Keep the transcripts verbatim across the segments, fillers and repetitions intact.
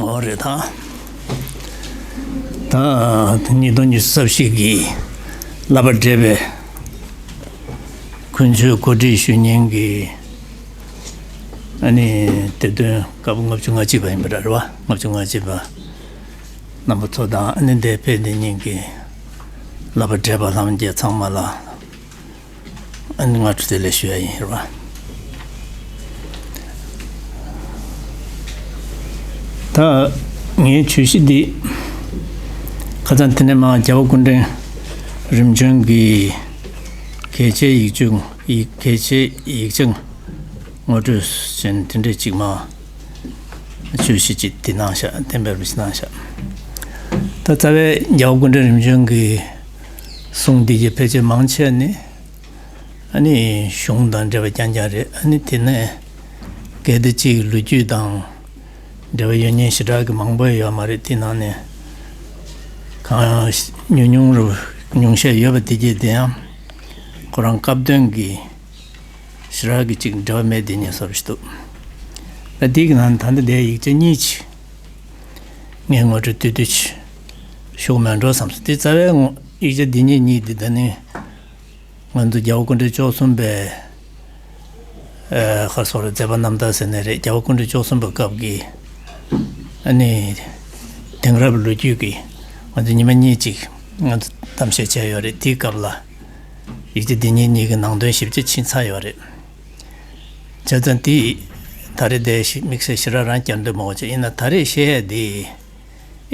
འོ་རེད་ད། ད་ཉིས་སྟོང་ཉི་ཤུ་རྩ་བཞི་གི་བསླབ་པ་བགྲེས་པའི་ཀུན་སྤྱོད་གོ་སྒྲིག་ཞུ་མཁན་གྱི་ཨ་ནི་དེ་དོན་སྐབས་ལྔ་བཅུ་ང་གཅིག་པ་ཡིན་པ་རེད་བ། ལྔ་བཅུ་ང་གཅིག་པ་རྣམ་པ་ཚོ་དང་ཨ་ནི་འདས་ཕེབས་དེ་ཉིན་གྱི་བསླབ་པ་བགྲེས་པ་ལྷན་རྒྱས་ཚང་མ་ལ། ཨ་ནི་སྔ་དྲོ་བདེ་ལེགས་ཞུ་ཡ་ཡིན་རེད་བ། ད་ངའི་བརྗོད་གཞི་འདི་ཁ་སང་དེ་ནས་མར་རྒྱལ་བ་སྐུ་ཕྲེང་རིམ་བྱོན་གྱི་གལ་ཆེའི་ཡིག་ཆུང་ཡིག་གལ་ཆེའི་ཡིག་ཆ་ངོ་སྤྲོད་བྱས་ནས་དེ་འདྲས་ཅིག་མར་བརྗོད་གཞི་ཅིག་འདི་གནང་ཤག་གཏན་འབེབས་ཅིག་གནང་ཤག་ད་རྩ་བའི་རྒྱལ་བ་སྐུ་ཕྲེང་རིམ་བྱོན་གྱི་གསུང་འདི་གི་ཕལ་ཆེར་མང་ཆེ་ནི། ཨ་ནི་གཞུང་དང་འབྲེལ་བ་རྐྱང་རྐྱང་རེད། ཨ་ནི་དེ་ནས་གལ་ཏེ་གཅིག་ལོ་རྒྱུས་དང་འབྲེལ་བ་ཡོད་མཁན་ཞེ་དྲག་གི་མང་པོ་ཡོད་མ་རེད། དེ་ནང་ནས་གང་ཉུང་ཉུང་རུ་ཉུང་ཤས་ཡོད་པ་དེ་གྱད་དེ་ཡང་ཁོ་རང་སྐབས་དོན་གྱི་ཞེ་དྲག་གི་གཅིག་འབྲེལ་བ་མེད་དེ་ཉེ་སོར་ཞིག་འདུག་ད་དེ་གི་ནང་ད་ལྟ་དེ་ཡིག་ཆ་གཉིས་ཅིག་ངས་ངོ་སྤྲོད་ཏོག་ཏོག་ཅིག་ཞུ་མེད་འགྲོ་བསམ་སོང་། དེ་རྩ་བའི་ངོ་ཡིག་ཆ་འདི་གཉིས་གཉིས་འདི་ད་ནི། ང་ཚོ་རྒྱལ་བ་སྐུ་ཕྲེང་བཅུ་གསུམ་པའི་ཨ་ཁ་སོ་ར་མཛད་པ་རྣམ་ཐར་ཟེར་ནས་རེད། རྒྱལ་བ་སྐུ་ཕྲེང་བཅུ་གསུམ་པའི་སྐབས་ཀྱི་ཨ་ནི་དེང་རབས་ལོ་རྒྱུས་ཀྱི་ང་ཚོ་ཉི་མ་གཉིས་ཅིག་ང་ཚོ་གཏམ་བཤད་བྱས་ཡོད་རེད། དེའི་སྐབས་ལ་ཡིག་ཆ་འདི་གཉིས་གཉིས་ཀྱི་ནང་དོན་ཞིབ་ཆ་ཕྱིན་ཚར་ཡོད་རེད། བྱས་ཙང་དེ་ད་རེས་དེ་ཞིག་དམིགས་བསལ་ཞེ་དྲག་རང་བསྐྱར་ཟློས་མང་པོ་བྱས། ཡིན་ན་ད་རེས་བཤད་ཡ་དེ་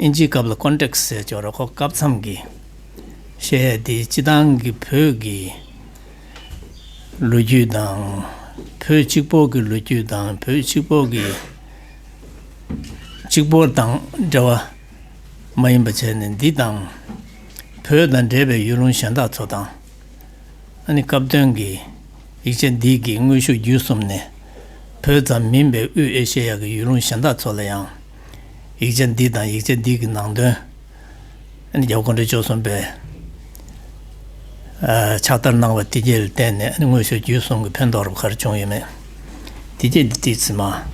ཨིན་ཇིའི་སྐབས་ལ་ཀོན་ཊེག་སི་ཟེར་ཅོག་ར་ཁོ་སྐབས་མཚམས་ཀྱི་བཤད་ཡ་དེ་སྤྱི་བཏང་གི་བོད་ཀྱི་ལོ་རྒྱུས་དང་། བོད་གཅིག་པོ་གི་ལོ་རྒྱུས་དང་། བོད་གཅིག་པོ་གི་གཅིག་པོ་དང་འབྲེལ་བ་མ་ཡིན་པ་བྱས་ནས་འདི་དང་། བོད་དང་འབྲེལ་བའི་ཡུལ་ལུང་གཞན་དག་ཚོ་དང་། ཨ་ནི་སྐབས་དོན་གྱི་ཡིག་ཆ་འདི་གི་དངོས་ཤུགས་བརྒྱུད་གསུམ་ནས་བོད་ཙམ་མིན་པའི་དབུས་ཨེ་ཤེ་ཡ་གི་ཡུལ་ལུང་གཞན་དག་ཚོ་ལ་ཡང་ཡིག་ཆ་འདི་དང་ཡིག་ཆ་འདི་གི་ནང་དོན། ཨ་ནི་རྒྱལ་བ་སྐུ་ཕྲེང་བཅུ་གསུམ་པས་ཨ་ཕྱག་བསྟར་གནང་བ་དེ་གྱད་ལ་བརྟེན་ནས་ཨ་ནི་དངོས་ཤུགས་བརྒྱུད་གསུམ་གྱི་ཕན་ཐོགས་རབ་ག་རེ་བྱུང་ཡོད་མེད། དེ་གྱད་འདི་ཏོག་ཙམ་མར་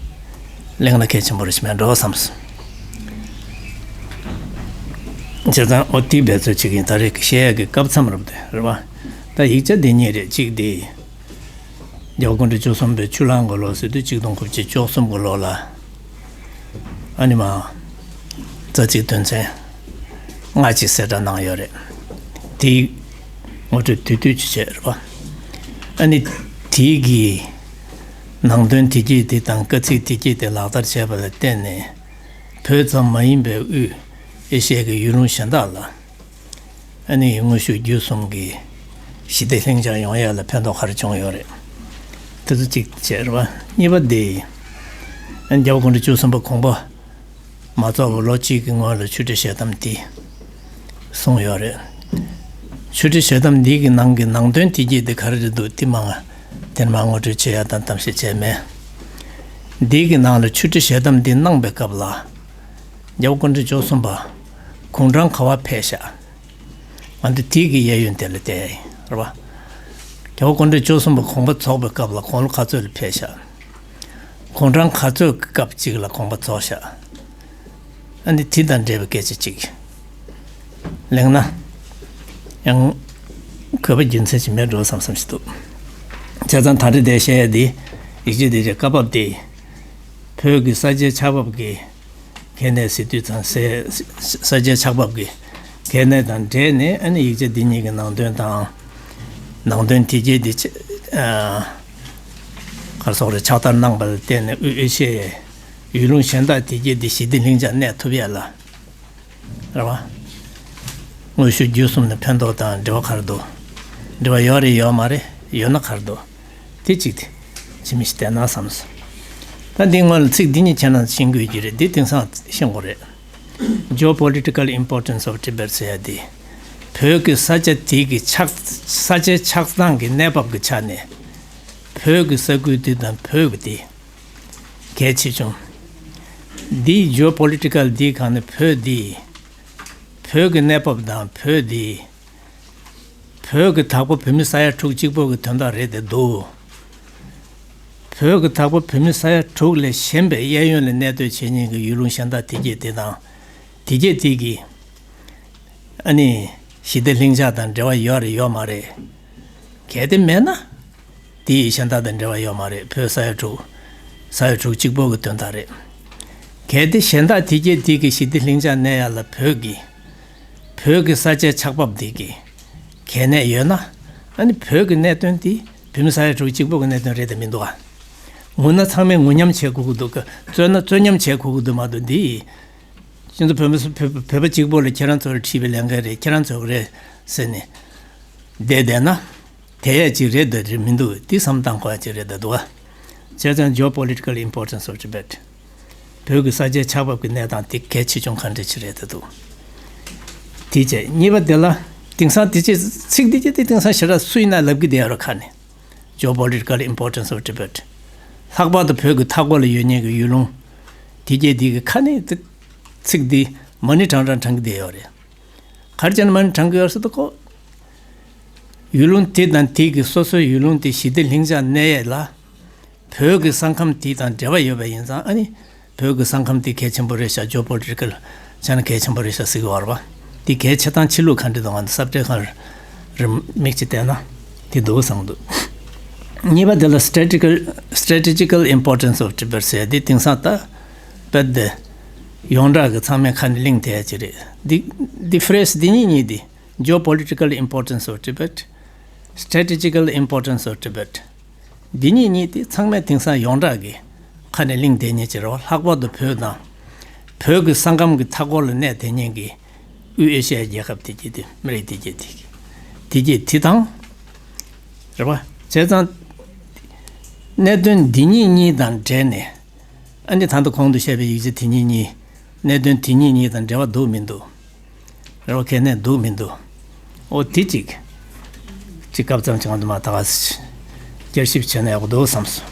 གླེང་ན་གལ་ཆེན་པོ་རེ་ཞིག་མེད་འགྲོ་བསམས། བྱས་ཙང་ཨོ་དེ་འབད་རྩོལ་བྱེད་ཀྱིན་ད་རེས་ཀྱི་བཤད་ཡ་གི་སྐབས་མཚམས་རབ་དེ་རེད་བ། ད་ཡིག་ཆ་འདི་གཉིས་རེད། གཅིག་དེ། རྒྱལ་བ་སྐུ་ཕྲེང་བཅུ་གསུམ་པའི་ཆུ་གླང་གི་ལོ་ཟེར་དུས་གཅིག་སྟོང་དགུ་བརྒྱ་བཅུ་གསུམ་གྱི་ལོ་ལ། ཨ་ནི་མར་རྩ་ཚིག་དོན་ཚན་ལྔ་ཅིག་གསལ་བསྒྲགས་གནང་ཡོད་རེད། དེའི་ངོ་སྤྲོད་བསྡུས་བསྡུས་ཅིག་བྱས་རེད་བ། ཨ་ནི་དེའི་གི་ནང་དོན་དེ་གྱད་དེ་དང་སྐར་ཚིག་དེ་གྱད་དེ་ལག་བསྟར་བྱས་པ་ལ་བརྟེན་ནས་བོད་ཙམ་མ་ཡིན་པའི་དབུས་ཨེ་ཤི་ཡའི་གི་ཡུལ་ལུང་གཞན་དག་ལ། ཨ་ནི་དངོས་ཤུགས་བརྒྱུད་གསུམ་གྱི་ཞི་བདེ་ལྷིང་འཇགས་ཡོང་ཡ་ལ་ཕན་ཐོགས་ག་རེ་བྱུང་ཡོད་རེད། དེ་ཚོ་གཅིག་བྱས་རེད་བ། གཉིས་པ་དེ། ཨ་ནི་རྒྱལ་བ་སྐུ་ཕྲེང་བཅུ་གསུམ་པ་དགོངས་པ་མ་རྫོགས་པར་ལོ་གཅིག་གི་སྔོན་ལ་ཆོས་ཁྲིད་ཞལ་གདམས་དེ་གསུངས་ཡོད་རེད། ཆོས་ཁྲིད་ཞལ་གདམས་འདི་གི་ནང་གི་ནང་དོན་དེ་གྱད་དེ་ག་རེ་རེད་འདུག་དེ་མང་ང་དེར་མ་ངོ་སྤྲོད་བྱེད་ཡ་དང་གཏམ་བཤད་བྱས་མེད། འདི་གི་ནང་ལ་ཆོས་ཁྲིད་ཞལ་གདམས་འདི་གནང་པའི་སྐབས་ལ་རྒྱལ་བ་སྐུ་ཕྲེང་བཅུ་གསུམ་པ་དགུང་གྲངས་ག་པར་ཕེབས་ཤག་ང་ཚོ་དེ་གི་གཡས་གཡོན་དེ་ལ་བལྟས་རེད་བ། རྒྱལ་བ་སྐུ་ཕྲེང་བཅུ་གསུམ་པ་དགོངས་པ་རྫོགས་པའི་སྐབས་ལ་དགུང་ལོ་ག་ཚོད་ལ་ཕེབས་ཤག་དགུང་གྲངས་ག་ཚོད་ཀྱི་སྐབས་གཅིག་ལ་དགོངས་པ་རྫོགས་ཤག་ཨ་ནི་དེ་དང་འབྲེལ་བའི་སྐད་ཆ་གཅིག་གླེང་ན་ཡང་དགོས་པ་རྒྱུ་མཚན་ཞིག་མེད་འགྲོ་བསམ་བསམ་ཞིག་འདུག་བྱས་ཙང་ད་རེས་འདིར་བཤད་ཡ་འདི་ཡིག་ཆ་འདི་རེད། སྐབས་བབ་དེ་བོད་ཀྱི་ས་ཆའི་ཆགས་བབ་ཀྱི་གལ་གནད་ཟེར་དུས་ཙང་ས་ས་ཆའི་ཆགས་བབ་ཀྱི་གལ་གནད་དང་འབྲེལ་ནས་ཨ་ནི་ཡིག་ཆ་འདི་གཉིས་ཀྱི་ནང་དོན་དང་། ནང་དོན་དེ་གྱད་འདི་ཆ་ཨ་ག་རེ་ཟེར་དགོས་རེད། ཕྱག་བསྟར་གནང་བ་ལ་བརྟེན་ནས་དབུས་ཨེ་ཤེ་ཡའི་ཡུལ་ལུང་གཞན་དག་དེ་གྱད་འདི་ཞི་བདེ་ལྷིང་འཇགས་གནས་ཐུབ་ཡ་ལ་རེད་བ། དངོས་ཤུགས་བརྒྱུད་གསུམ་ནས་ཕན་ཐོགས་དང་འབྲེལ་བ་ག་རེ་འདུག་འབྲེལ་བ་ཡོད་རེད་ཡོད་མ་རེད། ཡོད་ན་ག་རེ་འདུག་དེ་གཅིག་དེ་ཇི་མི་ཞིག་བལྟས་ན་བསམས་སོང་། ད་འདི་སྔོན་ལ་ཚིག་འདི་གཉིས་ཁྱེད་རང་ཤེས་དགོས་ཀྱི་རེད། འདི་དེང་སང་ཤེས་དགོས་རེད། Geopolitical importance of Tibet ཟེར་ཡ་འདི་བོད་ཀྱི་ས་ཆ་དེ་གི་ཆགས་ས་ཆའི་ཆགས་སྟངས་ཀྱི་གནས་བབ་ཀྱི་ཆ་ནས་བོད་ཀྱི་ས་ཁུལ་འདི་དང་བོད་ཀྱི་འདི་གལ་ཆེ་ཆུང་། འདི་Geopolitical འདིའི་སྒང་ནས་བོད་འདི་བོད་ཀྱི་གནས་བབ་དང་བོད་འདི། བོད་ཀྱི་དྭགས་པོ་བོད་མི་ས་ཡ་དྲུག་གཅིག་པོ་གི་དོན་དག་རེད་དེ་འདུག་བོད་ཀྱི་དྭགས་པོ་བོད་མི་ས་ཡ་དྲུག་ལས་གཞན་པའི་གཡས་གཡོན་ལ་གནས་སྡོད་བྱེད་མཁན་གྱི་ཡུལ་ལུང་གཞན་དག་དེ་གྱད་དེ་དང་། དེ་གྱད་དེ་གི་ཨ་ནི་ཞི་བདེ་ལྷིང་འཇགས་དང་འབྲེལ་བ་ཡོད་རེད་ཡོད་མ་རེད། གལ་ཏེ་མེད་ན། དེ་ཡི་གཞན་དག་དང་འབྲེལ་བ་ཡོད་མ་རེད། བོད་ས་ཡ་དྲུག་ས་ཡ་དྲུག་གཅིག་པོ་གི་དོན་དག་རེད། གལ་ཏེ་གཞན་དག་དེ་གྱད་དེ་གི་ཞི་བདེ་ལྷིང་འཇགས་གནས་ཡ་ལ་བོད་ཀྱི་བོད་ཀྱི་ས་ཆའི་ཆགས་བབ་དེ་གི་གལ་གནད་ཡོད་ན། ཨ་ནི་བོད་ཀྱི་གནད་དོན་དེ་བོད་མི་ས་ཡ་དྲུག་གཅིག་པོ་གི་གནད་དོན་རེད་དམ་མི་འདུག་ཨ། ངུ་ན་ཚང་མས་ངུ་མཉམ་བྱེད་དགོས་ཀྱི་འདུག་ག་རྩོད་ན་རྩོད་མཉམ་བྱེད་དགོས་ཀྱི་འདུག་མ་གཏོགས་འདི་ཡིན། སྤྱི་ཚོགས་བོད་མི་སུ་བོད་བོད་པ་གཅིག་པོ་ལ་ཁྱེད་རང་ཚོར་ཁྲིད་པའི་ལས་འགན་རེད། ཁྱེད་རང་ཚོ་གི་རེད་ཟེར་ནས་བསྡད་བསྡད་ན། དེ་ཡས་ཅིག་རེད་འདུག་རེད་མི་འདུག་འདི་བསམ་བཏང་དགོས་ཡ་ཅིག་རེད་འདུག་ག་བྱས་ཙང་geopolitical importance of Tibet། བོད་ཀྱི་ས་ཆའི་ཆགས་བབ་ཀྱི་གནས་སྟངས་དེ་གལ་ཆེ་ཆུང་ག་འདྲ་ཅིག་རེད་འདུག་དེ་བྱས་གཉིས་པ་དེ་ལ་དེང་སང་དེ་ཅིག་ཚིག་འདི་ཅིག་དེ་དེང་སང་ཞེ་དྲག་སུ་ཡིན་ན་ལབ་ཀྱི་བསྡད་ཡོད་རེད་ཁ་ནས། Geopolitical importance of Tibet། ལྷག་པར་དུ་བོད་ཀྱི་མཐའ་སྐོར་ལ་ཡོད་མཁན་གྱི་ཡུལ་ལུང་དེ་གྱད་དེ་གི་ཁ་ནས་དེ་ཚིག་འདི་མ་ཎི་བགྲང་བགྲང་བགྲང་གི་བསྡད་ཡོད་རེད། ག་རེ་བྱས་ན་མ་ཎི་བགྲང་གི་ཡོད་ཟེར་དུས་ཁོ། ཡུལ་ལུང་དེ་དང་དེ་གི་སོ་སོའི་ཡུལ་ལུང་དེ་ཞི་བདེ་ལྷིང་འཇགས་གནས་ཡས་ལ། བོད་ཀྱི་ས་ཁམས་དེ་དང་འབྲེལ་བ་ཡོད་པ་ཡིན་ཙང་ཨ་ནི། བོད་ཀྱི་ས་ཁམས་དེ་གལ་ཆེན་པོ་རེད་ཤག geopolitical ཆ་ནས་གལ་ཆེན་པོ་རེད་ཤག་ཟེར་གི་ཡོད་རེད་པ། དེ་གལ་ཆེ་སྟངས་ཆེ་ལུགས་ག་འདྲ་འདུག་ང་ཚོ་སབ་ཊེག་སྒང་རེ་མིག་ཅིག་བལྟས་ན་དེ་འདུག་བསམ་གི་འདུག་གཉིས་པ་དེ་ལ་strategical strategical importance of Tibet ཟེར་དེ་དེང་སང་ད་དཔེ་དེ་ཡོངས་གྲགས་ཀྱི་ཚང་མའི་ཁ་ནས་གླེང་བསྡད་ཡ་ཅིག་རེད། འདི་འདི་ཕི་རེ་སི་འདི་གཉིས་གཉིས་དེ། Geopolitical importance of Tibet, strategical importance of Tibet. འདི་གཉིས་གཉིས་དེ་ཚང་མས་དེང་སང་ཡོངས་གྲགས་ཀྱི་ཁ་ནས་གླེང་བསྡད་མཁན་ཅིག་རེད་བ། ལྷག་པར་དུ་བོད་དང་། བོད་ཀྱི་ས་ཁམས་ཀྱི་མཐའ་འཁོར་ལ་གནས་བསྡད་མཁན་གྱི་དབུས་ཨེ་ཤ་ཡའི་རྒྱལ་ཁབ་དེ་གྱད་དེ་མི་རིགས་དེ་གྱད་དེ་གྱད་དེ་དང་། རེད་བ། བྱས་ཙང་། གནད་དོན་འདི་གཉིས་གཉིས་དང་འབྲེལ་ནས། ཨ་ནི་ད་ལྟ་གོང་དུ་བཤད་པའི་ཡིག་ཆ་དེ་གཉིས་གཉིས། གནད་དོན་དེ་གཉིས་གཉིས་དང་འབྲེལ་བ་འདུག་མི་འདུག་རེ་བ་གལ་གནད་འདུག་མི་འདུག་འོ་དེ་གཅིག་གཅིག་སྐབས་ཙམ་གྱི་ང་ཚོ་མ་ད་ག་ས་བསྐྱར་ཞིབ་བྱས་ན་ཡག་པོ་འདུག་བསམ་སོང་།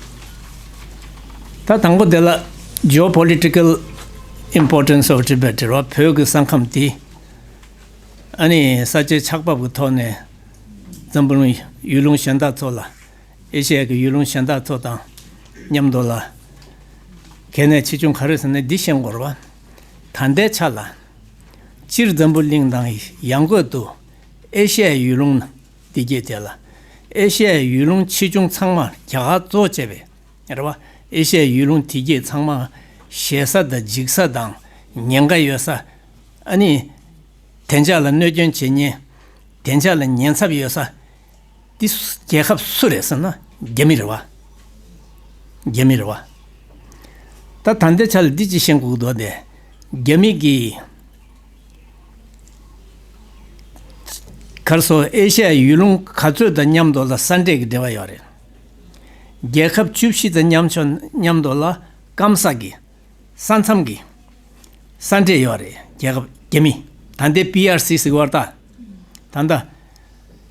ད་དང་པོ་དེ་ལ། Geopolitical importance of Tibet རེད་བ། བོད་ཀྱི་ས་ཁམས་དེ། ཨ་ནི་ས་ཆའི་ཆགས་བབ་ཀྱི་ཐོག་ནས། འཛམ་བུ་གླིང་ཡུལ་ལུང་གཞན་དག་ཚོ་ལ། ཨེ་ཤ་ཡ་གི་ཡུལ་ལུང་གཞན་དག་ཚོ་དང་མཉམ་དུ་ལ། གལ་གནད་ཆེ་ཆུང་ག་རེ་ཟེར་ན་འདི་ཤེས་དགོས་རེད་བ། ད་ལྟའི་ཆ་ལ། སྤྱིར་འཛམ་བུ་གླིང་དང་ཡང་སྒོས་སུ་ཨེ་ཤ་ཡའི་ཡུལ་ལུང་འདི་གྱད་དེ་ལ། ཨེ་ཤ་ཡའི་ཡུལ་ལུང་ཆེ་ཆུང་ཚང་མ་རྒྱ་གར་གཙོ་བྱས་པའི་རེད་བ། ཨེ་ཤ་ཡའི་ཡུལ་ལུང་དེ་གྱད་ཚང་མ་ཞེ་ས་དང་འཇིགས་ས་དང་ཉེན་ཁ་ཡོད་ས། ཨ་ནི། བདེ་འཇགས་ལ་གནོད་སྐྱོན་བྱེད་མཁན། བདེ་འཇགས་ལ་ཉེན་ཚབས་ཡོད་ས། འདི་སུ་རྒྱལ་ཁབ་སུ་རེད་ཟེར་ན་རྒྱ་མི་རེད་བ། རྒྱ་མི་རེད་བ། ད་ད་ལྟའི་ཆ་ལ་འདི་ཅིག་ཤེས་དགོས་ཀྱི་འདུག་སྟེ། རྒྱ་མི་གིས་ག་རེ་ཟེར། ཨེ་ཤ་ཡའི་ཡུལ་ལུང་ག་ཚོད་དང་མཉམ་དུ་ལ་ས་འབྲེལ་གྱི་འབྲེལ་བ་ཡོད་རེད། རྒྱལ་ཁབ་བཅུ་བཞི་དང་མཉམ་ཕྱོགས་མཉམ་དུ་ལ་སྐམ་ས་གི་ས་མཚམས་ཀྱི་ས་འབྲེལ་ཡོད་རེད། རྒྱལ་ཁབ་རྒྱ་མི། ད་ལྟའི་པི་ཨར་སི་ཟེར་བ་ད། ད་ལྟ་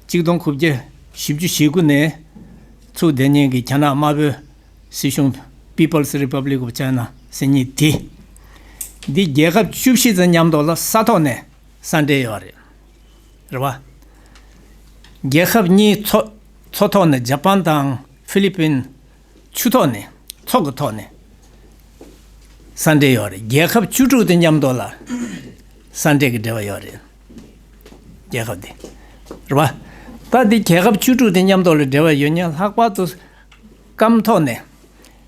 གཅིག་སྟོང་དགུ་བརྒྱ་བཞི་བཅུ་ཞེ་དགུ་ནས་ཚུགས་བསྡད་མཁན་གྱི་རྒྱ་ནག་དམར་པོའི་སྲིད་གཞུང་People's Republic of China ཟེར་མཁན་དེ། འདི་རྒྱལ་ཁབ་བཅུ་བཞི་དང་མཉམ་དུ་ལ་ས་ཐོག་ནས་ས་འབྲེལ་ཡོད་རེད། རེད་བ། རྒྱལ་ཁབ་གཉིས་མཚོ་མཚོ་ཐོག་ནས་ཇ་པན་དང་ཧྥི་ལི་པིན། ཆུ་ཐོག་ནས་མཚོ་གི་ཐོག་ནས་ས་འབྲེལ་ཡོད་རེད། རྒྱལ་ཁབ་བཅུ་དྲུག་དང་མཉམ་དུ་ལ་ས་འབྲེལ་གྱི་འབྲེལ་བ་ཡོད་རེད། རྒྱལ་ཁབ་དེ་རེད་བ། ད་འདི་རྒྱལ་ཁབ་བཅུ་དྲུག་དང་མཉམ་དུ་ལ་འབྲེལ་བ་ཡོད་མཁན་ལྷག་པར་དུ་སྐམ་ཐོག་ནས་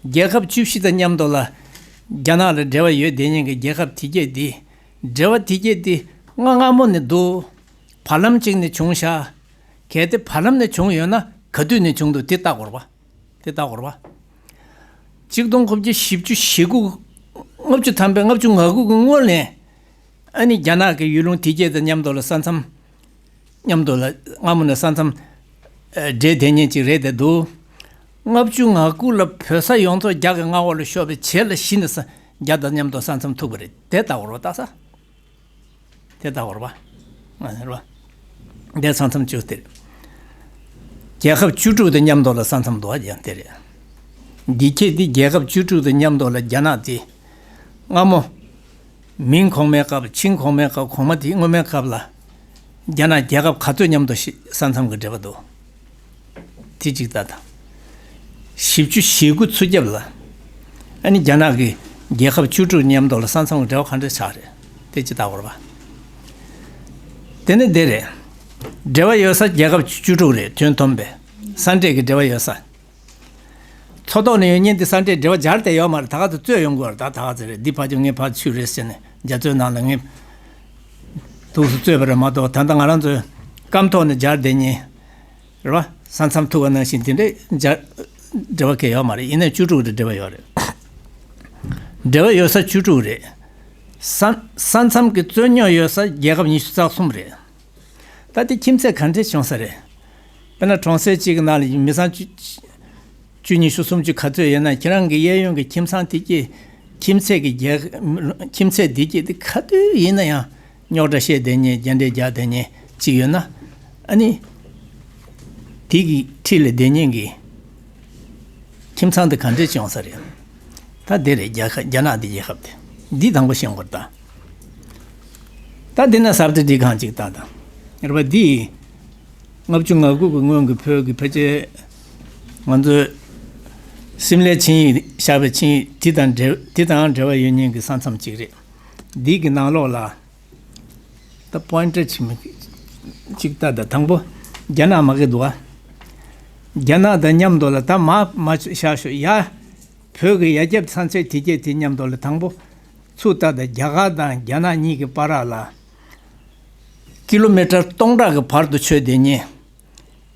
རྒྱལ་ཁབ་བཅུ་བཞི་དང་མཉམ་དུ་ལ་རྒྱ་ནག་ལ་འབྲེལ་བ་ཡོད་བསྡད་མཁན་གྱི་རྒྱལ་ཁབ་དེ་གྱད་དེ། འབྲེལ་བ་དེ་གྱད་དེ་སྔ་སྔ་མོ་ནས་འདུག་བར་ལམ་གཅིག་ནས་བྱུང་ཤག་གལ་ཏེ་བར་ལམ་ནས་བྱུང་ཡོད་ན་ག་དུས་ནས་བྱུང་འདུག་དེ་ལྟ་དགོས་རེད་བ། དེ་ལྟ་དགོས་རེད་བ། གཅིག་སྟོང་དགུ་བརྒྱ་བཞི་བཅུ་ཞེ་དགུ། ལྔ་བཅུ་ཐམ་པའི་ལྔ་བཅུ་ང་དགུ་གི་སྔོན་ནས། ཨ་ནི་རྒྱ་ནག་གི་ཡུལ་ལུང་དེ་གྱད་དང་མཉམ་དུ་ལ་ས་མཚམས། མཉམ་དུ་ལ་སྔ་མོ་ནས་ས་མཚམས། ཨ། འབྲེལ་བསྡད་མཁན་ཅིག་རེད་བསྡད་འདུག་ལྔ་བཅུ་ང་དགུ་ལ་བོད་ས་ཡོངས་རྫོགས་རྒྱ་གི་མངའ་འོག་ལ་ཤོར་བའི་རྗེས་ལ་གཞི་ནས་ས་རྒྱ་དང་མཉམ་དུ་ས་མཚམས་ཐུག་པ་རེད། དེ་ལྟ་དགོས་རེད་བ། ལྟ་ས། དེ་ལྟ་བར་བ། ང་ཟེར་བ། འདས་ས་མཚམས་བཅུ་སྟེ། རྒྱལ་ཁབ་བཅུ་དྲུག་དང་མཉམ་དུ་ལ་ས་མཚམས་འདུག་བ་ཡང་དེ་རེད། འདི་ཁྱེད་འདི་རྒྱལ་ཁབ་བཅུ་དྲུག་དང་མཉམ་དུ་ལ་རྒྱ་ནག་དེ། སྔ་མོ། མིང་གོང་མའི་སྐབས་ཆིང་གོང་མའི་སྐབས་གོང་མ་དེ་སྔོན་མའི་སྐབས་ལ། རྒྱ་ནག་རྒྱལ་ཁབ་ག་ཚོད་མཉམ་དུ་ཤི་ས་མཚམས་ཀྱི་འབྲེལ་བ་འདུག་དེ་གཅིག་ལྟ་དང་། བཞི་བཅུ་ཞེ་དགུ་ཚུར་རྒྱབ་ལ། ཨ་ནི་རྒྱ་ནག་གི་རྒྱལ་ཁབ་བཅུ་དྲུག་མཉམ་དུ་ལ་ས་མཚམས་ཀྱི་འབྲེལ་བ་ག་འདྲ་ཆགས་རེད། དེ་ཅི་ལྟ་བར་བ། དེ་ནི་འདི་རེད། འབྲེལ་བ་ཡོད་ས་རྒྱལ་ཁབ་བཅུ་དྲུག་རེད། དོན་མཐུན་པའི་ས་འབྲེལ་གྱི་འབྲེལ་བ་ཡོད་ས། མཚོ་ཐོག་ནས་ཡོད་མཁན་དེ་ས་འབྲེལ་འབྲེལ་བ་སྦྱར་བསྡད་ཡོད་མ་རེད། ད་ག་ཚོད་རྩོད་ཡོང་གི་ཡོད་རེད། ད་ད་ག་ཚོད་རེད། འདི་ཕར་ཚུར་ངས་ཕར་ཚུར་རེད་ཟེར་ནས་རྒྱ་མཚོའི་ནང་ལ་ངས་ཐུགས་སུ་རྩོད་པ་རེད་མ་གཏོགས། ད་ལྟ་ང་རང་ཚོའི་སྐམ་ཐོག་ནས་སྦྱར་བསྡད་མཁན་རེད་བ། ས་མཚམས་ཐུག་པ་ནང་བཞིན་དེ་འདྲའི་སྦྱར་འབྲེལ་བ་གང་ཡང་ཡོད་མ་རེད། ཡིན་ནའི་བཅུ་དྲུག་དེ་འབྲེལ་བ་ཡོད་རེད། འབྲེལ་བ་ཡོད་ས་བཅུ་དྲུག་རེད། ས་ས་མཚམས་ཀྱི་རྩོད་རྙོག་ཡོད་ས་རྒྱལ་ཁབ་ཉི་ཤུ་རྩ་གསུམ་རེད། ད་དེ་ཁྱིམ་མཚེས་ག་འདྲས་བྱུང་ས་རེད། དཔེར་ན་གྲོང་གསེབ་གཅིག་གི་ནང་ལ་མི་ཚང་བཅུ་བཅུ་ཉི་ཤུ་སུམ་ཅུ་ག་ཚོད་ཡོད་ན། ཁྱེད་རང་གི་གཡས་གཡོན་གྱི་ཁྱིམ་ཚང་དེ་གྱི་ཁྱིམ་མཚེས་ཀྱི་རྒྱལ་ཁྱིམ་མཚེས་དེ་གྱི་དེ་ག་དུས་ཡིན་ན་ཡང་རྙོག་དྲ་བཤད་བསྡད་མཁན། རྒྱ་འདྲེ་རྒྱག་བསྡད་མཁན་གཅིག་ཡོད་ན། ཨ་ནི་དེ་གི་འཁྲིས་ལ་བསྡད་མཁན་གྱི་ཁྱིམ་ཚང་དེ་ག་འདྲས་བྱུང་ས་རེད། ད་དེ་རེད། རྒྱ་ཁ་རྒྱ་ནག་དེ་རྒྱལ་ཁབ་དེ། འདི་དང་པོ་ཤེས་དགོས་རེད་ད། ད་འདི་ན་ས་བཀྲ་སྒྲིག་ཁང་གཅིག་ད་ད་རེད་བ། འདི་ལྔ་བཅུ་ང་དགུ་གི་སྔོན་གྱི་བོད་ཀྱི་ཕལ་ཆེར་ང་ཚོའི་སིམ་ལའི་ཆིངས་ཡིག་བཞག་པའི་ཆིངས་ཡིག་དེ་དང་འབྲེལ་དེ་དང་འབྲེལ་བ་ཡོད་མཁན་གྱི་ས་མཚམས་གཅིག་རེད། འདི་གི་ནང་ལོགས་ལ་ད་པོ་ཡིན་ཊར་ཆི་མི་གཅིག་ལྟ། ད་དང་པོ་རྒྱ་ནག་མ་གི་འདུག་བ། རྒྱ་ནག་དང་མཉམ་དུ་ལ་ད་མ་མ་བཞག་ཤོག་ཡ། བོད་ཀྱི་ཡ་རྒྱབ་ས་མཚམས་དེ་གྱད་དེ་མཉམ་དུ་ལ་དང་པོ་ཚུར་ལྟ། ད་རྒྱ་གར་དང་རྒྱ་ནག་གཉིས་ཀྱི་བར་ལ་ཀི་ལོ་མི་ཊར་སྟོང་ཕྲག་གི་བར་དུ་ཆོད་བསྡད་མཁན་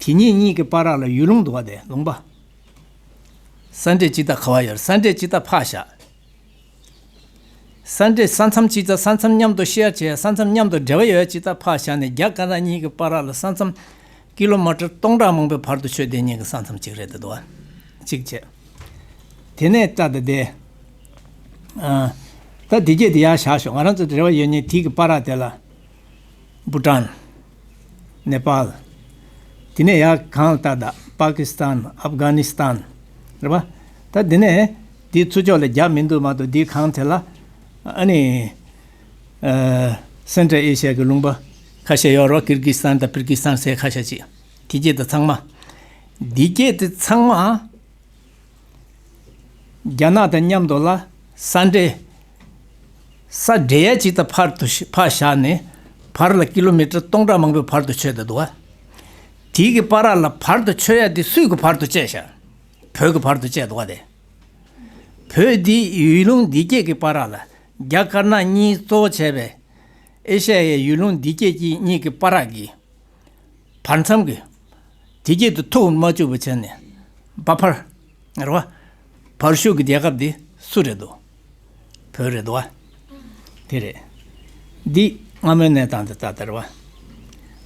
དེ་གཉིས་གཉིས་ཀྱི་བར་ལ་ཡུལ་ལུང་འདུག་བ། དེ་ལུང་པ། ས་འབྲེལ་ཇི་ལྟར་ག་བ་ཡོད། ས་འབྲེལ་ཇི་ལྟར་ཕར་བཞག་ས་འབྲེལ་ས་མཚམས་ཇི་ལྟར། ས་མཚམས་མཉམ་དུ་ཤེར་བྱས། ས་མཚམས་མཉམ་དུ་འབྲེལ་བ་ཡོད་ཇི་ལྟར་ཕར་བཞག་ནས་རྒྱ་དཀར་ནག་གཉིས་ཀྱི་བར་ལ་ས་མཚམས་ཀི་ལོ་མི་ཊར་སྟོང་ཕྲག་མང་པོའི་བར་དུ་ཆོད་བསྡད་མཁན་གྱི་ས་མཚམས་གཅིག་རེད་འདུག་བ། གཅིག་བྱས། དེ་ནས་ལྟ་ད་དེ། ཨ། ད་དེ་གྱད་དེ་ཡར་བཞག་ཤོག་ང་རང་ཚོ་འབྲེལ་བ་ཡོད་མཁན་དེ་གི་བར་དེ་ལ། བྷུ་ཊན། ནེ་པཱལ། དེ་ནས་ཡར་གང་ལ་ལྟ་ད། པ་ཀི་སི་ཐན། ཨབ་གྷ་ནི་སི་ཐན། རེད་པ། ད་དེ་ནས་དེའི་ཚུར་ཕྱོགས་ལ་རྒྱ་མི་འདུག་མ་གཏོགས། དེའི་གང་དེ་ལ་ཨ་ནི་ཨ་སེན་ཊྲལ་ཨེ་ཤི་ཡ་གི་ལུང་པ་ཁ་ཤས་ཡོད་རེད་པ། ཀིར་གི་སི་ཐན་དང་པིར་གི་སི་ཐན་ཟེར་ཁ་ཤས་ཅིག་དེ་གྱད་དེ་ཚང་མ། དེ་གྱད་དེ་ཚང་མ། རྒྱ་ནག་དང་མཉམ་དུ་ལ་ས་འབྲེལ། ས་འབྲེལ་ཡ་ཅིག་དང་ཕར་དུ་ཕར་བཞག་ནས་བར་ལ་ཀི་ལོ་མི་ཊར་སྟོང་ཕྲག་མང་པོའི་བར་དུ་ཆོད་བསྡད་འདུག་བ། དེའི་གི་བར་ལ་བར་དུ་ཆོད་ཡ་དེ་སུའི་གི་བར་དུ་བཅད་བཞག་བོད་ཀྱི་བར་དུ་བཅད་འདུག་བ། དེ་བོད་འདི་ཡུལ་ལུང་འདི་གྱད་ཀྱི་བར་ལ་རྒྱ་དཀར་ནག་གཉིས་གཙོ་བོ་བྱས་པའི་ཨེ་ཤ་ཡའི་ཡུལ་ལུང་འདི་གྱད་ཀྱི་གཉིས་ཀྱི་བར་གྱི་བར་མཚམས་ཀྱི་དེ་གྱད་དུ་ཐུག་མ་བཅུག་པ་བྱས་ནས་བྷ་ཕར་རེད་བ། བར་ཤུག་གི་རྒྱལ་ཁབ་འདི་སུ་རེད་འདུག་བོད་རེད་འདུག་བ། དེ་རེད། འདི་སྔ་མོའི་གནས་སྟངས་དེ་ལྟ་ལྟར་བ།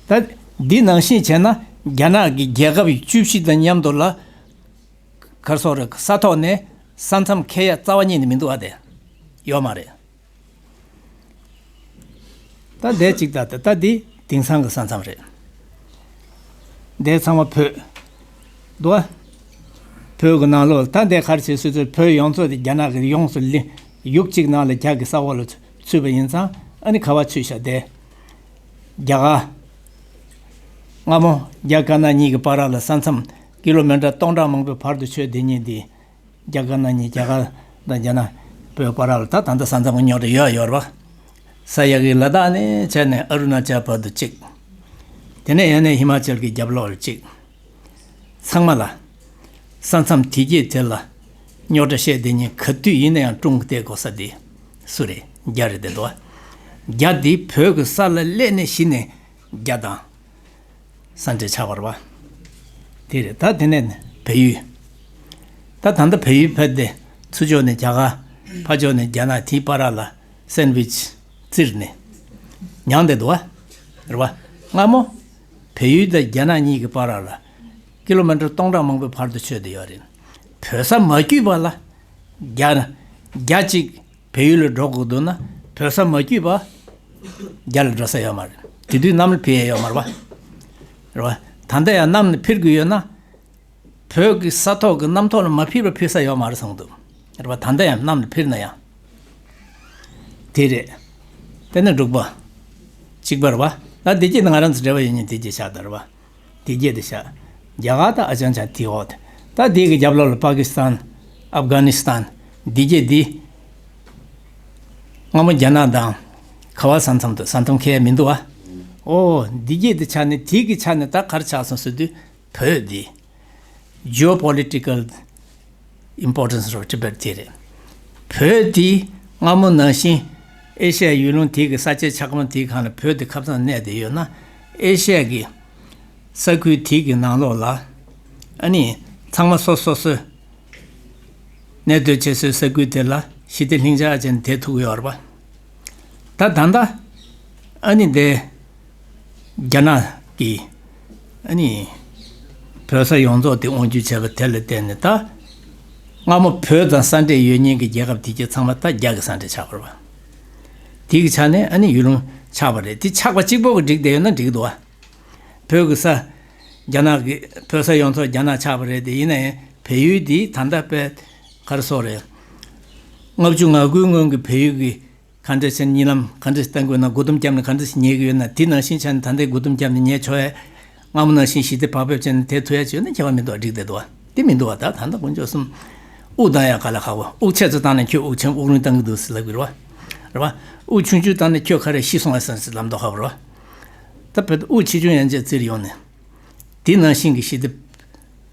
ད་འདི་ནང་བཞིན་བྱས་ན་རྒྱ་ནག་གི་རྒྱལ་ཁབ་བཅུ་བཞི་དང་མཉམ་དུ་ལ་གར་སོགས་རེད། ས་ཐོག་ནས་ས་མཚམས་འཁེལ་ཡ་རྩ་བ་ཉིད་ནས་མི་འདུག་བ། དེ་ཡོད་མ་རེད། ད་འདས་གཅིག་ད་ད་ད་འདི་དེང་སང་གི་ས་མཚམས་རེད། འདས་ཚང་མ་བོད་འདུག་བ། བོད་ཀྱི་ནང་ལོགས་ད་འདས་ག་རེ་བྱེད་སྲིད་ཚོད་བོད་ཡོངས་རྫོགས་དེ་རྒྱ་ནག་གི་ཡོངས་སུ་ལི་ཡུག་གཅིག་ནང་ལ་རྒྱ་གི་ས་འོག་ལ་ཚུད་པ་ཡིན་ཙང་། ཨ་ནི་ག་བ་ཚུད་ཤག་དེ་རྒྱ་གར། སྔ་མོ་རྒྱ་དཀར་ནག་གཉིས་ཀྱི་བར་ལ་ས་མཚམས་ཀི་ལོ་མི་ཊར་སྟོང་ཕྲག་མང་པོའི་བར་དུ་ཆོད་བསྡད་མཁན་དེ། རྒྱ་དཀར་ནག་གཉིས། རྒྱ་གར་དང་རྒྱ་ནག་བོད་བར་ལ་ད་ད་ལྟ་ས་མཚམས་ཀྱི་རྙོག་དྲ་ཡོད་ཡོད་རེད་བ། ས་ཡ་གི་ལ་དྭགས་ནས་བྱས་ནས་ཨ་རུ་ན་ཅལ་བར་དུ་གཅིག་དེ་ནས་ཡང་ནས་ཧི་མ་ཅལ་གྱི་རྒྱབ་ལོགས་ལ་གཅིག་ཚང་མ་ལ་ས་མཚམས་དེ་གྱད་དེ་ལ་རྙོག་དྲ་བཤད་བསྡད་མཁན་ག་དུས་ཡིན་ན་ཡང་ཀྲུང་གོ་བལྟས་དགོས་ས་དེ་སུ་རེད། རྒྱ་རེད་དེ་འདུག་བ། རྒྱ་དེ་བོད་ཀྱི་ས་ལ་སླེབས་ནས་གཞི་ནས་རྒྱ་དང་ས་འབྲེལ་ཆགས་པ་རེད་བ། དེ་རེད། ད་དེ་ནས་བལ་ཡུལ། ད་ད་ལྟ་བལ་ཡུལ་ཕེབས་ཏེ་ཚུར་ཕྱོགས་ནས་རྒྱ་གར། ཕར་ཕྱོགས་ནས་རྒྱ་ནག་དེའི་བར་ལ་སན་ཝིཆ་བཙིར་ནས་མྱངས་བསྡད་འདུག་བ། རེད་བ། སྔ་མོ་བལ་ཡུལ་དང་རྒྱ་ནག་གཉིས་ཀྱི་བར་ལ་ཀི་ལོ་མི་ཊར་སྟོང་ཕྲག་མང་པོའི་བར་དུ་ཆོད་བསྡད་ཡོད་རེད། བོད་ས་མ་བརྒྱུད་པ་ལ་རྒྱ་རྒྱ་གཅིག་བལ་ཡུལ་ལ་འགྲོ་དགོས་འདུག་ན། བོད་ས་མ་བརྒྱུད་པ་རྒྱ་ལ་འགྲོ་ས་ཡོད་མ་རེད། དེ་དུས་གནམ་ལ་འཕུར་ཡས་ཡོད་མ་རེད་བ། རེད་བ། ད་ལྟ་ཡང་གནམ་ལ་འཕུར་དགོས་ཡོད་ན། བོད་ཀྱི་ས་ཐོག་གི་གནམ་ཐོག་ལ་མ་འཕུར་བར་འཕུར་ས་ཡོད་མ་རེད་གསུངས་འདུག་རེད་བ། ད་ལྟ་ཡང་གནམ་ལ་འཕུར་ན་ཡང་། དེ་རེད། དེ་ནས་འབྲུག་པ་གཅིག་པ་རེད་བ། ད་དེ་གྱད་ང་རང་ཚོ་འབྲེལ་བ་ཡོད་མཁན་དེ་གྱད་ཤག་ད་རེད་བ། དེ་གྱད་དེ་ཤག་རྒྱ་གར་ད་ཨ་ཅང་ཅང་དེ་འོག་དེ། ད་དེའི་གི་རྒྱབ་ལོགས་ལ་པ་ཀི་སི་ཐན། ཨབ་གྷ་ནི་སི་ཐན། འདི་གྱད་འདི་སྔ་མོ་རྒྱ་ནག་དང་ག་བ་ས་མཚམས་དང་ས་མཚམས་ཁེལ་མི་འདུག་བ། ཨོ་འདི་གྱད་འདི་ཆ་ནས་དེའི་གི་ཆ་ནས་ད་ག་རེ་ཆགས་སོང་ཟེར་དུས། བོད་འདི་Geopolitical Importance of Tibet དེ་རེད། བོད་འདི་སྔ་མོ་ནང་བཞིན་ཨེ་ཤ་ཡའི་ཡུལ་ལུང་དེའི་གི་ས་ཆའི་ཆ་ཚང་དེའི་སྒང་ལ་བོད་འདི་ཁ་སང་གནས་བསྡད་ཡོད་ན། ཨེ་ཤ་ཡ་གི་ས་ཁུལ་དེའི་གི་ནང་ལོགས་ལ་ཨ་ནི་ཚང་མ་སོ་སོ་སོའི་གནས་སྡོད་བྱེད་སའི་ས་ཁུལ་དེ་ལ་ཞི་བདེ་ལྷིང་འཇགས་ཅན་དེ་ཐུག་ཡོད་རེད་པ། ད་ད་ལྟ་ཨ་ནི་འདི་རྒྱ་ནག་གིས་ཨ་ནི་བོད་ས་ཡོངས་རྫོགས་དེ་དབང་སྒྱུར་བྱས་པ་དེ་ལ་བརྟེན་ནས། ད་སྔ་མོ་བོད་དང་ས་འབྲེལ་ཡོད་མཁན་གྱི་རྒྱལ་ཁབ་དེ་གྱད་ཚང་མ་ད་རྒྱ་གི་ས་འབྲེལ་ཆགས་པ་རེད་པ། དེ་གི་ཆ་ནས་ཨ་ནི་ཡུལ་ལུང་ཆགས་པ་རེད། དེ་ཆགས་པ་གཅིག་པོ་གི་འགྲིག་བསྡད་ཡོད་ན་འགྲིག་འདུག་བ། བོད་ཀྱི་ས། རྒྱ་ནག་གི་བོད་ས་ཡོངས་རྫོགས་རྒྱ་ནག་ཆགས་པ་རེད་དེ། ཡིན་ན་ཡང་བལ་ཡུལ་འདི་ད་ལྟ་དཔེ་ག་རེ་ཟེར་དགོས་རེད། ལྔ་བཅུ་ང་དགུའི་སྔོན་གྱི་བལ་ཡུལ་གྱི་ག་འདྲ་ཞིག་གཉིད་ལམ་ག་འདྲ་ཞིག་བཏང་དགོས་ན། མགོ་རྡུམ་བརྒྱབ་ནས་ག་འདྲ་ཞིག་ཉལ་གྱི་ཡོད་ན། དེ་ནང་བཞིན་ཆ་ནས་ད་ལྟའི་མགོ་རྡུམ་བརྒྱབ་ནས་ཉལ་ཆོག་ཡ། སྔ་མོ་ནང་བཞིན་ཞི་བདེ་བག་ཕེབས་བྱས་ནས་དེ་ཐུབ་ཡ་བྱས་ན་ཁྱད་པར་མི་འདུག་བ། འགྲིག་བསྡད་འདུག་བ། དེ་མི་འདུག་བ། ད་ད་ལྟ་དཀོན་མཆོག་གསུམ། དབུགས་བཏང་ཡ་ག་ལ་ཁག་པོ། དབུགས་ཆད་ཙམ་བཏང་ན་ཁྱོད་དབུགས་ཆེན་དབུགས་རིང་བཏང་གི་འདུག་ཟེར་ལབ་ཀྱི་རེད་བ། རེད་བ། དབུགས་ཆུང་ཆུང་བཏང་ན་ཁྱོད་ག་རེ་ཤི་སོང་བ་ཟེར་ལབ་མདོག་ཁ་པོ་རེད་བ། ད་བོད་དབུགས་ཆེ་ཆུང་ཡན་ཆད་བཙིར་ཡོང་ནས། དེ་ནང་བཞིན་གྱི་ཞི་བདེ།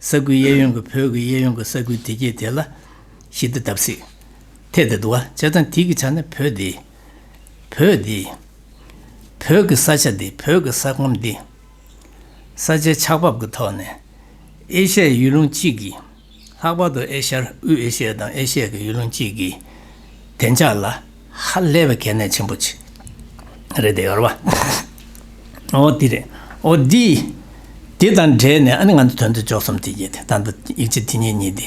ས་ཁུལ་གཡས་གཡོན་གྱི་བོད་ཀྱི་གཡས་གཡོན་གྱི་ས་ཁུལ་དེ་གྱད་དེ་ལ་ཞི་བདེ་བརྡབ་གསིག་ཐེབས་བསྡད་འདུག་བ། བྱས་ཙང་དེ་གི་ཆ་ནས་བོད་འདི། བོད་འདི། བོད་ཀྱི་ས་ཆ་འདི། བོད་ཀྱི་ས་ཁོངས་འདི། ས་ཆའི་ཆགས་བབ་ཀྱི་ཐོག་ནས་ཨེ་ཤ་ཡའི་ཡུལ་ལུང་གཅིག་གི། ལྷག་པར་དུ་ཨེ་ཤ་ཡ། དབུས་ཨེ་ཤ་ཡ་དང་ཨེ་ཤ་ཡ་གི་ཡུལ་ལུང་གཅིག་གི་བདེ་འཇགས་ལ་ཧ་ལས་པའི་གལ་གནད་ཆེན་པོ་ཅིག་རེད་བསྡད་ཡོད་རེད་བ། འོ་དེ་རེད། འོ་འདི། དེ་དང་འབྲེལ་ནས་ཨ་ནི་ང་ཚོ་དོན་ཚན་བཅུ་གསུམ་དེ་གྱད་དེ། ད་ལྟ་ཡིག་ཆ་དེ་གཉིས་གཉིས་དེ་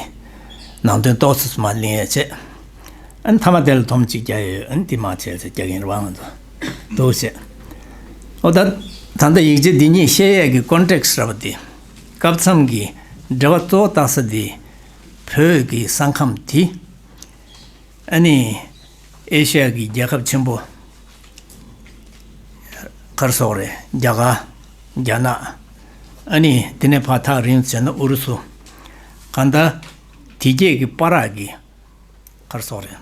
ནང་དོན་ཏོག་ཙམ་མར་གླེང་ཡ་བྱས། ཨ་ནི་མཐའ་མ་དེ་ལ་དོམ་གཅིག་རྒྱག་ཡ་ཡོད། ཨ་ནི་དེ་མར་བྱས་ཚེ་རྒྱག་གི་ཡིན་རེད་བ། ང་ཚོ་འདུག་བྱས། འོ་ད་ད་ལྟ་ཡིག་ཆ་འདི་གཉིས་བཤད་ཡས་ཀྱི་ཀོན་ཊེག་སི་ར་བ་དེ། སྐབས་མཚམས་ཀྱི་འབྲེལ་བ་གཙོ་བོ་བཏགས་ས་དེ། བོད་ཀྱི་ས་ཁམས་དེ། ཨ་ནི་ཨེ་ཤ་ཡ་གི་རྒྱལ་ཁབ་ཆེན་པོ་ག་རེ་ཟེར་དགོས་རེད། རྒྱ་གར། རྒྱ་ནག། ཨ་ནི་དེ་ནས་ཕར་ཐག་རིང་དུ་བྱས་ན་ཨུ་རུ་སུ། གང་ལྟར་དེ་གྱད་ཀྱི་བར་གྱི་ག་རེ་ཟེར་དགོས་རེད།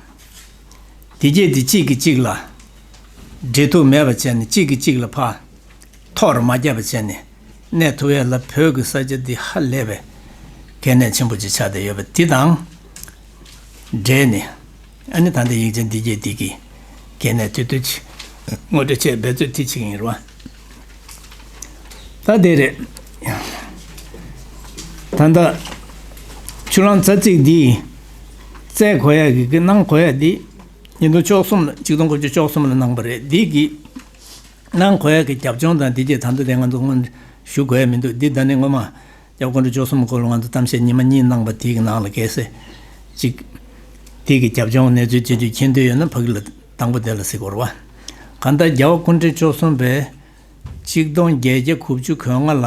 དེ་གྱད་དེ་གཅིག་གིས་གཅིག་ལ་འབྲེལ་གཏུག་མེད་པ་བྱས་ནས། གཅིག་གིས་གཅིག་ལ་ཕར་ཐོག་རེ་མ་བརྒྱབ་པ་བྱས་ནས་གནས་ཐུབ་ཡས་ལ་བོད་ཀྱི་ས་ཆ་འདི་ཧ་ལས་པའི་གལ་གནད་ཆེན་པོ་ཅིག་ཆགས་བསྡད་ཡོད་པ་འདི་དང་འབྲེལ་ནས། ཨ་ནི་ད་ལྟ་ཡིག་ཆ་འདི་གྱད་འདི་གི་གལ་གནད་ཐོད་ཐོད་ཅིག་ངོ་སྤྲོད་བྱས་འབད་རྩོལ་དེ་བྱེད་ཀྱི་ཡིན་རེད་བ། ད་དེ་རེད། ད་ལྟ་ཆུ་གླང་རྩ་ཚིག་འདི་བཙལ་དགོས་ཡ་གི་གི་གནང་དགོས་ཡ་འདི། ཉིས་སྟོང་བཅུ་གསུམ་ལ། ཆིག་སྟོང་དགུ་བརྒྱ་བཅུ་གསུམ་ལ་གནང་བ་རེད། འདི་གི་གནང་དགོས་ཡ་གི་རྒྱབ་ལྗོངས་དང་འདི་གྱད་ད་ལྟ་དེ་ང་ཚོ་སྔོན་ཞུ་དགོས་ཡ་མི་འདུག་འདི་ད་ནི་སྔོན་མ་རྒྱལ་བ་སྐུ་ཕྲེང་བཅུ་གསུམ་སྐོར་ལ་ང་ཚོ་གཏམ་བཤད་ཉི་མ་གཉིས་གནང་བ་དེའི་གི་ནང་ལ་གལ་སྲིད་ཅིག་དེའི་གི་རྒྱབ་ལྗོངས་གནས་ཚུལ་དེ་ཚོ་མཁྱེན་འདོད་ཡོད་ན་ཕ་གི་ལ་དང་པོ་དེ་ལ་གཟིགས་དགོས་རེད་བ། གང་ལྟར་རྒྱལ་བ་སྐུ་ཕྲེང་བཅུ་གསུམ་པས་ཆིག་སྟོང་བརྒྱད་བརྒྱ་དགུ་བཅུ་གོ་ལྔ་ལ་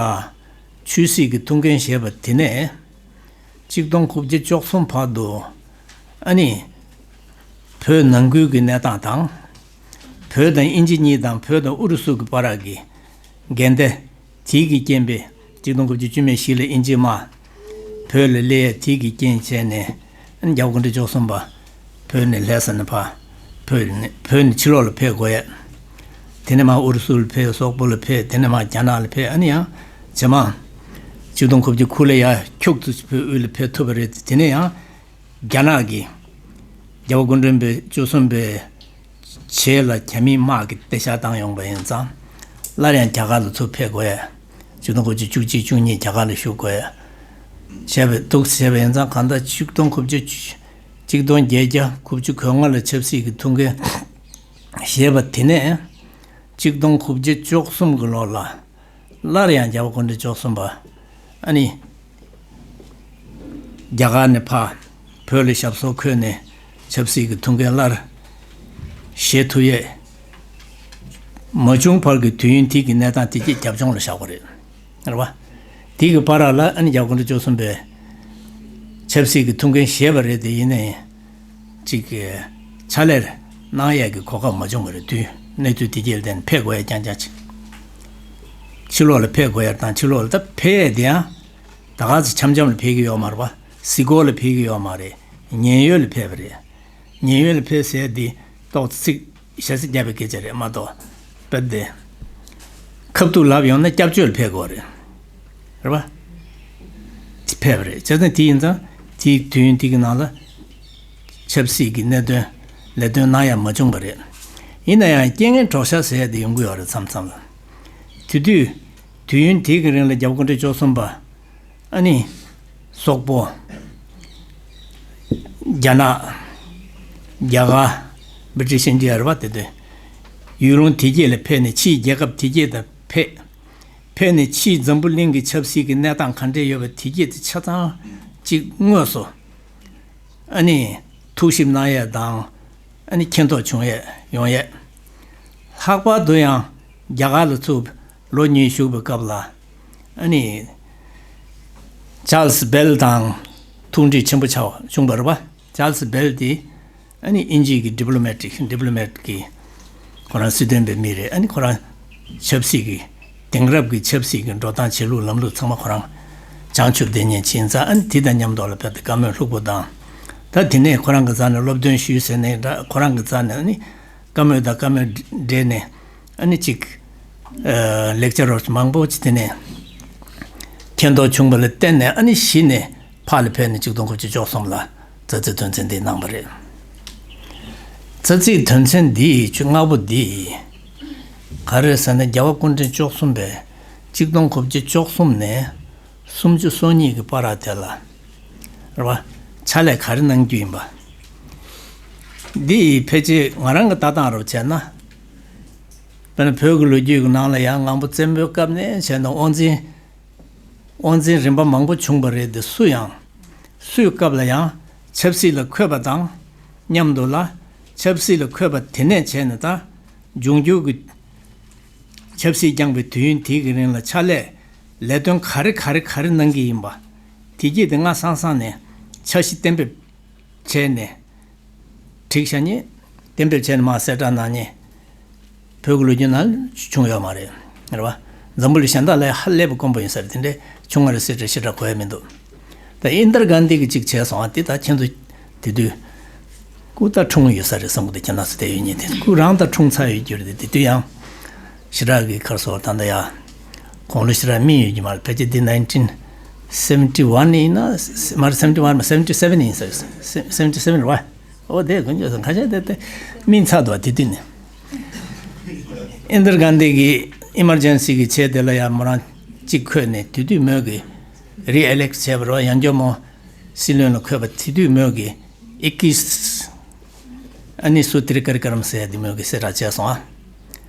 ཆོས་སྲིད་ཀྱི་ཐུགས་འགན་བཞེས་པ་དེ་ནས། ཆིག་སྟོང་དགུ་བརྒྱ་བཅུ་གསུམ་བར་དུ། ཨ་ནི་བོད་ནང་ཁུལ་གྱི་གནས་སྟངས་དང་། བོད་དང་དབྱིན་ཇི་གཉིས་དང་བོད་དང་ཨུ་རུ་སུ་གྱི་བར་གྱི་འགལ་ཟླ་དེ་གི་རྐྱེན་པས། ཆིག་སྟོང་དགུ་བརྒྱ་བཅུ་མེད་བཞི་ལ་དབྱིན་ཇིའི་དམག་བོད་ལ་སླེབས་ཡས་དེ་གི་རྐྱེན་བྱས་ནས། ཨ་ནི་རྒྱལ་བ་སྐུ་ཕྲེང་བཅུ་གསུམ་པ་བོད་ནས་ལྷ་ས་ནས་ཕར་བོད་ནས་བོད་ནས་ཕྱི་ལོགས་ལ་ཕེབས་དགོས་ཡས། དེ་ནས་མར་ཨུ་རུ་སུ་ལ་ཕེབས། སོག་པོ་ལ་ཕེབས། དེ་ནས་མར་རྒྱ་ནག་ལ་ཕེབས། ཨ་ནི་ཡང་རྗེས་མ་ཆིག་སྟོང་དགུ་བརྒྱ་དགུ་ལ་ཡར་ཁྱུག་ཙམ་བོད་དབུས་ལ་ཕེབས་ཐུབ་པ་རེད། དེ་ནས་ཡང་རྒྱ་ནག་གིས་རྒྱལ་བ་སྐུ་ཕྲེང་བཅུ་གསུམ་པའི་རྗེས་ལ་རྒྱ་མིའི་དམག་གིས་དེད་ཤག་བཏང་ཡོང་པ་ཡིན་ཙང་། སླར་ཡང་རྒྱ་གར་ལ་ཚུར་ཕེབས་དགོས་ཡས། ཆིག་སྟོང་དགུ་བརྒྱ་བཅུ་གཅིག་བཅུ་གཉིས་རྒྱ་གར་ལ་བཞུགས་དགོས་ཡས་བྱས་པའི་འདུག་བྱས་པ་ཡིན་ཙང་། གང་ལྟར་ཆིག་སྟོང་དགུ་བརྒྱ་ཆིག་སྟོང་བརྒྱད་བརྒྱ་དགུ་བཅུ་གོ་ལྔ་ལ་ཆབ་སྲིད་ཀྱི་ཐུགས་འགན་བཞེས་པ་དེ་ནས། ཆིག་སྟོང་དགུ་བརྒྱ་བཅུ་གསུམ་གྱི་ལོ་ལ་སླར་ཡང་རྒྱལ་བ་སྐུ་ཕྲེང་བཅུ་གསུམ་པ་ཨ་ནི་རྒྱ་གར་ནས་ཕར་བོད་ལ་ཞབས་སོར་འཁོད་ནས་ཆབ་སྲིད་ཀྱི་ཐུགས་འགན་སླར་བཞེས་ཐུབ་ཡས་མ་བྱུང་བར་གྱི་དུས་ཡུན་དེ་གི་གནས་སྟངས་དེ་གྱད་རྒྱབ་ལྗོངས་ལ་བཞག་པ་རེད། རེད་བ། དེ་གི་བར་ལ་ཨ་ནི་རྒྱལ་བ་སྐུ་ཕྲེང་བཅུ་གསུམ་པས་ཆབ་སྲིད་ཀྱི་ཐུགས་འགན་བཞེས་པ་རེད་དེ། ཡིན་ནའི་ཅིག་ཕྱག་ལས་གནང་ཡས་ཀྱི་གོ་སྐབས་མ་བྱུང་བ་རེད། དུས་གནས་ཚུལ་དེ་གྱད་ལ་བརྟེན་ནས་ཕེབས་དགོས་ཡས་རྐྱང་རྐྱང་ཅིག་ཕྱི་ལོགས་ལ་ཕེབས་དགོས་ཡས་དང་། ཕྱི་ལོགས་ལ་ད་ཕེབས་ཡས་དེ་ཡང་ད་ག་ཚོད་འཆམ་འཆམ་ལ་ཕེབས་ཀྱི་ཡོད་མ་རེད་བ། གཟིགས་སྐོར་ལ་ཕེབས་ཀྱི་ཡོད་མ་རེད། ཉེན་གཡོལ་ལ་ཕེབས་པ་རེད། ཉེན་གཡོལ་ལ་ཕེབས་ཟེར་དེ་ཏོག་ཙམ་ཞེ་ས་རྒྱབ་པའི་སྐད་ཆ་རེད་མ་གཏོགས། དཔེ་དེ་ཁ་ཐུག་ལབ་ཡོང་ན་སྐྱབས་བཅོལ་ལ་ཕེབས་དགོས་རེད། རེད་པ། ཕེབས་པ་རེད། བྱས་ཙང་དེ་ཡིན་ཙང་དེའི་དུས་ཡུན་དེ་གི་ནང་ལ་ཆབ་སྲིད་ཀྱི་གནད་དོན་ལས་དོན་གནང་ཡ་མ་བྱུང་བ་རེད། ཡིན་ན་ཡང་རྐྱེན་ངན་གྲོགས་ཤར་ཟེར་ཡ་དེ་ཡོང་གི་ཡོད་རེད་མཚམས་མཚམས་ལ། དེ་དུས་དུས་ཡུན་དེ་གི་རིང་ལ་རྒྱལ་བ་སྐུ་ཕྲེང་བཅུ་གསུམ་པ། ཨ་ནི། སོག་པོ། རྒྱ་ནག་རྒྱ་གར། བྷི་ཊི་ཤི་ཨིན་ཌི་ཡ་རེད་པ་དེ་དུས། ཡུལ་ལུང་དེ་གྱད་ལ་ཕེབས་ནས་ཕྱིའི་རྒྱལ་ཁབ་དེ་གྱད་དང་ཕེབས། ཕེབས་ནས་ཕྱིའི་འཛམ་བུ་གླིང་གི་ཆབ་སྲིད་ཀྱི་གནས་སྟངས་ག་འདྲས་ཡོད་པ་དེ་གྱད་དེ་ཆ་ཚང་གཅིག་དངོས་སུ། ཨ་ནི། ཐུགས་ཞིབ་གནང་ཡས་དང་། ཨ་ནི་མཁྱེན་རྟོགས་བྱུང་ཡས་ཡོང་ཡས། ལྷག་པར་དུ་ཡང་རྒྱ་གར་ལ་ཚུར་ལོ་གཉིས་བཞུགས་པའི་སྐབས་ལ། ཨ་ནི། ཅཱལ་སི་བེལ་དང་ཐུག་འཕྲད་ཆེན་པོ་ཆགས་བྱུང་བ་རེད་པ། ཅཱལ་སི་བེལ་དེ་ཨ་ནི་དབྱིན་ཇི་གི་ཌི་པི་ལོ་མེ་ཊིག་ཌི་པི་ལོ་མེ་ཊི་གི་ཁོ་རང་སྲིད་དོན་པའི་མི་རེད། ཨ་ནི་ཁོ་རང་ཆབ་སྲིད་ཀྱི་དེང་རབས་ཀྱི་ཆབ་སྲིད་ཀྱི་འགྲོ་སྟངས་བྱེད་ལུགས་ལམ་ལུགས་ཚང་མ་ཁོ་རང་བྱང་ཆུབ་བདེ་གཉེར་བྱས་ཙང་། ཨ་ནི་དེ་དང་མཉམ་དུ་ལ་བོད་དུ་བཀའ་མོལ་ལྷུག་པོ་དང་། ད་དེ་ནས་ཁོ་རང་གི་རྩ་ནས་སློབ་སྟོན་ཞུས་ཟེར་ནས་ད་ཁོ་རང་གི་རྩ་ནས་ཨ་ནི་བཀའ་མོལ་དང་བཀའ་མོལ་འབྲེལ་ནས་ཨ་ནི་ཅིག་ལེགས་ཆ་རོགས་མང་པོ་ཅིག་དེ་ནས་མཁྱེན་རྟོགས་བྱུང་བ་ལ་བརྟེན་ནས། ཨ་ནི་གཞི་ནས་ཕར་ལ་ཕེབས་ནས་གཅིག་སྟོང་དགུ་བརྒྱ་བཅུ་གསུམ་ལ་མཛའ་བརྩེའི་དོན་ཚན་འདི་གནང་བ་རེད། མཛའ་བརྩེའི་དོན་ཚན་འདི་ཆུ་ལྔ་པོ་འདི་ག་རེ་ཟེར་ན། རྒྱལ་བ་སྐུ་ཕྲེང་བཅུ་གསུམ་པས་གཅིག་སྟོང་དགུ་བརྒྱ་བཅུ་གསུམ་ནས་སུམ་ཅུ་སོ་གཉིས་ཀྱི་བར་དེ་ལ། རེད་བ། ཕྱག་ལས་ག་རེ་གནང་རྒྱུ་ཡིན་པ། འདི་ཕལ་ཆེར་ང་རང་གི་ལྟ་སྟངས་རུ་བྱས་ན། དཔེར་ན་བོད་ཀྱི་ལོ་རྒྱུས་ཀྱི་ནང་ལ་ཡང་སྔ་པོ་བཙན་པོའི་སྐབས་ནས་བྱས་ན་དབང་འཛིན། དབང་འཛིན་རིམ་པ་མང་པོ་བྱུང་བ་རེད་དེ། སུ་ཡང་། སུའི་སྐབས་ལ་ཡང་ཆབ་སྲིད་ལ་འཁོད་པ་དང་མཉམ་དུ་ལ། ཆབ་སྲིད་ལ་འཁོད་པ་དེ་ནས་བྱས་ནས་ད་འབྱུང་འགྱུར་གྱི་ཆབ་སྲིད་བསྐྱངས་པའི་དུས་ཡུན་དེའི་གི་རིང་ལ་ཕྱག་ལས་ལས་དོན་ག་རེ་ག་རེ་ག་རེ་གནང་གི་ཡིན་པ། དེ་གྱད་དེ་སྔ་སང་སང་ནས་འཆར་གཞི་གཏན་འབེབས་བྱས་ནས། བསྒྲིགས་བཞག་ནས་གཏན་འབེབས་བྱས་ནས་མར་གསལ་བསྒྲགས་གནང་མཁན་བོད་ཀྱི་ལོ་རྒྱུས་ནང་བྱུང་ཡོད་མ་རེད། རེད་བ། འཛམ་བུ་གླིང་གཞན་དག་ལ་ཧ་ལས་པའི་དཀོན་པོ་ཡིན་ས་རེད། དེ་འདྲའི་བྱུང་བ་རེད་ཟེར་བྱས་ཞེ་དྲག་གོ་ཡ་མི་འདུག་ད་ཨིན་དར་གྷན་དྷི་གིས་གཅིག་བྱས་སོང་བ་དེ། ད་ཁྱེད་ཚོ་དེ་དུས་སྐུ་ད་འཁྲུངས་ཡོད་ས་རེད་བསམ་གི་འདུག་ཁྱེད་རྣམ་ཚོ་བསྡད་ཡོད་མཁན་དེ། སྐུ་རང་ད་འཁྲུངས་ཚར་ཡོད་རྒྱུ་རེད་དེ། དེ་དུས་ཡང་ཞེ་དྲག་གི་ཁར་སོ་ད་ལྟ་ཡ། དགུང་ལོ་ཞེ་དྲག་སྨིན་ཡོད་ཀྱི་མ་རེད། ཕལ་ཆེར་འདི་nineteen seventy one ཡིན་ན། མ་རེད། seventy one མ་རེད། seventy seven ཡིན་ས་རེད། seventy seven རེད་བ། ཨོ་དེ་དགུང་ལོ་ཁ་ཤས་དེ་དེ་སྨིན་ཚར་འདུག་བ། དེ་དུས་ནས་ཨིན་དར་གྷན་དྷི་གིས་ཨི་མར་ཇེན་སི་གི་ཆེད་དེ་ལ་ཡང་མོ་རང་གཅིག་འཁོད་ནས། དེ་དུས་མོས་གི་རི་ཨེ་ལེག་བྱས་པ་རེད་བ། ཡང་བསྐྱར་མོ་སྲིད་བློན་ལ་འཁོད་པ། དེ་དུས་མོས་གི་ཨི་ཀིས། ཨ་ནི་སུ་ཏྲི་ཀར་ཀ་རམ་ཟེར་ཡ་འདི་མོས་གི་གསལ་བསྒྲགས་བྱས་སོང་ཨ།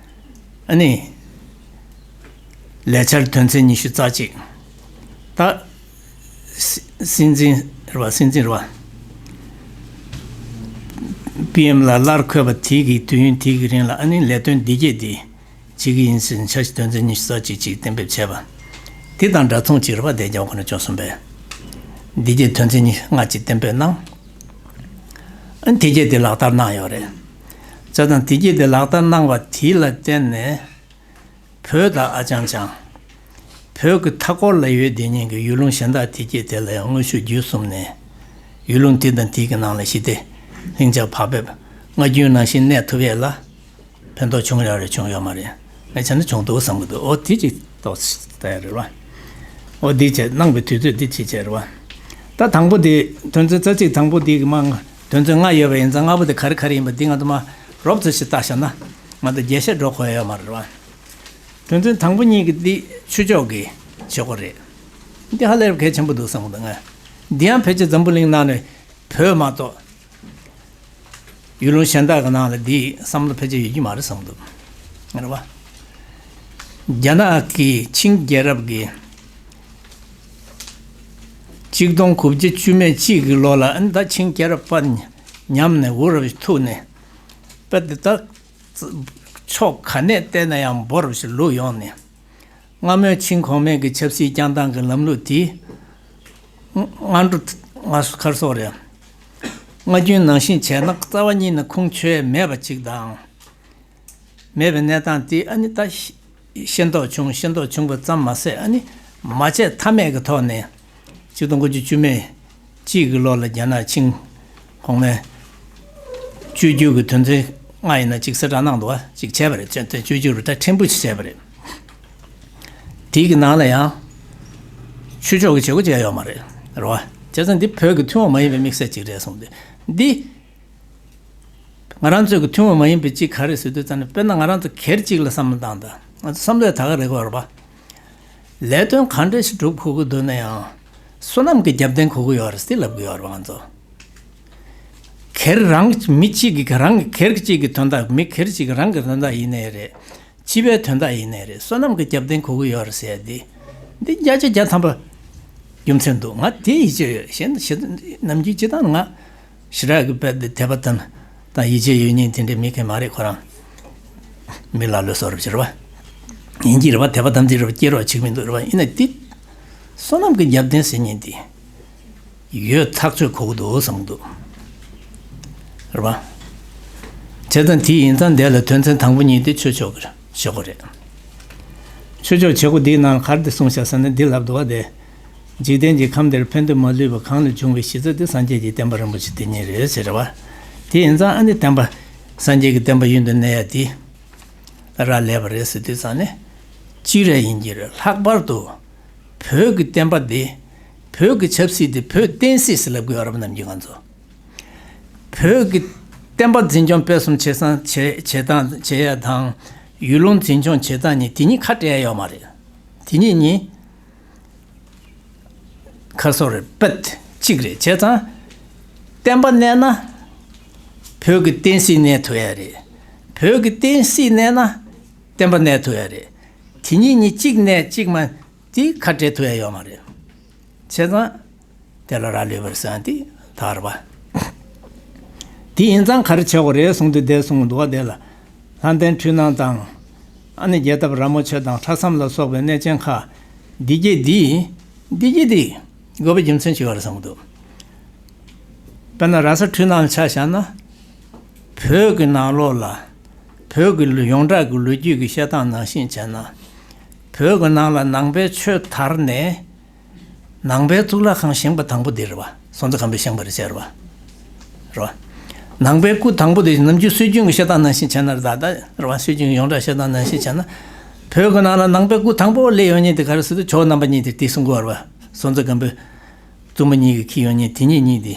ཨ་ནི། ལས་འཆར་དོན་ཚན་ཉི་ཤུ་རྩ་གཅིག་ད། སྲིད་སྲིད་འཛིན་རེད་བ། སྲིད་འཛིན་རེད་བ། པི་ཨེམ་ལ་སླར་འཁོད་པ་དེ་གི་དུས་ཡུན་དེ་གི་རིང་ལ། ཨ་ནི་ལས་དོན་འདི་གྱད་འདི་བྱེད་ཀྱི་ཡིན་ཟེར་འཆར་གཞི་དོན་ཚན་ཉི་ཤུ་རྩ་གཅིག་ཅིག་གཏན་འབེབས་བྱས་པ། དེ་དང་འདྲ་མཚུངས་ཅིག་རེད་བ། དེ་རྒྱལ་བ་སྐུ་ཕྲེང་བཅུ་གསུམ་པས་འདི་གྱད་དོན་ཚན་ཉི་ཤུ་རྩ་གཅིག་གཏན་འབེབས་གནང་། ཨ་ནི་དེ་གྱད་དེ་ལག་བསྟར་གནང་ཡོད་རེད། བྱས་ཙང་དེ་གྱད་དེ་ལག་བསྟར་གནང་བ་དེ་ལ་བརྟེན་ནས། བོད་དང་ཨ་ཅང་ཅང་། བོད་ཀྱི་མཐའ་འཁོར་ལ་ཡོད་བསྡད་མཁན་གྱི་ཡུལ་ལུང་གཞན་དག་དེ་གྱད་དེ་ལ་ཡང་དངོས་ཤུགས་བརྒྱུད་གསུམ་ནས། ཡུལ་ལུང་དེ་དང་དེ་གི་ནང་ལ་ཞི་བདེ་ལྷིང་འཇགས་བག་ཕེབས་སྔར་རྒྱུན་ནང་བཞིན་གནས་ཐུབ་ཡས་ལ་ཕན་ཐོགས་བྱུང་ཡོད་རེད་བྱུང་ཡོད་མ་རེད། ངས་བྱས་ན་བྱུང་འདུག་བསམ་གྱི་འདུག་ཨོ་དེ་ཅིག་ཏོག་ཙམ་ལྟ་ཡ་རེད་བ། ཨོ་འདི་བྱས་གནང་བའི་དུས་ཚོད་འདི་ཅིག་བྱས་རེད་བ། ད་དང་པོ་དེ་དོན་ཚན་རྩ་གཅིག་དང་པོ་འདི་གི་མ་དོན་ཚན་ལྔ་ཡོད་པ་ཡིན་ཙང་། ལྔ་པོ་དེ་ག་རེ་ག་རེ་ཡིན་པ་འདི་ང་ཚོ་མ་རོབ་ཙམ་ཞིག་བལྟས་བཞག་ན། ང་ཚོ་རྒྱས་བཤད་འགྲོ་དགོས་ཡོད་མ་རེད་བ། དོན་ཚན་དང་པོ་གཉིས་ཀྱི་འདི་ཆོས་ཕྱོགས་ཀྱི་བྱེད་སྒོ་རེད། འདི་ཧ་ལས་པ་གལ་ཆེན་པོ་འདུག་བསམ་གྱི་འདུག་ང་། འདི་ཡང་ཕལ་ཆེར་འཛམ་བུ་གླིང་ནང་ནས་བོད་མ་གཏོགས་ཡུལ་ལུང་གཞན་དག་གི་ནང་ལ་འདི་བསམ་བློ་ཕལ་ཆེར་ཡོད་ཀྱི་མ་རེད་བསམ་གྱི་འདུག་རེད་བ། རྒྱ་ནག་གིས་ཆིང་རྒྱལ་རབས་ཀྱི་གཅིག་སྟོང་དགུ་བརྒྱ་བཅུ་མེད་གཅིག་གི་ལོ་ལ། ཨ་ནི་ད་ཆིང་རྒྱལ་རབས་པ་ཉམས་ནས་འུར་རུ་ཐུག་ནས། དཔེ་དེ་ད་ཕྱོགས་ག་ནས་བལྟས་ན་ཡང་འབོར་ཞིག་ལུག་ཡོང་ནས། སྔ་མོའི་ཆིང་གོང་མའི་གི་ཆབ་སྲིད་བསྐྱངས་སྟངས་ཀྱི་ལམ་ལུགས་དེ། སྔ་འགྲོ་སྔ་སོ་ཁར་སོ་རེད། སྔ་རྒྱུན་ནང་བཞིན་བྱས་ན་རྩ་བ་ཉིད་ནས་ཁུངས་འཁྱོལ་མེད་པ་ཅིག་དང་། མེད་པའི་གནས་སྟངས་དེ་ཨ་ནི་ད་ཤེས་རྟོགས་བྱུང་། ཤེས་རྟོགས་བྱུང་བ་ཙམ་མ་ཟད། ཨ་ནི་མ་བྱས་ཐབས་མེད་ཀྱི་ཐོག་ནས་གཅིག་སྟོང་དགུ་བརྒྱ་བཅུ་མེད་ གཅིག་གི་ལོ་ལ་རྒྱ་ནག་ཆིང་གོང་མས་བཅོས་བསྒྱུར་གྱི་དོན་ཚན་ལྔ་ཡིན་ན་གཅིག་གསལ་བསྒྲགས་གནང་འདུག་བ། གཅིག་བྱས་པ་རེད། བཅོས་བསྒྱུར་རུ་ད་ཕྲན་བུ་ཞིག་བྱས་པ་རེད། དེའི་གི་ནང་ལ་ཡང་ཆོས་ཕྱོགས་ཀྱི་བྱེད་སྒོ་བྱས་ཡོད་མ་རེད། རེད་བ། བྱས་ཙང་འདི་བོད་ཀྱི་ཐུན་མོང་མ་ཡིན་པའི་དམིགས་བསལ་ཅིག་རེད་གསུངས་ཏེ། འདི་ང་རང་ཚོའི་གི་ཐུན་མོང་མ་ཡིན་པའི་གཅིག་ག་རེ་ཟེར་དུས་ཙང་ནས། དཔེར་ན་ང་རང་ཚོ་སྒེར་གཅིག་ལ་བསམ་བློ་བཏང་དང་། ང་ཚོ་བསམ་བློ་ཡང་ད་ག་རེ་དགོས་རེད་པ། ལས་དོན་ག་འདྲ་ཞིག་སྒྲུབ་དགོས་ཀྱི་འདུག་ན་ཡང་བསོད་ནམས་ཀྱི་རྒྱབ་རྟེན་དགོས་ཀྱི་ཡོད་རེད་ཟེར་ལབ་ཀྱི་ཡོད་རེད་པ། ང་ཚོ་སྒེར་རང་མི་གཅིག་གི་རང་གི་སྒེར་གཅིག་གི་དོན་དག་མི་སྒེར་གཅིག་གི་རང་གི་དོན་དག་ཡིན་ནའི་རེད། སྤྱི་པའི་དོན་དག་ཡིན་ནའི་རེད། བསོད་ནམས་ཀྱི་རྒྱབ་རྟེན་དགོས་ཀྱི་ཡོད་རེད་ཟེར་ཡ་འདི། འདི་བརྒྱ་ཆ་བརྒྱ་ཐམ་པ་རྒྱུ་མཚན་འདུག་ང་དེ་ཡིད་ཆེས་ཡོད། གཞན་ཞེ་ནམ་རྒྱུན་སྤྱི་བཏང་ང་ཞེ་དྲག་གི་དཔེ་དེ་དད་པ་དང་དང་ཡིད་ཆེས་ཡོད་མཁན་དེ་འདྲའི་མི་གང་མ་རེད། ཁོ་རང་མི་ལ་ལོས་སོ་རབ་ཅིག་རེད་པ། ཡིན་གྱི་རེད་པ། དད་པ་དམ་ཚིག་རེད་པ། སྐྱེ་རོགས་བྱེད་ཀྱི་མི་འདུག་རེད་པ། ཡིན་ན་འདི་བསོད་ནམས་ཀྱི་རྒྱབ་རྟེན་ཟེར་མཁན་འདི། ཡོད་ཐག་ཆོད་དགོས་ཀྱི་འདུག་བསམ་གྱི་འདུག་རེད་པ། བྱས་ཙང་དེ་ཡིན་ཙང་འདི་ལ་དོན་ཚན་དང་པོ་གཉིས་དེ་ཆོས་ཕྱོགས་ཀྱི་བྱེད་སྒོ་རེད། ཆོས་ཕྱོགས་བྱེད་སྒོ་འདིའི་ནང་ག་རེ་གསུངས་བཞག་ཟེར་ན། འདི་ལབ་འདུག་བ། དེ་འཇིག་རྟེན་གྱི་ཁམས་འདིར་ཕན་བདེ་མ་ལུས་པ་གང་ལས་འབྱུང་བའི་གཞི་རྩ་དེ་སངས་རྒྱས་ཀྱི་བསྟན་པ་རིན་པོ་ཆེ་དེ་ཉིད་རེད་ཟེར་རེད་པ། དེ་ཡིན་ཙང་ཨ་ནི་བསྟན་པ་སངས་རྒྱས་ཀྱི་བསྟན་པ་ཡུན་དུ་གནས་ཡ་དེ་རག་ལས་པ་རེད་ཟེར་དུས་ཙང་ནས། གཅིག་རེད། ཡིན་གྱི་རེད། ལྷག་པར་དུ་བོད་ཀྱི་བསྟན་པ་འདི། བོད་ཀྱི་ཆབ་སྲིད་འདི་བོད་བསྟན་སྲིད་ཟེར་ལབ་དགོས་ཡོད་རེད་པ། ནམ་རྒྱུན་ང་ཚོ་བོད་ཀྱི་བསྟན་པ་འཛིན་སྐྱོང་སྤེལ་གསུམ་བྱེད་སང་བྱེད་བྱེད་སྟངས་བྱེད་ཡ་དང་། ཡུལ་ལུང་འཛིན་སྐྱོང་བྱེད་སྟངས་གཉིས་དེ་གཉིས་ཁ་བྲལ་ཡ་ཡོད་མ་རེད། དེ་གཉིས་གཉིས་ཁ་སོ་རེད། དཔེ་གཅིག་རེད། བྱས་ཙང་བསྟན་པ་གནས་ན་བོད་ཀྱི་བསྟན་སྲིད་གནས་ཐུབ་ཡ་རེད། བོད་ཀྱི་བསྟན་སྲིད་གནས་ན་བསྟན་པ་གནས་ཐུབ་ཡ་རེད། དེ་གཉིས་གཉིས་གཅིག་གནས་གཅིག་མ། དེ་ཁ་བྲལ་ཐུབ་ཡ་ཡོད་མ་རེད། བྱས་ཙང་དེ་ལ་རག་ལུས་པ་རེད་ཟེར་ཡ་འདི་ད་ག་རེད་པ། དེ་ཡིན་ཙང་ག་རེ་བྱེད་དགོས་རེད་གསུངས་དུས། དེ་གསུངས་འདུག་བ། དེ་ལ་ལྷ་ལྡན་འཕྲུལ་སྣང་དང་། ཨ་ནི་རྒྱལ་ཐབས་ར་མོ་ཆེ་དང་ཁྲ་ཚམ་ལ་སོགས་པའི་གནས་ཆེན་ཁག་འདི་བརྒྱད་འདི། འདི་བརྒྱད་འདི་དགོས་པའི་རྒྱུ་མཚན་ཞིག་ཡོད་རེད་བསམ་གྱི་འདུག་དཔེར་ན་ར་ས་འཕྲུལ་སྣང་ལ་ཆ་བཞག་ན། བོད་ཀྱི་ནང་ལོགས་ལ་བོད་ཀྱི་ལུ་ཡོངས་གྲགས་ཀྱི་ལོ་རྒྱུས་ཀྱི་བཤད་སྟངས་ནང་བཞིན་བྱས་ན། བོད་ཀྱི་ནང་ལ་ནང་པའི་ཆོས་དར་ནས། ནང་པའི་གཙུག་ལག་ཁང་བཞེངས་པ་དང་པོ་འདི་རེད་པ། སྲོང་བཙན་སྒམ་པོས་བཞེངས་པ་རེད་ཟེར་བ། རེད་པ། ནང་པའི་སྐུ་དང་པོ་དེ་ནམ་རྒྱུན་སྲོལ་རྒྱུན་གྱི་བཤད་སྟངས་ནང་བཞིན་བྱས་ན་རེད་ད། ད་རེད་པ། སྲོལ་རྒྱུན་གྱི་ཡོངས་གྲགས་བཤད་སྟངས་ནང་བཞིན་བྱས་ན། བོད་ཀྱི་ནང་ལ་ནང་པའི་སྐུ་དང་པོ་སླེབས་ཡོང་མཁན་དེ་ག་རེ་ཟེར་དུས། ཇོ་བོ་རྣམ་པ་གཉིས་དེ་དེ་གསུང་གི་ཡོད་རེད་པ། སྲོང་བཙན་སྒམ་པོས་བཙུན་མོ་གཉིས་ཀྱིས་འཁྱེར་ཡོང་མཁན་དེ་གཉིས་གཉིས་དེ།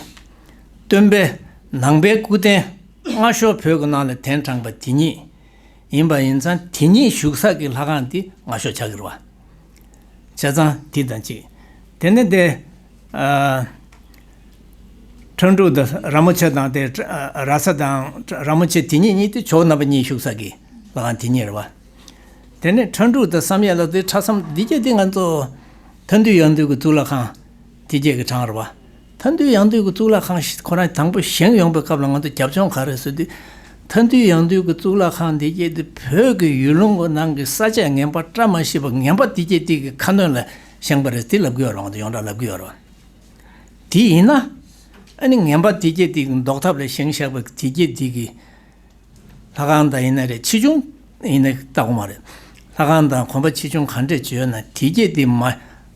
སྟོན་པས་ནང་པའི་སྐུ་རྟེན་སྔ་ཤོས་བོད་ཀྱི་ནང་ལ་གདན་དྲངས་པ་དེ་ཉིད་ཡིན་པ་ཡིན་ཙང་། དེ་ཉིད་བཞུགས་ས་ཀྱི་ལྷ་ཁང་དེ་སྔ་ཤོས་ཆགས་ཀྱི་རེད་པ། བྱས་ཙང་དེ་དང་གཅིག་དེ་ནས་དེ། ཨ། ཁྲ་འབྲུག་དང་ར་མོ་ཆེ་དང་དེ། ཨ། ར་ས་དང་ར་མོ་ཆེ་དེ་གཉིས་གཉིས་དེ་ཇོ་བོ་རྣམ་པ་གཉིས་བཞུགས་ས་ཀྱི་ལྷ་ཁང་དེ་ཉིད་རེད་པ། དེ་ནས་ཁྲ་འབྲུག་དང་བསམ་ཡས་ལ་དེ་ཁྲ་ཚམ་འདི་བརྒྱད་དེ་ང་ཚོ་མཐའ་འདུལ་ཡང་འདུལ་གྱི་གཙུག་ལག་ཁང་དེ་བརྒྱད་ཀྱི་གྲངས་རེད་པ། མཐའ་འདུལ་ཡང་འདུལ་གྱི་གཙུག་ལག་ཁང་ཞིག་ཁོ་རང་དང་པོ་བཞེངས་ཡོང་པའི་སྐབས་ལ་ང་ཚོ་རྒྱབ་ལྗོངས་ག་རེ་ཟེར་དུས། མཐའ་འདུལ་ཡང་འདུལ་གྱི་གཙུག་ལག་ཁང་འདི་བརྒྱད་དེ་བོད་ཀྱི་ཡུལ་ལུང་གི་ནང་གི་ས་ཆ་ངན་པ་བཀྲ་མ་ཤིས་པ་ངན་པ་འདི་བརྒྱད་དེ་གི་ཁ་གནོན་ལ་བཞེངས་པ་རེད་དེ་ལབ་ཀྱི་ཡོད་རེད་པ། ང་ཚོ་ཡོངས་གྲགས་ལབ་ཀྱི་ཡོད་རེད་པ། དེ་ཡིན་ན་ཨ་ནི་ངན་པ་འདི་བརྒྱད་དེ་གི་ཟློག་ཐབས་ལ་བཞེངས་བཞག་པ་འདི་བརྒྱད་དེ་གི་ལྷ་ཁང་དང་ཡིན་ན་རེད། ཆེ་ཆུང་ཡིན་ན་ལྟ་དགོས་མ་རེད། ལྷ་ཁང་དང་གོམ་པ་ཆེ་ཆུང་ག་འདྲས་ཅིག་ཡོད་ན་དེ་བརྒྱད་དེ་མ་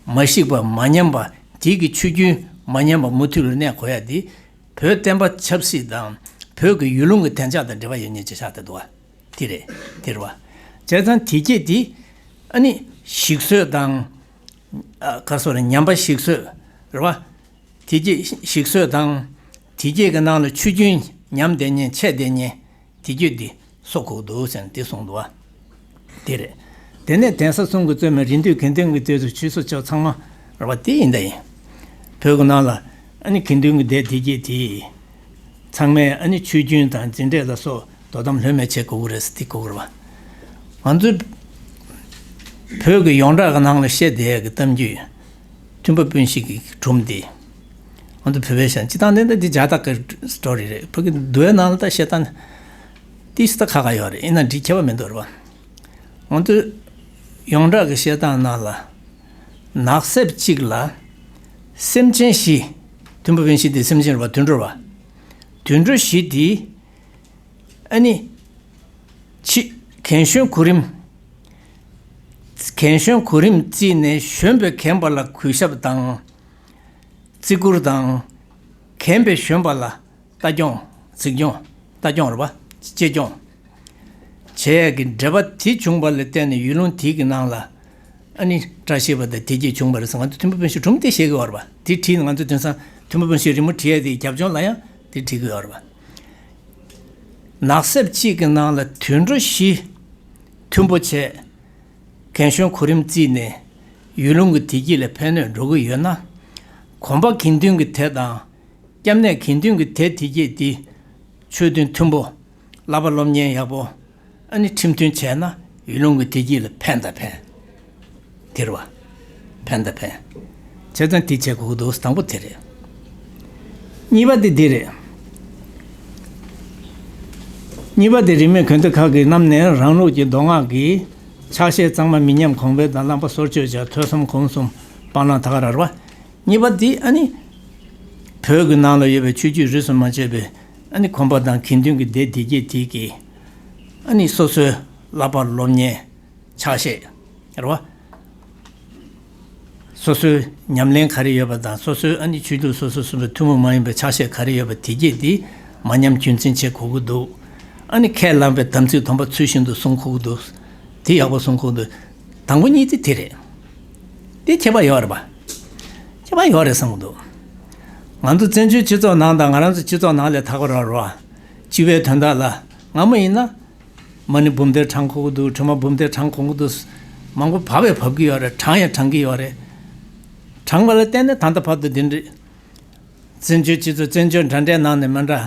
མ་བཤིག་པ་མ་ཉམས་པ། དེ་གི་ཆུ་རྒྱུན་མ་ཉམས་པ་མུ་མཐུད་ལ་གནས་དགོས་ཡ་དེ་བོད་བསྟན་པ་ཆབ་སྲིད་དང་བོད་ཀྱི་ཡུལ་ལུང་གི་བདེ་འཇགས་དང་འབྲེལ་བ་ཡོད་མཁན་ཅིག་ཆགས་བསྡད་འདུག་བ། དེ་རེད། དེ་རེད་པ། བྱས་ཙང་དེ་བརྒྱད་དེ་ཨ་ནི་ཞིག་གསོས་དང་། ཨ། ག་རེ་ཟེར་དགོས་རེད། ཉམས་པ་ཞིག་གསོས་རེད་པ། དེ་བརྒྱད་ཞིག་གསོས་དང་། དེ་བརྒྱད་ཀྱི་ནང་ལ་ཆུ་རྒྱུན་ཉམས་བསྡད་མཁན་ཆད་བསྡད་མཁན་དེ་བརྒྱད་དེ་གསོ་དགོས་འདུག་ཟེར་ནས་དེ་གསུངས་འདུག་བ། དེ་རེད། དེ་ནས་གདན་ས་གསུམ་གྱི་གཙོས་མའི་རེ་འདུན་དགེ་འདུན་གྱི་སྡེ་ཚོ་ཆོས་སྲིད་ཕྱོགས་ཚང་མ་རེད་པ། དེ་ཡིན་ད་ཡིན། བོད་ཀྱི་ནང་ལ་ཨ་ནི་དགེ་འདུན་གྱི་སྡེ་དེ་བརྒྱད་དེ་ཚང་མས་ཨ་ནི་ཆོས་རྒྱུན་དང་འཛིན་གྲྭ་ལ་སོགས་དོ་དམ་ལྷོད་མེད་བྱེད་དགོས་ཀྱི་རེད་ཟེར་དེ་གོ་དགོས་རེད་པ། ང་ཚོའི་བོད་ཀྱི་ཡོངས་གྲགས་ཀྱི་ནང་ལ་བཤད་བསྡད་ཡག་གི་གཏམ་རྒྱུད། མཐུན་པ་སྤུན་བཞི་གི་སྒྲུང་འདི། ང་ཚོ་བོད་པའི་ཞང་སྤྱི་བཏང་འདི་འདི་རྒྱ་སྟག་གི་སི་ཊོ་རི་རེད། ཕ་གི་འདུལ་བའི་ནང་ལ་ད་བཤད་སྟངས་ཏིས་ད་ཁ་ཁ་ཡོད་རེད། ཡིན་ན་འགྲིག་ཁྱད་པར་མི་འདུག་རེད་པ། ང་ཚོ་ཡོངས་གྲགས་ཀྱི་བཤད་སྟངས་ནང་ལ་ནགས་གསེབ་གཅིག་ལ་སེམས་ཅན་བཞི། མཐུན་པ་སྤུན་བཞི་དེ་སེམས་ཅན་རེད་པ། དུད་འགྲོ་རེད་པ། དུད་འགྲོ་བཞི་དེ་ཨ་ནི། ཕྱི། རྒན་གཞོན་གོ་རིམ། རྒན་གཞོན་གོ་རིམ་བརྩིས་ནས་གཞོན་པས་རྒན་པ་ལ་གུས་ཞབས་དང་། བརྩི་བཀུར་དང་ རྒན་པས་གཞོན་པ་ལ་ལྟ་སྐྱོང་། འཛིན་སྐྱོང་། ལྟ་སྐྱོང་རེད་པ། གཅེས་སྐྱོང་བྱེད་ཡས་ཀྱི་འབྲེལ་བ་དེ་བྱུང་བ་ལ་བརྟེན་ནས་ཡུལ་ལུང་དེ་གི་ནང་ལ་ཨ་ནི་བཀྲ་ཤིས་པ་དང་བདེ་སྐྱིད་བྱུང་བ་རེད་ཟེར། ང་ཚོ་ཐུན་མོང་དཔོན་ཤོག་སྒྲུང་དེ་བཤད་ཀྱི་ཡོད་རེད་པ། དེ་བྲིས་ནས་ང་ཚོ་དེང་སང་ཐུན་མོང་དཔོན་ཤོག་རི་མོ་བྲིས་ཡས་དེ་རྒྱབ་ལྗོངས་ལ་ཡང་དེ་བྲིས་ཀྱི་ཡོད་རེད་པ། ནགས་གསེབ་གཅིག་གི་ནང་ལ་དུད་འགྲོ་བཞི་མཐུན་པོ་བྱས། རྒན་གཞོན་གོ་རིམ་བརྩིས་ནས་ཡུལ་ལུང་གི་བདེ་སྐྱིད་ལ་ཕན་གནོད་འགྲོ་གི་ཡོད་ན། གོམ་པ་དགེ་འདུན་གྱི་སྡེ་དང་། སྐྱབས་གནས་དགེ་འདུན་གྱི་སྡེ་དེ་གྱད་འདི་ཆོས་མཐུན་མཐུན་པོ། བསླབ་པ་སློབ་གཉེར་ཡག་པོ། ཨ་ནི་ཁྲིམས་མཐུན་བྱས་ན་ཡུལ་ལུང་གི་བདེ་སྐྱིད་ལ་ཕན་དང་ཕན། དེ་རེད་པ། ཕན་དང་ཕན། བྱས་ཙང་དེ་བྱེད་དགོས་ཀྱི་འདུག། དང་པོ་དེ་རེད། གཉིས་པ་དེ་འདི་རེད། གཉིས་པ་དེ་རིས་མེད་དགོན་སྡེ་ཁག་གིས་བསྣམས་ནས་རང་ལུགས་ཀྱི་མདོ་སྔགས་ཀྱི་ཕྱག་བཞེས་གཙང་མ་མི་ཉམས་གོང་འཕེལ་དང་། བསླབ་པ་སོར་ཆུད་བྱ། ཐོས་བསམ་སྒོམ་གསུམ་སྤང་བླང་དག་ར་རེད་པ། གཉིས་པ་འདི་ཨ་ནི་བོད་ཀྱི་ནང་ལ་ཡོད་པའི་ཆོས་བརྒྱུད་རིས་སུ་མ་ཆད་པའི་ཨ་ནི་དགོན་པ་དང་དགེ་འདུན་གྱི་སྡེ་དེ་གྱད་དེ་གིས་ཨ་ནི་སོ་སོའི་བསླབ་པ་སློབ་གཉེར་ཕྱག་བཞེས་རེད་པ། སོ་སོའི་ཉམས་ལེན་ག་རེ་ཡོད་པ་དང་། སོ་སོའི་ཨ་ནི་ཆོས་ལུགས་སོ་སོ་སོ་སོའི་ཐུན་མོང་མ་ཡིན་པའི་ཕྱག་བཞེས་ག་རེ་ཡོད་པ་དེ་གྱད་དེ་མ་ཉམས་རྒྱུན་འཛིན་བྱེད་དགོས་ཀྱི་འདུག། ཨ་ནི་ཁས་བླངས་པའི་དམ་ཚིག་སྡོམ་པ་ཚུལ་བཞིན་དུ་སྲུང་དགོས་ཀྱི་འདུག། དེ་ཡག་པོ་སྲུང་དགོས་ཀྱི་འདུག། དང་པོ་གཉིས་དེ་དེ་རེད། དེ་ཁྱད་པར་ཡོད་རེད་པ། ཁྱད་པར་ཡོད་རེད་བསམ་གྱི་འདུག། ང་ཚོ་བཙན་བྱོལ་སྤྱི་ཚོགས་ནང་དང་ང་རང་ཚོ་སྤྱི་ཚོགས་ནང་ལས་ཐར་གྱི་རེད་པ། སྤྱི་པའི་དོན་དག་ལ་སྔ་མོ་ཡིན་ན། མ་ཎི་འབུམ་སྡེ་བགྲང་དགོས་ཀྱི་འདུག། ཁྲོས་མ་འབུམ་སྡེ་བགྲང་དགོས་ཀྱི་འདུག། མང་པོ་བབས་པས་བབས་ཀྱི་ཡོད་རེད། བགྲང་ཡང་བགྲང་གི་ཡོད་རེད། བགྲང་བ་ལ་བརྟེན་ནས་ད་ལྟ་བར་དུ་འདི་འདྲ། བཙན་བྱོལ་སྤྱི་ཚོགས། བཙན་བྱོལ་འདྲ་འདྲའི་ནང་ནས་མི་འདྲ།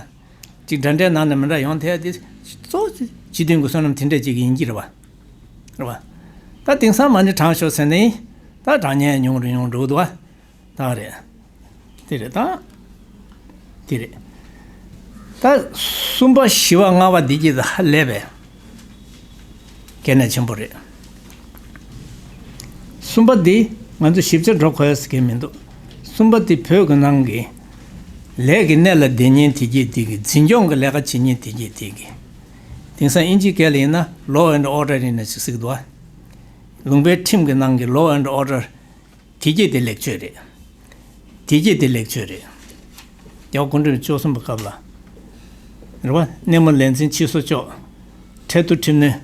ཅིག་འདྲ་འདྲའི་ནང་ནས་མི་འདྲ་ཡོང་ཐལ། དེ་གཙོ་བོ་སྤྱི་མཐུན་གྱི་བསོད་ནམས་དེ་འདྲ་ཅིག་ཡིན་གྱི་རེད་པ། རེད་པ། ད་དེང་སང་མ་ཎི་བགྲང་ཤོག་ཟེར་ནས་ད་བགྲང་མཁན་ཉུང་རུ་ཉུང་རུ་འགྲོ་གི་འདུག་པ། ད་རེད། དེ་རེད་ད། དེ་རེད། ད་གསུམ་པ་བཞི་པ་ལྔ་པ་འདི་གྱད་ད་ཧ་ལས་པའི་གལ་གནད་ཆེན་པོ་རེད། གསུམ་པ་འདི་ང་ཚོ་ཞིབ་ཆ་འགྲོ་དགོས་ཡ་ཟེར་མཁན་མི་འདུག། གསུམ་པ་འདི་བོད་ཀྱི་ནང་གི་ལས་ཀྱི་གནས་ལ་བསྡད་མཁན་དེ་གྱད་དེ་གི། འཛིན་སྐྱོང་གི་ལས་ཀ་བྱེད་མཁན་དེ་གྱད་དེ་གི། དེང་སང་དབྱིན་ཇིའི་སྐད་ལ་ཡིན་ན་law and order ཡིན་ན་ཅིག་ཟེར་གྱི་འདུག་པ། ལུང་པའི་ཁྲིམས་ཀྱི་ནང་གི་law and order དེ་གྱད་དེ་ལེགས་བཅོས་རེད། དེ་གྱད་དེ་ལེགས་བཅོས་རེད། རྒྱལ་བ་དགུང་གྲངས་བཅུ་གསུམ་པའི་སྐབས་ལ། རེད་པ། སྣེ་མོ་ལས་འཛིན་ཕྱིར་བཟོ་གཅོག། ཁྲལ་བསྡུ་ཁྲིམས་གནོན།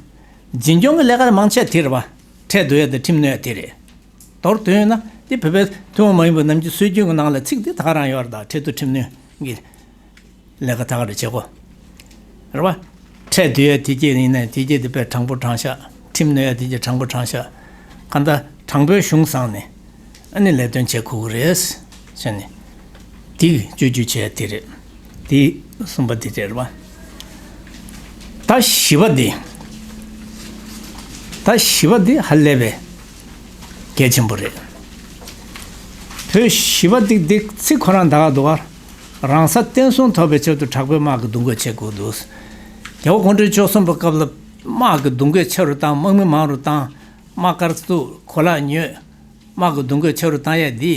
འཛིན་སྐྱོང་གི་ལས་ཀ་མང་ཆེ་དེ་རེད་པ། ཁྲལ་བསྡུ་ཡ་དང་ཁྲིམས་གནོན་ཡ་དེ་རེད། མདོར་བསྡུས་ན་དེ་བོད་པའི་ཐུན་མོང་མ་ཡིན་པའི་ནམ་རྒྱུན་སྲོལ་རྒྱུན་གྱི་ནང་ལ་ཚིག་དེ་ད་ག་རང་ཡོད་རེད། ད་ཁྲལ་བསྡུ་ཁྲིམས་གནོན་གྱི་ལས་ཀ་ད་ག་རེ་བྱེད་དགོས་རེད་པ། ཁྲལ་བསྡུ་ཡ་དེ་གྱད་ཡིན་ན་དེ་གྱད་དེ་དཔེ་དྲང་པོ་དྲང་བཞག། ཁྲིམས་གནོན་ཡ་དེ་གྱད་དྲང་པོ་དྲང་བཞག། གང་ལྟར་དྲང་པོའི་གཞུང་བཟང་ནས་ཨ་ནི་ལས་དོན་བྱེད་དགོས་ཀྱི་རེད་ཟེར་ནས། དེ་བཅོས་བསྒྱུར་བྱས་དེ་རེད། དེ་གསུམ་པ་དེ་རེད་པ། ད་བཞི་པ་འདི། ད་བཞི་པ་འདི་ཧ་ལས་པའི་གལ་ཆེན་པོ་རེད། བོད་བཞི་པ་འདི་འདི་ཚིག་ཁོ་རང་ད་ག་འདུག་ག། རང་ས་བརྟན་སྲུང་ཐོབ་པའི་ཆེད་དུ་དྲག་པོའི་དམག་གི་གདུང་རྒྱུད་ཆེ་དགོས་འདུག། རྒྱལ་བ་དགུང་གྲངས་བཅུ་གསུམ་པའི་སྐབས་ལ་དམག་གི་གདུང་རྒྱུད་ཆེ་རུ་བཏང་། དམག་མི་མང་རུ་བཏང་། དམག་སྒར་བཙུགས། གོ་ལག་ཉོས། དམག་གི་གདུང་རྒྱུད་ཆེ་རུ་བཏང་ཡ་འདི།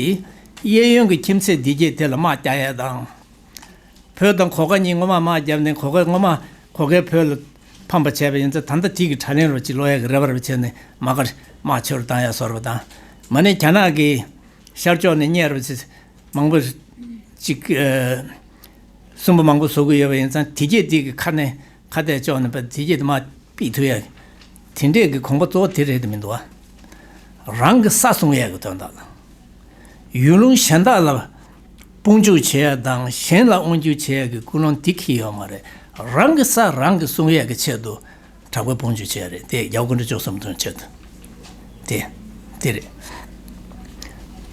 གཡས་གཡོན་གྱི་ཁྱིམ་མཚེས་འདི་གྱད་དེ་ལ་དམག་རྒྱག་ཡ་དང་། བོད་དང་གོ་དཀར་གཉིས་སྔོན་མ་དམག་བརྒྱབ་ནས་གོ་དཀར་སྔོན་མ་གོ་དཀར་བོད་ལ་ཕམ་པ་བྱས་པ་ཡིན་ཙང་། ད་ལྟ་དེ་གི་དྲག་ལན་རོ་ཅིག་སློག་ཡ་གི་རེ་བ་རེ་བ་བྱས་ནས་དམག་སྒར་དམག་ཆེ་རུ་བཏང་ཡ་བཟོ་འདྲ་པོ་དང་། མ་ཎི་རྒྱ་ནག་གི་ཤར་ཕྱོགས་ནས་རྙེད་རོ་ཅིག་མང་པོ་ཅིག་ཨ་སུན་པོ་མང་པོ་བཟོ་གི་ཡོད་པ་ཡིན་ཙང་། དེ་གྱད་དེ་གི་ཁ་ནས་ཁ་གཏད་གཅོག་ནས་པ་དེ་གྱད་དེ་དམག་ཕུད་ཐུབ་ཡ། དེ་འདྲས་ཀྱི་དགོངས་པ་གཙོ་བོ་དེ་རེད་དེ་མི་འདུག་ག། རང་གི་ས་སྲུང་ཡས་ཀྱི་དོན་དག་ལ། ཡུལ་ལུང་གཞན་དག་ལ་དཔུང་འཇུག་བྱེད་ཡ་དང་གཞན་ལ་དབང་སྒྱུར་བྱེད་ཡ་གི་ཀུན་སློང་དེ་འཁྱེར་ཡོད་མ་རེད། རང་གི་ས་རང་གིས་སྲུང་ཡས་ཀྱི་ཆེད་དུ་དྲག་པོའི་དཔུང་འཇུག་བྱེད་ཡ་རེད། དེ་རྒྱལ་བ་དགུང་གྲངས་བཅུ་གསུམ་དུ་ཆེད་དུ། དེ་དེ་རེད།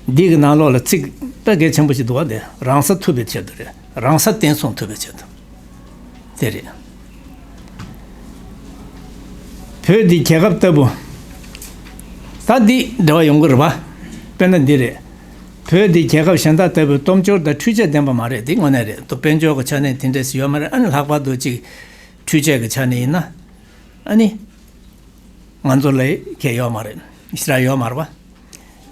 འདི་གི་ནང་ལོགས་ལ་ཚིག་དཔེ་གལ་ཆེན་པོ་ཞིག་འདུག་པ། དེ་རང་ས་ཐུབ་པའི་ཆེད་དུ་རེད། རང་ས་བརྟན་སྲུང་ཐུབ་པའི་ཆེད་དུ། དེ་རེད། བོད་འདི་རྒྱལ་ཁབ་ལྟ་བུ། ད་འདི་འབྲེལ་བ་ཡོང་གི་རེད་པ། དཔེར་ན་འདི་རེད། བོད་འདི་རྒྱལ་ཁབ་གཞན་དག་ལྟ་བུའི་སྟོབས་འབྱོར་དང་འཕྲུལ་ཆས་ལྡན་པ་མ་རེད། འདི་དངོས་གནས་རེད། ད་དཔལ་འབྱོར་གྱི་ཆ་ནས་དེ་འདྲས་ཡོད་མ་རེད། ཨ་ནི་ལྷག་པར་དུ་ཅིག་འཕྲུལ་ཆས་ཀྱི་ཆ་ནས་ཡིན་ན། ཨ་ནི། ང་ཚོ་ལ་ཁྱད་ཡོད་མ་རེད། ཞེ་དྲག་ཡོད་མ་རེད་པ།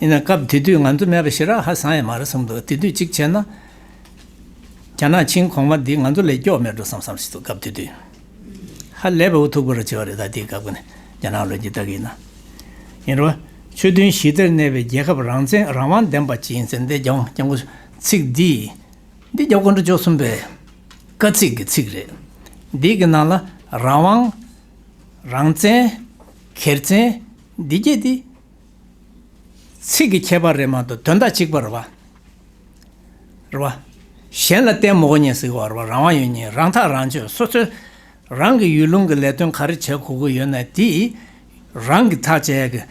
ཡིན་ན་སྐབས་དེ་དུས་ང་ཚོ་མེད་པ་ཞེ་དྲག་ཧ་སང་ཡ་མ་རེད་བསམ་འདུག། དེ་དུས་གཅིག་བྱས་ན། རྒྱ་ནག་ཆིང་གོང་མ་འདི་ང་ཚོ་ལས་སྐྱོ་མེད་འགྲོ་བསམ་བསམ་ཞིག་འདུག། སྐབས་དེ་དུས། ཧ་ལས་པའི་འུ་ཐུག་པོ་ར་བྱེད་པ་རེད། ད་དེའི་སྐབས་ཀྱི་ནས་རྒྱ་ནག་ལོ་རྒྱུས་ལྟ་གི་ཡིན་ན། ཡིན་རུང་། ཆོས་མཐུན་ཞི་བདེར་གནས་པའི་རྒྱལ་ཁབ་རང་བཙན་རང་དབང་ལྡན་པ་ཅིག་ཡིན་ཟེར་འདི་རྒྱལ་དབང་སྐྱབས་མགོན་ཚིག་འདི། འདི་རྒྱལ་བ་སྐུ་ཕྲེང་བཅུ་གསུམ་པའི་བཀའ་ཚིག་གི་ཚིག་རེད། འདི་གི་ནང་ལ་རང་དབང་། རང་བཙན། སྒེར་བཙན། འདི་བརྒྱད་དེ་ཚིག་གི་ཁྱད་པར་རེད་མ་གཏོགས་དོན་དག་གཅིག་པ་རེད་བ། རེད་བ། གཞན་ལ་བརྟེན་མི་དགོས་མཁན་ཟེར་བ་རེད་བ། རང་དབང་ཡོད་མཁན། རང་ཐག་རང་གཅོད། སོ་སོའི་རང་གི་ཡུལ་ལུང་གི་ལས་དོན་ག་རེ་བྱེད་དགོས་ཀྱི་ཡོད་ན་དེ་རང་གིས་ཐག་བཅད་ཡག་གི་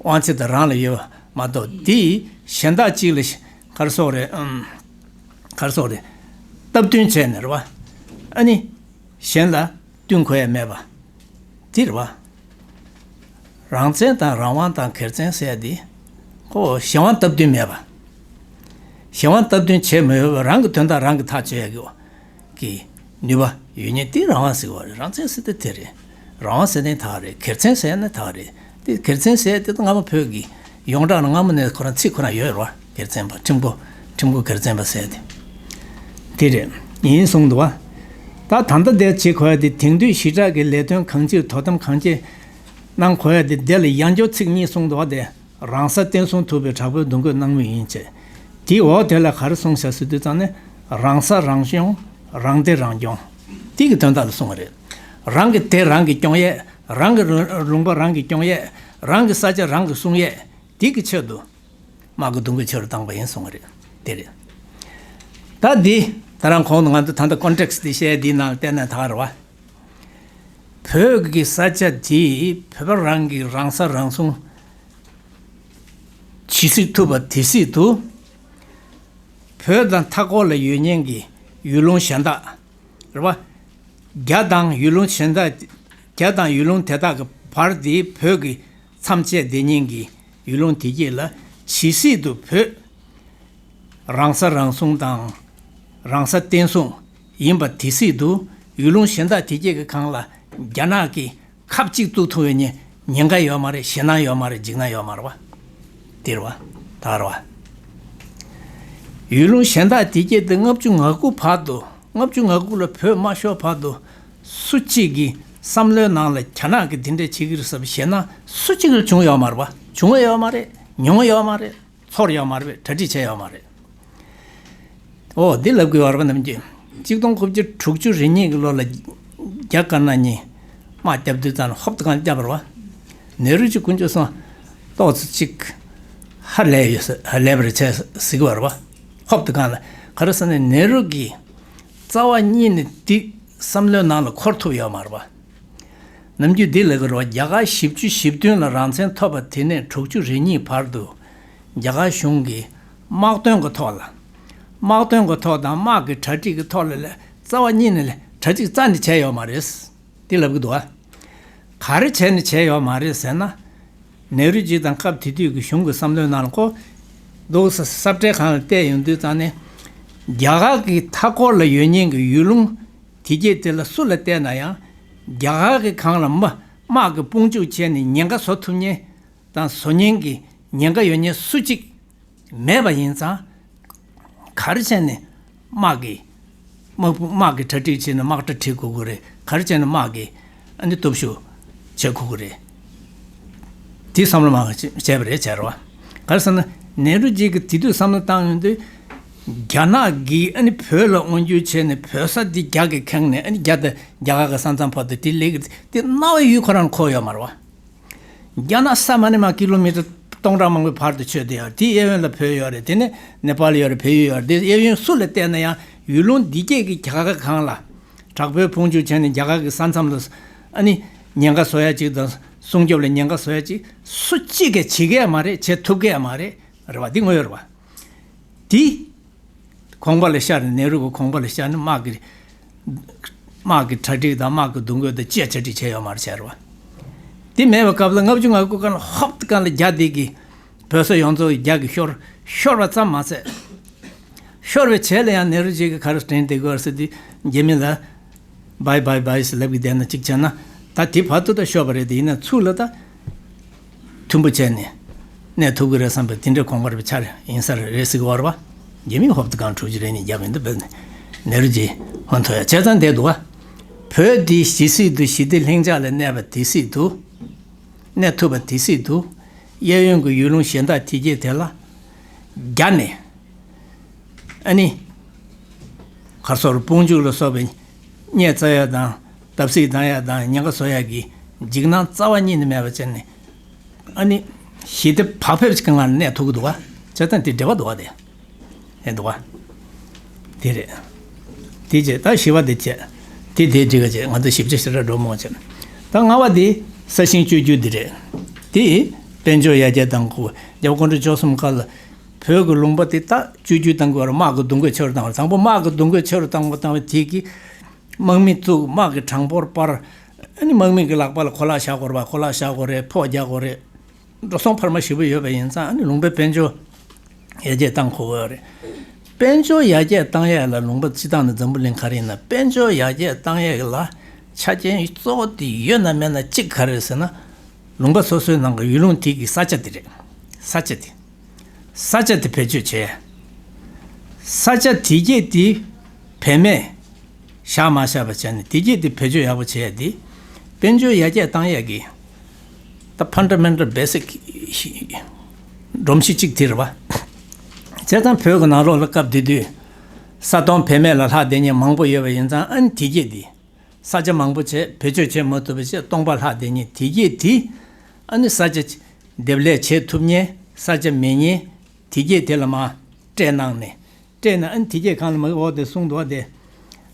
དབང་ཚད་དེ་རང་ལ་ཡོད་པ་མ་གཏོགས། དེ་གཞན་དག་ཅིག་ལ་ག་རེ་ཟེར་དགོས་རེད། ཨམ། ག་རེ་ཟེར་དགོས་རེད། སྟབས་བསྟུན་བྱས་ནས་རེད་བ། ཨ་ནི་གཞན་ལ་བསྟུན་དགོས་ཡ་མེད་པ་དེ་རེད་བ། རང་བཙན་དང་རང་དབང་དང་སྒེར་བཙན་ཟེར་ཡ་དེ་ཁོ་གཞན་དབང་སྟབས་བསྟུན་མེད་པ། གཞན་དབང་སྟབས་བསྟུན་བྱེད་མི་འོས་པ། རང་གི་དོན་དག་རང་གིས་ཐག་གཅོད་ཡ་གི་གི་ནུས་པ་ཡོད་མཁན་དེ་རང་དབང་ཟེར་བ་རེད། རང་བཙན་ཟེར་དེ་དེ་རེད། རང་དབང་ཟེར་ནས་ད་རེད། སྒེར་བཙན་ཟེར་ནས་ད་རེད། དེ་སྒེར་བཙན་ཟེར་དེ་སྔ་མོ་བོད་ཀྱི་ཡོངས་གྲགས་ནང་སྔ་མོ་ནས་ཁོ་རང་ཚིག་ཁོ་རང་ཡོད་རེད་བ། སྒེར་བཙན་པ། ཁྲིམས་ཁོ་ཁྲིམས་ཁོ་སྒེར་བཙན་པ་ཟེར་དེ། དེ་རེད། ཡིན་གསུངས་འདུག་བ། ད་ད་ལྟ་དེ་བྱེད་དགོས་ཡ་དེ་དེང་དུས་ཞི་དྲག་གི་ལས་དོན་གང་ཅིར་དོ་དམ་གང་ཅི་གནང་དགོས་ཡ་དེ་དེ་ལ་ཡང་བསྐྱར་ཚིག་གཉིས་གསུངས་འདུག་བ། དེ་རང་ས་བརྟན་སྲུང་ཐུབ་པའི་དྲག་པོའི་འདུ་འགོད་གནང་མུས་ཡིན་ཅེས། དེའི་འོག་དེ་ལ་ག་རེ་གསུངས་བཞག་ཟེར་དུས་ཙང་ནས་རང་ས་རང་སྐྱོང་། རང་བདེ་རང་སྐྱོང་། དེ་གི་དོན་དག་ལ་གསུངས་པ་རེད། རང་གི་བདེ་རང་གིས་སྐྱོང་ཡས། རང་གི་ལུང་པ་རང་གིས་སྐྱོང་ཡས། རང་གི་ས་ཆ་རང་གིས་སྲུང་ཡས། དེ་གི་ཆེད་དུ་དམག་གི་འདུ་འགོད་ཆེ་རུ་བཏང་པ་ཡིན་གསུངས་པ་རེད། དེ་རེད། ད་འདི་ད་རང་གོང་དུ་ང་ཚོ་ད་ལྟ་ཀོན་ཊེག་སི་འདི་བཤད་འདིའི་ནང་ལ་བལྟས་ན་ད་ག་རེད་བ། བོད་ཀྱི་ས་ཆ་དེ་བོད་པ་རང་གི་རང་ས་རང་སྲུང་ཇི་སྲིད་ཐུབ་པ་དེ་སྲིད་དུ་བོད་དང་མཐའ་འཁོར་ལ་ཡོད་མཁན་གྱི་ཡུལ་ལུང་གཞན་དག་རེད་བ། རྒྱ་དང་ཡུལ་ལུང་གཞན་དག་རྒྱ་དང་ཡུལ་ལུང་དེ་དག་གི་བར་དེ་བོད་ཀྱི་མཚམས་བཅད་བསྡད་མཁན་གྱི་ཡུལ་ལུང་དེ་གྱད་ལ་ཇི་སྲིད་དུ་བོད་རང་ས་རང་སྲུང་དང་རང་ས་བརྟན་སྲུང་ཡིན་པ་དེ་སྲིད་དུ་ཡུལ་ལུང་གཞན་དག་དེ་གྱད་ཀྱི་སྒང་ལ་རྒྱ་ནག་གི་ཁབ་གཅིག་བཙུགས་ཐུབ་པའི་ཉེན་ཉེན་ཁ་ཡོད་མ་རེད། ཞེད་སྣང་ཡོད་མ་རེད། འཇིགས་སྣང་ཡོད་མ་རེད་བ། དེ་རེད་བ། ད་རེད་བ། ཡུལ་ལུང་གཞན་དག་དེ་གྱད་དེ་ལྔ་བཅུ་ང་དགུ་བར་དུ། ལྔ་བཅུ་ང་དགུ་ལ་བོད་མ་ཤོར་བར་དུ་སུ་གཅིག་གིས་བསམ་བློའི་ནང་ལ་རྒྱ་ནག་གིས་འདི་འདྲ་བྱེད་ཀྱི་རེད་ཟེར་བ་ཞེད་སྣང་སུ་གཅིག་ལ་བྱུང་ཡོད་མ་རེད་བ། བྱུང་ཡོད་མ་རེད། མྱོང་ཡོད་མ་རེད། ཚོར་ཡོད་མ་རེད། གྲ་སྒྲིག་བྱས་ཡོད་མ་རེད། ཨོ་འདི་ལབ་དགོས་བ་རེད་བ། ནམ་རྒྱུན་གཅིག་སྟོང་དགུ་བརྒྱ་དྲུག་ཅུ་རེ་གཉིས་ཀྱི་ལོ་ལ་རྒྱ་དཀར་ནག་གཉིས་དམག་བརྒྱབ་དུས་ཙང་ཧོབ་ཏེ་གང་བརྒྱབ་པ་རེད་བ། ནེ་རུ་ཇི་དཀོན་མཆོག་གསུམ་ཏོག་ཙམ་ཅིག་ཧ་ལས་ཡོད་ས་ཧ་ལས་པ་རེད་བྱས་ཟེར་གི་བ་རེད་བ། ཧོབ་ཏེ་གང་ལ་ག་རེ་ཟེར་ན་ནེ་རུ་གི་རྩ་བ་ཉིད་ནས་འདི་བསམ་བློའི་ནང་ལ་འཁོར་ཐུབ་ཡོད་མ་རེད་བ། ནམ་རྒྱུན་འདི་ལབ་ཀྱི་རེད་བ། རྒྱ་གར་བཞི་བཅུ་ཞེ་བདུན་ལ་རང་བཙན་ཐོབ་པ་དེ་ནས་དྲུག་ཅུ་རེ་གཉིས་བར་དུ་རྒྱ་གར་གཞུང་གིས་དམག་དོན་གྱི་ཐོག་ལ། དམག་དོན་གྱི་ཐོག་དང་དམག་གི་གྲ་སྒྲིག་གི་ཐོག་ལ་ལས་རྩ་བ་ཉིད་ནས་ལས་གྲ་སྒྲིག་རྩ་ནས་བྱས་ཡོད་མ་རེད། འདི་ལབ་ཀྱི་འདུག་བ། ག་རེ་བྱས་ནས་བྱས་ཡོད་མ་རེད་ཟེར་ན། ནེ་རུ་ཇི་དང་སྐབས་དེ་དུས་ཀྱི་གཞུང་གི་བསམ་བློའི་ནང་ལ་ཁོ་འདུག་ས་ས་བཀྲའི་སྒང་ལ་བལྟས་ཡོང་དུས་ཙང་ནས། རྒྱ་གར་གྱི་མཐའ་འཁོར་ལ་ཡོད་མཁན་གྱི་ཡུལ་ལུང་དེ་གྱད་དེ་ལ་སུ་ལ་བལྟས་ན་ཡང་རྒྱ་གར་གྱི་སྒང་ལ་དམག་དམག་གི་དཔུང་འཇུག་བྱས་ནས་ཉེན་ཁ་བཟོ་ཐུབ་མཁན་དང་བཟོ་མཁན་གྱི་ཉེན་ཁ་ཡོད་མཁན་སུ་གཅིག་མེད་པ་ཡིན་ཙང་། ག་རེ་བྱས་ནས་དམག་གི་དམག་དམག་གི་གྲ་སྒྲིག་བྱས་ནས་དམག་གྲ་སྒྲིག་དགོས་ཀྱི་རེད། ག་རེ་བྱས་ནས་དམག་གི་ཨ་ནི་སྟོབས་ཤུགས་བྱེད་དགོས་ཀྱི་རེད། དེ་བསམ་བློ་མང་བ་བྱས་པ་རེད་བྱས་རེད་བ། ག་རེ་ཟེར་ན་ནེ་རུ་ཇི་གིས་དེ་དུས་བསམ་བློ་བཏང་ཡོང་དུས། རྒྱ་ནག་གིས་ཨ་ནི་བོད་ལ་དབང་བསྒྱུར་བྱས་ནས་བོད་ས་འདི་རྒྱ་གིས་ཁེངས་ནས། ཨ་ནི་རྒྱ་དང་རྒྱ་གར་གྱི་ས་མཚམས་བར་དུ་དེ་ལས་ཀྱི་དེ་གནའ་བོའི་ཡུལ་ཁོ་རང་འཁོར་ཡོད་མ་རེད་བ། རྒྱ་ནག་ས་མ་ནི་མ་ཀི་ལོ་མི་ཊར་སྟོང་ཕྲག་མང་པོའི་བར་དུ་ཆོད་བསྡད་ཡོད་རེད། དེའི་གཡས་གཡོན་ལ་བོད་ཡོད་རེད། དེ་ནས་ནེ་པཱལ་ཡོད་རེད། བལ་ཡུལ་ཡོད་རེད། དེ་གཡས་གཡོན་སུ་ལ་བལྟས་ན་ཡང་ཡུལ་ལུང་འདི་གྱད་ཀྱི་རྒྱ་གར་སྒང་ལ་དྲག་པོའི་དཔུང་འཇུག་བྱས་ནས་རྒྱ་གར་གྱི་ས་མཚམས་ལ་ཨ་ནི་ཉེན་ཁ་བཟོ་ཡ་ཅིག་དང་སྲུང་སྐྱོབ་ལ་ཉེན་ཁ་བཟོ་ཡ་ཅིག་སུ་གཅིག་གིས་བྱེད་ཀྱི་ཡ་མ་རེད། བྱེད་ཐུབ་ཀྱི་ཡ་མ་རེད། རེད་བ། འདི་དངོས་ཡོད་རེད་བ། དེ་དགོངས་པ་ལ་ཤར་ནས། ནེ་རུ་གི་དགོངས་པ་ལ་ཤར་ནས་དམག་གི་དམག་གི་གྲ་སྒྲིག་དང་དམག་གི་འདུ་འགོད་དང་ཅི་ཡང་གྲ་སྒྲིག་བྱས་ཡོད་མ་རེད་བྱས་རེད་བ། དེ་མེད་པའི་སྐབས་ལ་ལྔ་བཅུ་ང་དགུ་སྒང་ལ་ཧོབ་ཏེ་སྒང་ལ་རྒྱ་འདི་གིས་བོད་ས་ཡོངས་རྫོགས་རྒྱ་གིས་ཤོར་ཤོར་བ་ཙམ་མ་ཟད། ཤོར་བའི་རྗེས་ལ་ཡང་ནེ་རུ་ཇི་གིས་ག་རེ་དྲན་བསྡད་ཀྱི་ཡོད་རེད་ཟེར་དུས། རྒྱ་མི་ལ་བྷའི་བྷའི་བྷའི་ཟེར་ལབ་ཀྱི་བསྡད་ན་གཅིག་བྱས་ན། ད་དེ་བར་དུ་ད་ཤོར་བ་རེད། དེ་ཡིན་ན་ཚུར་ལ་ད་མཐུན་པོ་བྱས་ནས་གནས་ཐུབ་ཀྱི་རེད་བསམ་པའི་དེ་འདྲའི་དགོངས་པ་རེ་འཆར་ཡིན་ས་རེད་ཟེར་གྱི་ཡོད་རེད་བ། རྒྱ་མིས་ཧོབ་ཏེ་སྒང་དྲུག་ཅུ་རེ་གཉིས་བརྒྱབ་ཡིན་འདུག་བས་ནེ་རུ་ཇི་ཧོན་ཐོ་ཡ་བྱས་ཙང་བསྡད་འདུག་བ། བོད་འདི་ཇི་སྲིད་དུ་ཞི་བདེ་ལྷིང་འཇགས་ལ་གནས་པ་དེ་སྲིད་དུ། གནས་ཐུབ་པ་དེ་སྲིད་དུ། གཡས་གཡོན་གྱི་ཡུལ་ལུང་གཞན་དག་དེ་གྱད་དེ་ལ་རྒྱ་ནས་ཨ་ནི་ གར་སོགས་དཔུང་འཇུག་ལ་སོགས་པའི་གཉེར་རྩ་ཡ་དང་བརྡབ་གསིག་བཏང་ཡ་དང་ཉེན་ཁ་བཟོ་ཡ་གི་འཇིགས་སྣང་རྩ་བ་ཉིད་ནས་མེད་པ་བྱས་ནས། ཨ་ནི་ཞི་བདེ་བག་ཕེབས་ཅིག་གི་ངང་ནས་གནས་ཐུབ་ཀྱི་འདུག་ག་བྱས་ཙང་དེ་འབྲེལ་བ་འདུག་ག་དེ་ཨེ་འདུག་ག་དེ་རེད། དེ་བྱས་ད་ཞི་བ་དེ་བྱས། དེ་དེ་འགྲིག་ག་བྱས། ང་ཚོ་ཞིབ་ཆ་ཞེ་དྲག་འགྲོ་མོ་བྱས། ད་ལྔ་བ་དེ་ས་ཞིང་བཅོས་བསྒྱུར་དེ་རེད། དེ་དཔལ་འབྱོར་ཡར་རྒྱས་བཏང་དགོས། རྒྱལ་བ་དགུང་གྲངས་བཅུ་གསུམ་ཁ་ལ་བོད་ཀྱི་ལུང་པ་དེ་ད་བཅོས་བསྒྱུར་བཏང་དགོས་ར། དམག་གི་གདུང་རྒྱུད་ཆེ་རུ་བཏང་བ། དང་པོ་དམག་གི་གདུང་རྒྱུད་ཆེ་རུ་བཏང་བ་བཏང་བ་དེ་གི་དམག་མི་བཙུགས། དམག་གི་གྲངས་འབོར་སྤར། ཨ་ནི་དམག་མི་གི་ལག་པ་ལ་གོ་ལག་བཞག་དགོས་རེད་པ། གོ་ལག་བཞག་དགོས་རེད། ཕོགས་རྒྱག་དགོས་རེད། འགྲོ་སོང་འཕར་མ་ཞེ་པོ་ཡོད་པ་ཡིན་ཙང་། ཨ་ནི་ལུང་པའི་དཔལ་འབྱོར་ཡར་རྒྱས་བཏང་དགོས་ཀྱི་ཡོད་རེད། དཔལ་འབྱོར་ཡར་རྒྱས་བཏང་ཡས་ལ་ལུང་པ་སྤྱི་བཏང་ནས་འཛམ་བུ་གླིང་ག་རེ་ཡིན་ན་དཔལ་འབྱོར་ཡར་རྒྱས་བཏང་ཡས་ལ་ཆ་རྐྱེན་གཙོ་བོ་དེ་ཡོད་ན་མེད་ན་གཅིག་ག་རེ་རེད་ཟེར་ན། ལུང་པ་སོ་སོའི་ནང་གི་ཡུལ་ལུང་དེ་གི་ས་ཆ་དེ་རེད། ས་ཆ་དེ། ས་ཆ་དེ་བེད་སྤྱོད་བྱས། ས་ཆ་དེ་གས་དེ་བེད་མེད་བཞག་མ་བཞག་པ་བྱས་ནས་དེ་གས་དེ་བེད་སྤྱོད་ཡག་པོ་བྱས་ཏེ། དཔལ་འབྱོར་ཡར་རྒྱས་བཏང་ཡག་གི་ད་ཕན་ཌ་མེན་ཊལ་བེ་སིག་སྒྲོམ་གཞི་གཅིག་དེ་རེད་པ། བྱས་ཙང་བོད་ཀྱི་ནང་ལོགས་ལ་སྐབས་དེ་དུས་ས་སྟོང་བེད་མེད་ལ་ལྷག་བསྡད་མཁན་མང་པོ་ཡོད་པ་ཡིན་ཙང་། ཨ་ནི་དེ་གས་དེ་ས་ཆ་མང་པོ་བྱས་བེད་སྤྱོད་བྱེད་མ་ཐུབ་པ་བྱས་སྟོང་པ་ལྷག་བསྡད་མཁན་དེ་གས་དེ། ཨ་ནི་ས་ཆ་འདེབས་ལས་བྱེད་ཐུབ་མཁན་ས་ཆ་མེད་མཁན་དེ་གས་དེ་ལ་མར་སྤྲད་གནང་ནས། སྤྲད་ན་ཨ་ནི་དེ་གས་གང་ལ་མ་འོ་དེ་གསུངས་འདུག་པ་དེ།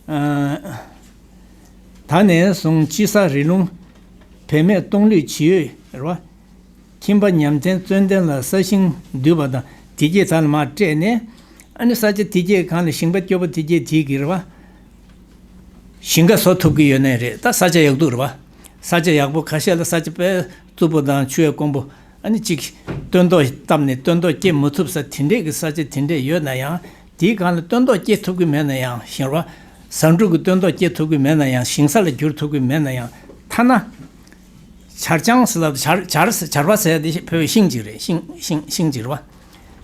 ཨ། ད་ནས་བཟུང་དཔྱིད་གསར་རི་ལུང་བེད་མེད་གཏོང་ལུགས་ཇི་ཡོད་རེད་པ། ཁྱིམ་པ་ཉམས་ཚན་ཙན་དན་ལ་ས་ཞིང་བསྡུས་པ་དང་དེ་གས་ད་ལ་མར་སྤྲད་ནས། ཨ་ནི་ས་ཆ་དེ་གས་གང་ལ་ཞིང་པ་སྐྱོ་པོ་དེ་གས་དེ་གི་རེད་པ། ཞིང་ཁ་བཟོ་ཐུབ་ཀྱི་ཡོད་ནའི་རེད། ད་ས་ཆ་ཡག་སྡུག་རེད་པ། ས་ཆ་ཡག་པོ་ཁ་ཤས་ལ་ས་ཆ་དཔེ་རྩུབ་པོ་དང་ཆུ་ཡང་དཀོན་པོ། ཨ་ནི་གཅིག་སྟོན་ཐོག་བཏབ་ནས་སྟོན་ཐོག་སྐྱེ་མི་ཐུབ་ས་དེ་འདྲས་ཀྱི་ས་ཆ་དེ་འདྲས་ཡོད་ན་ཡང་། དེའི་སྒང་ལ་སྟོན་ཐོག་སྐྱེ་ཐུབ་ཀྱི་མེད་ན་ཡང་། ཞིང་ར་བཟའ་འབྲུ་གི་སྟོན་ཐོག་སྐྱེ་ཐུབ་ཀྱི་མེད་ན་ཡང་། ཞིང་ས་ལ་བསྒྱུར་ཐུབ་ཀྱི་མེད་ན་ཡང་། ཐ་ན་བྱར་ལྕང་ཟེར་ལབ། བྱར་བྱར་བྱར་པ་ཟེར་ཡ་དེ་བོད་པའི་ཤིང་གཅིག་རེད། ཤིང་ཤིང་ཤིང་གཅིག་རེད་པ།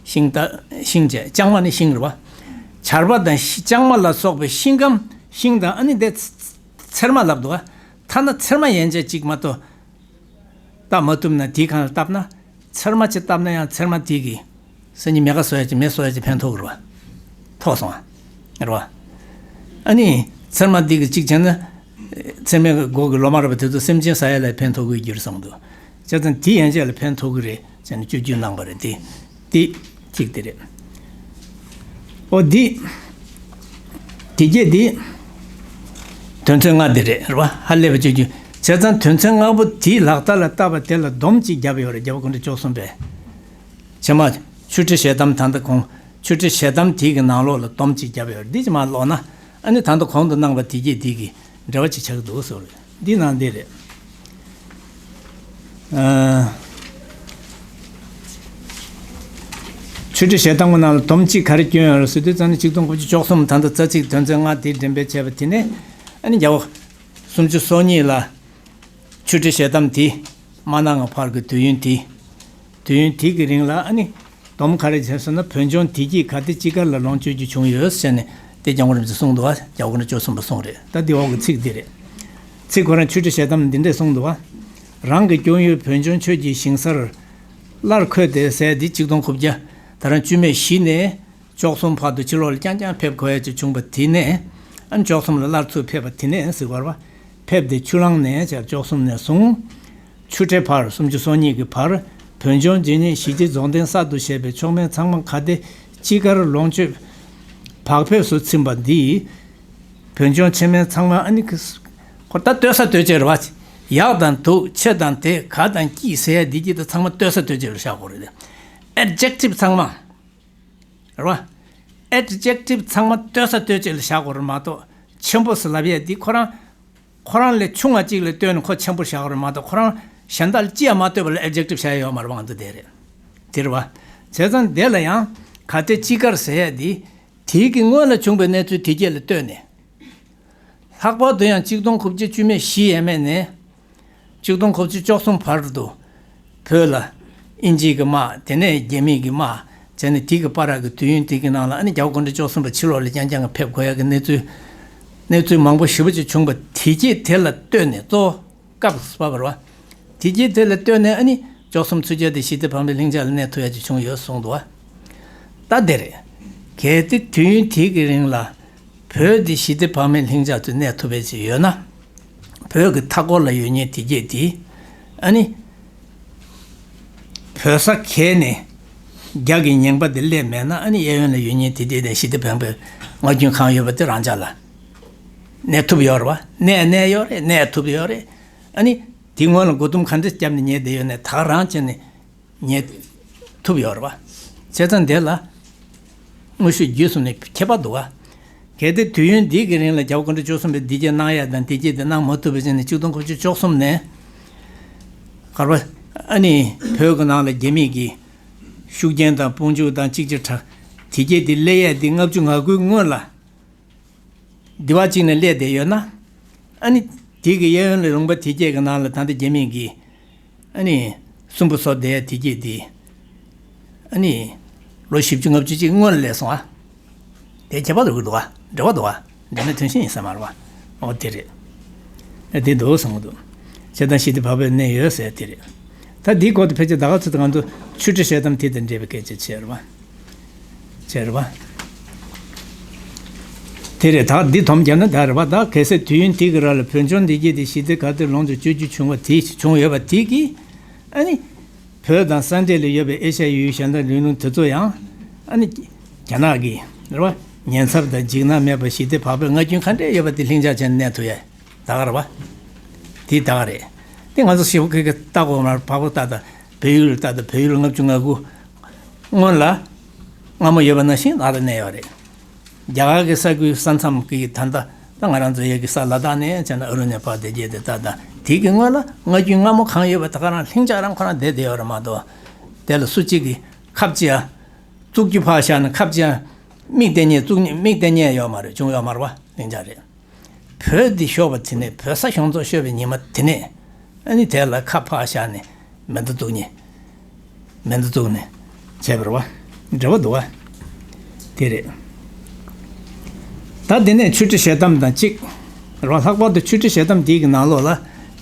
ཤིང་རྟ་ཤིང་བྱས། ལྕང་མ་ནི་ཤིང་རེད་པ། བྱར་པ་དང་ཤི་ལྕང་མ་ལ་སོགས་པའི་ཤིང་སྐམ་ཤིང་དང་། ཨ་ནི་དེ་ཚ་ཚེར་མ་ལབ་འདུག་ག་ཐ་ན་ཚེར་མ་ཡན་ཆད་གཅིག་མ་གཏོགས་བཏབ་མ་ཐུབ་ན། དེའི་སྒང་ལ་བཏབ་ན། ཚེར་མ་གཅིག་བཏབ་ན་ཡང་ཚེར་མ་དེ་གིས་སང་ཉིན་མེ་ཁ་བཟོ་ཡ་གཅིག་མེ་གསོད་ཡ་གཅིག་ཕན་ཐོགས་ཀྱི་རེད་པ། ཐོགས་སོང་ཨ། རེད་པ། ཨ་ནི་ཚེར་མ་དེ་གིས་གཅིག་བྱས་ན། ཚེར་མའི་སྒོ་གི་ལོ་མ་རེད་པ། དེ་ཚོ་སེམས་ཅན་ཟ་ཡ་ལ་ཕན་ཐོགས་ཀྱི་རྒྱུ་རེད་བསམ་འདུག་བྱས་ཙང་དེ་ཡན་ཆད་ལ་ཕན་ཐོགས་ཀྱི་རེད་ཟེར་ནས་བཅོས་བསྒྱུར་གནང་པ་རེད། དེ་དེ་གཅིག་དེ་རེད། ཨོ་དེ་དེ་གས་དེ་དོན་ཚན་ལྔ་དེ་རེད། རེད་པ། ཧ་ལས་པ་བཅོས་བསྒྱུར། བྱས་ཙང་དོན་ཚན་ལྔ་པོ་དེ་ལག་བསྟར་ལ་བསྟར་བ་དེ་ལ་སྡོམ་གཅིག་བརྒྱབ་ཡོད་རེད། རྒྱལ་བ་སྐུ་ཕྲེང་བཅུ་གསུམ་པས། ཕྱི་མ་ཆུ་ཁྲི་ཞལ་གདམས། ད་ལྟ་གོང་ཆུ་ཁྲི་ཞལ་གདམས་དེ་གི་ནང་ལོགས་ལ་སྡོམ་གཅིག་བརྒྱབ་ཡོད་རེད། འདི་གཅིག་མར་ཀློག་ན། ཨ་ནི་ད་ལྟ་གོང་དུ་གནང་བ་དེ་གས་དེ་གི་འབྲེལ་བ་ཅིག་ཆགས་ཀྱི་འདུག་ཟེར་བ་རེད། འདི་ནང་འདི་རེད། ཨ། ཆུ་ཁྲི་ཞལ་གདམས་ཀྱི་ནང་ལ་སྡོམ་གཅིག་ག་རེ་བསྐྱོན་ཡོད་རེད་ཟེར་དུས་ཙམ་ནས་ཆིག་སྟོང་དགུ་བརྒྱ་བཅུ་གསུམ་ད་ལྟ་རྩ་ཚིག་དོན་ཚན་ལྔ་དེ་འགྲེམས་སྤེལ་བྱས་པ་དེ་ནས། ཨ་ནི་རྒྱལ་བ་སུམ་ཅུ་སོ་གཉིས་ལ་ཆུ་ཁྲི་ཞལ་གདམས་དེ་མ་གནང་བར་གྱི་དུས་ཡུན་དེ། དུས་ཡུན་དེ་གི་རིང་ལ་ཨ་ནི་སྡོམ་ག་རེ་བྱས་སོང་ན། བོད་ལྗོངས་བདེ་སྐྱིད་ག་དེ་ཅི་དགར་ལ་ལོངས་སྤྱོད་རྒྱུ་བྱུང་ཡོད་ཟེར་ནས་དེ་སྐྱབས་མགོན་རིན་པོ་ཆེས་གསུངས་འདུག་ག་རྒྱལ་བ་སྐུ་ཕྲེང་བཅུ་གསུམ་པས་གསུངས་རེད། ད་འདི་འོག་གི་ཚིག་འདི་རེད། ཚིག་ཁོ་རང་ཆུ་ཁྲི་ཞལ་གདམས་འདི་འདྲས་གསུངས་འདུག་ག་རང་གི་སྐྱོང་ཡུལ་བོད་ལྗོངས་ཆོས་ཀྱི་ཞིང་སར་སླར་འཁོད་དེ་ཟེར་འདི་ཆིག་སྟོང་དགུ་བརྒྱ་ད་རང་བཅུ་མེད་བཞི་ནས། བཅུ་གསུམ་བར་དུ་ཕྱི་ལོགས་ལ་རྐྱང་རྐྱང་ཕེབས་དགོས་ཡ་ཅིག་བྱུང་བ་དེ་ནས། ཨ་ནི་བཅུ་གསུམ་ལ་སླར་ཚུར་ཕེབས་པ་དེ་ནས་ཟེར་བ་རེད་པ། ཕེབས་ཏེ་ཆུ་གླང་ནས་བྱས་བཅུ་གསུམ་ནས་བཟུང་ཆུ་ཁྲི་བར། སུམ་ཅུ་སོ་གཉིས་ཀྱི་བར་བོད་ལྗོངས་འཇིགས་མེད་ཞི་བདེའི་རྫོགས་ལྡན་གསར་དུ་བཞད་པའི་མཆོག་དམན་ཚང་མ་ག་དེ་ཅི་དགར་ལོངས་སྤྱོད་བག་ཕེབས་སུ་ཚིམ་པ་འདིས། བོད་ལྗོངས་ཆེ་དམན་ཚང་མ་ཨ་ནི་ཁོ་ད་བསྟོད་ས་བསྟོད་ཅེས་རེད་པ། ཡག་དང་སྡུག་ཆེ་དང་དེ་ག་དང་སྐྱིད་ཟེར་ཡ་འདི་གྱིས་ད་ཚང་མ་བསྟོད་ས་བསྟོད་ཅེས་རེད་བཞག་དགོས་རེད། ཨེ་ཌི་ཇེག་ཊིབ་ཚང་མ། རེད་པ། ཨེ་ཌི་ཇེག་ཊིབ་ཚང་མ་བསྟོད་ས་བསྟོད་ཅེས་ལ་བཞག་དགོས་རེད་མ་གཏོགས། ཆེན་པོ་ཟེར་ལབ་ཡས་འདི་ཁོ་རང་། ཁོ་རང་ལས་ཆུང་བ་གཅིག་ལ་བསྟོད་ནས་ཁོ་ཆེན་པོ་བཞག་དགོས་རེད་མ་གཏོགས། ཁོ་རང་གཞན་དག་ལ་ཅི་ཡང་མ་བསྟོད་པ་ལ་ཨེ་ཌི་ཇེག་ཊིབ་བཞག་ཡས་ཡོད་མ་རེད་པ། ང་ཚོ་དེ་རེད། དེ་རེད་པ། བྱས་ཙང་དེ་ལ་ཡང་ག་དེ་ཅི་དགར་ཟེར་ཡས་འདི། དེའི་གི་སྔོན་ལ་བྱུང་བའི་གནས་ཚུལ་དེ་གྱད་ལ་ལྟོས་ནས། ལྷག་པར་དུ་ཡང་ཆིག་སྟོང་དགུ་བརྒྱ་བཅུ་མེད་བཞི་ཡས་མས་ནས། ཆིག་སྟོང་དགུ་བརྒྱ་བཅུ་གསུམ་བར་དུ་བོད་ལ་དབྱིན་ཇིའི་གི་དམག། དེ་ནས་རྒྱ་མིའི་གི་དམག་བྱས་ནས། དེའི་གི་བར་གྱི་དུས་ཡུན་དེ་གི་ནང་ལ་ཨ་ནི་རྒྱལ་བ་སྐུ་ཕྲེང་བཅུ་གསུམ་པ་ཕྱི་ལོགས་ལ་རྐྱང་རྐྱང་གི་ཕེབས་དགོས་ཡ་གི་གནས་ཚུལ། གནས་ཚུལ་མང་པོ་ཞེ་པོ་ཅིག་བྱུང་བ་དེ་གྱད་དེ་ལ་ལྟོས་ནས། གཙོ་བོ་སྐབས་སུ་བབས་པ་རེད་པ། དེ་གྱད་དེ་ལ་ལྟོས་ནས་ཨ་ནི་བཅུ་གསུམ་ཚུན་ཆད་དེ་ཞི་བདེ་བག་མེད་ལྷིང་འཇགས་ལ་གནས་ཐུབ་ཡ་ཅིག་བྱུང་ཡོད་གསུངས་འདུག་པ། ད་དེ་རེད། གལ་ཏེ་དུས་ཡུན་དེ་གི་རིང་ལ་ བོད་འདི་ཞི་བདེ་བག་མེད་ལྷིང་འཇགས་སུ་གནས་ཐུབ་པ་ཅིག་ཡོད་ན། བོད་ཀྱི་མཐའ་འཁོར་ལ་ཡོད་མཁན་དེ་གྱད་དེ། ཨ་ནི། བོད་ས་གས་ནས་རྒྱ་གི་ཉེན་པ་དེ་སླེབས་མེད་ན། ཨ་ནི་གཡས་གཡོན་ལ་ཡོད་མཁན་དེ་གྱད་དེ་ཞི་བདེ་བག་མེད་ངག་རྒྱུན་གང་ཡོད་པ་དེ་རང་འཇགས་ལ་གནས་ཐུབ་ཡོད་རེད་བ། གནས་གནས་ཡོད་རེད། གནས་ཐུབ་ཡོད་རེད། ཨ་ནི། དེ་སྔོན་ལ་མགོ་རྡུམ་ག་འདྲ་བརྒྱབ་ནས་ཉལ་བསྡད་ཡོད་ནའི་ད་ག་རང་བྱས་ནས་ཉལ་ཐུབ་ཡོད་རེད་བ། བྱས་ཙང་དེ་ལ་དངོས་ཤུགས་བརྒྱུད་གསུམ་ནས་ཁྱད་པར་འདུག་བ། གལ་ཏེ་དུས་ཡུན་འདི་གི་རིང་ལ་རྒྱལ་བ་སྐུ་ཕྲེང་བཅུ་གསུམ་པས་འདི་གྱད་གནང་ཡ་དང་དེ་གྱད་དེ་གནང་མ་ཐུབ་པ་བྱས་ནས་ཆིག་སྟོང་དགུ་བརྒྱ་བཅུ་གསུམ་ནས་གར་བ། ཨ་ནི་བོད་ཀྱི་ནང་ལ་རྒྱ་མི་གི་ཤུགས་རྐྱེན་དང་དཔུང་འཇུག་དང་གཅིག་གཅིག་དྲག་དེ་གྱད་དེ་སླེབས་ཡ་དེ་ལྔ་བཅུ་ང་དགུའི་སྔོན་ལ། སྡེ་བ་གཅིག་ནས་སླེབས་བསྡད་ཡོད་ན། ཨ་ནི། དེ་གི་གཡས་གཡོན་ལ་ལུང་པ་དེ་གྱད་ཀྱི་ནང་ལ་ད་ལྟ་རྒྱ་མི་གིས། ཨ་ནི། སུན་པོ་བཟོ་བསྡད་དེ་གྱད་དེ། ཨ་ནི། ལོ་བཞི་བཅུ་ལྔ་བཅུ་ཅིག་སྔོན་ལ་སླེབས་སོང་ཨ། དེ་ཁྱད་པར་འགྲོ་གི་འདུག་ཨ། འབྲེལ་བ་འདུག་ཨ། འབྲེལ་མེད་མཐུན་རྐྱེན་ཡིན་ས་མ་རེད་བ། ཨོ་དེ་རེད། ཨ་དེ་འདུག་བསམ་གི་འདུག་བྱས་ཙང་ཞི་བདེ་བག་ཕེབས་གནས་ཡོད་ཟེར་དེ་རེད། ད་འདིའི་སྐོར་དུ་ཕལ་ཆེར་ད་ག་ཚོད་དུ་ང་ཚོ་ཆོས་ཁྲི་ཞལ་གདམས་དེ་དང་འབྲེལ་བའི་སྐད་ཆ་བྱས་རེད་བ། བྱས་རེད་བ། དེ་རེད། ད་འདི་དོམ་བརྒྱབ་ན་ད་རེད་བ། ད་གལ་སྲིད་དུས་ཡུན་དེ་གི་ར་ལ་བོད་ལྗོངས་འདི་གྱད་དེ་ཞི་བདེ་ག་དུས་ལོངས་སུ་སྤྱོད་རྒྱུ་བྱུང་བ་དེ་བྱུང་ཡོད་པ་དེ་གིས། ཨ་ནི། བོད་དང་ས་འབྲེལ་ལ་ཡོད་པའི་ཨེ་ཤ་ཡའི་ཡུལ་གཞན་དང་ལུང་ནུབ་དེ་ཚོ་ཡང་། ཨ་ནི། རྒྱ་ནག་གི་རེད་བ། ཉེན་ཚབས་དང་འཇིགས་སྣང་མེད་པར་ཞི་བདེ་བག་ཕེབས་ངག་རྒྱུན་ག་འདྲས་ཡོད་པ་དེ་ལྷིང་འཇགས་བྱས་ནས་གནས་ཐུབ་ཡ། ད་ག་རེད་བ། དེ་ད་ག་རེད། དེ་ང་ཚོ་ཞེ་པོ་ཁེ་ཁེ་ལྟ་དགོས་མ་རེད། བག་ཕེབས་ལྟ་ད་བོད་ཡུལ་ལ་ལྟ་ད་བོད་ཡུལ་ལྔ་བཅུ་ང་དགུ་སྔོན་ལ་སྔ་མོ་ཡོད་པ་ནང་བཞིན་ད་ལྟ་གནས་ཡོད་རེད། རྒྱ་གར་གྱི་ས་ཁུལ་ས་མཚམས་ཀྱི་ད་ལྟ་ད་ང་རང་ཚོ་ཡ་གི་ས་ལ་དྭགས་ནས་བྱས་ན་ཨ་རུ་ནེ་པཱལ་དེ་གྱད་དེ་ད་ད་དེ་གི་སྔོན་ལ་ངག་རྒྱུན་སྔ་མོ་གང་ཡོད་པ་ད་ག་རང་ལྷིང་འཇགས་རང་ཁོ་རང་བསྡད་བསྡད་ཡོད་རེད་མ་གཏོགས། དེ་ལ་སུ་གཅིག་གིས་ཁབ་ཅིག་ཡང་བཙུགས་རྒྱུ་ཕར་བཞག་ན་ཁབ་ཅིག་ཡང་མིག་བསྟན་ཉན་བཙུགས་ཉན་མིག་བསྟན་ཉན་ཡོད་མ་རེད། བྱུང་ཡོད་མ་རེད་བ། ལྷིང་འཇགས་རེད། བོད་འདི་ཤོར་བ་དེ་ནས་བོད་ས་གཞུང་ཚོགས་ཤོར་བའི་ཉི་མ་དེ་ནས། ཨ་ནི་དེ་ལ་ཁ་ཕར་བཞག་ནས་མེ་མདའ་བཙུགས་ནས། མེ་མདའ་བཙུགས་ནས་བྱས་པ་རེད་བ། འབྲེལ་བ་འདུག་བ། དེ་རེད། ད་དེ་ནས་ཆོས་ཁྲི་ཞལ་གདམས་དང་གཅིག་རེད་བ། ལྷག་པར་དུ་ཆོས་ཁྲི་ཞལ་གདམས་འདི་གི་ནང་ལོགས་ལ་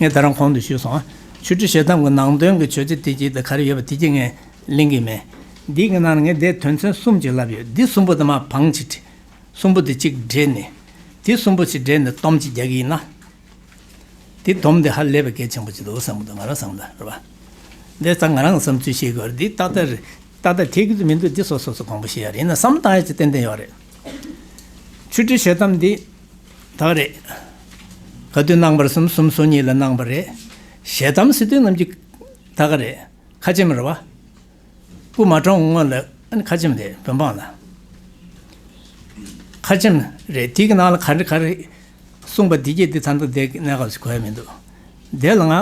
ངས་ད་རང་གོང་དུ་ཞུས་སོང་ཨ། ཆོས་ཁྲི་ཞལ་གདམས་ཀྱི་ནང་དོན་གྱི་བརྗོད་བྱ་དེ་གྱད་དེ་ག་རེ་ཡོད་པ་དེ་གྱད་ངས་གླེང་གི་མེད། འདི་གི་ནང་ནས་ངས་འདིར་དོན་ཚན་གསུམ་ཅིག་ལབ་ཡོད། འདི་གསུམ་པོ་དེ་མར་བང་ཅིག་བྲིས། གསུམ་པོ་དེ་གཅིག་བྲིས་ནས། དེ་གསུམ་པོ་ཞིག་བྲིས་ནས་སྡོམ་ཅིག་རྒྱག་གི་ཡིན་ན། དེ་སྡོམ་དེ་ཧ་ལས་པའི་གལ་ཆེན་པོ་ཅིག་འདུག་བསམ་གི་འདུག་ང་རང་བསམ་ད་རེད་བ། འདི་ད་ང་རང་བསམ་ཚུལ་བཤད་དགོས་རེད། འདི་ཏག་ཏག་རེད། ཏག་ཏག་དེ་གི་མི་འདུག་འདི་སོ་སོ་སོ་དགོངས་པ་བཞེས་ཡ་རེད། ཡིན་ན་བསམ་བློ་བཏང་ཡ་ཅིག་ཏན་ཏན་ཡོད་རེད། ཆོས་ཁྲི་ཞལ་གདམས་འདི་ད་རེད། ག་དུས་གནང་བ་རེད། གསུམ་གསུམ་སོ་གཉིས་ལ་གནང་བ་རེད། ཞལ་གདམས་ཟེར་དུས་ནམ་རྒྱུན་ད་ག་རེད། ཁ་ཆེམས་རེད་བ། སྐུ་མ་གྲོངས་སྔོན་ལ་ཨ་ནི་ཁ་ཆེམས་རེད། བོད་འབངས་ལ་ཁ་ཆེམས་རེད། དེ་གི་ནང་ལ་ག་རེ་ག་རེ་གསུངས་པ་དེ་གྱད་དེ་ད་ལྟ་དེ་གནས་སྐབས་སུ་གོ་ཡ་མི་འདུག་དེ་ལ་ང་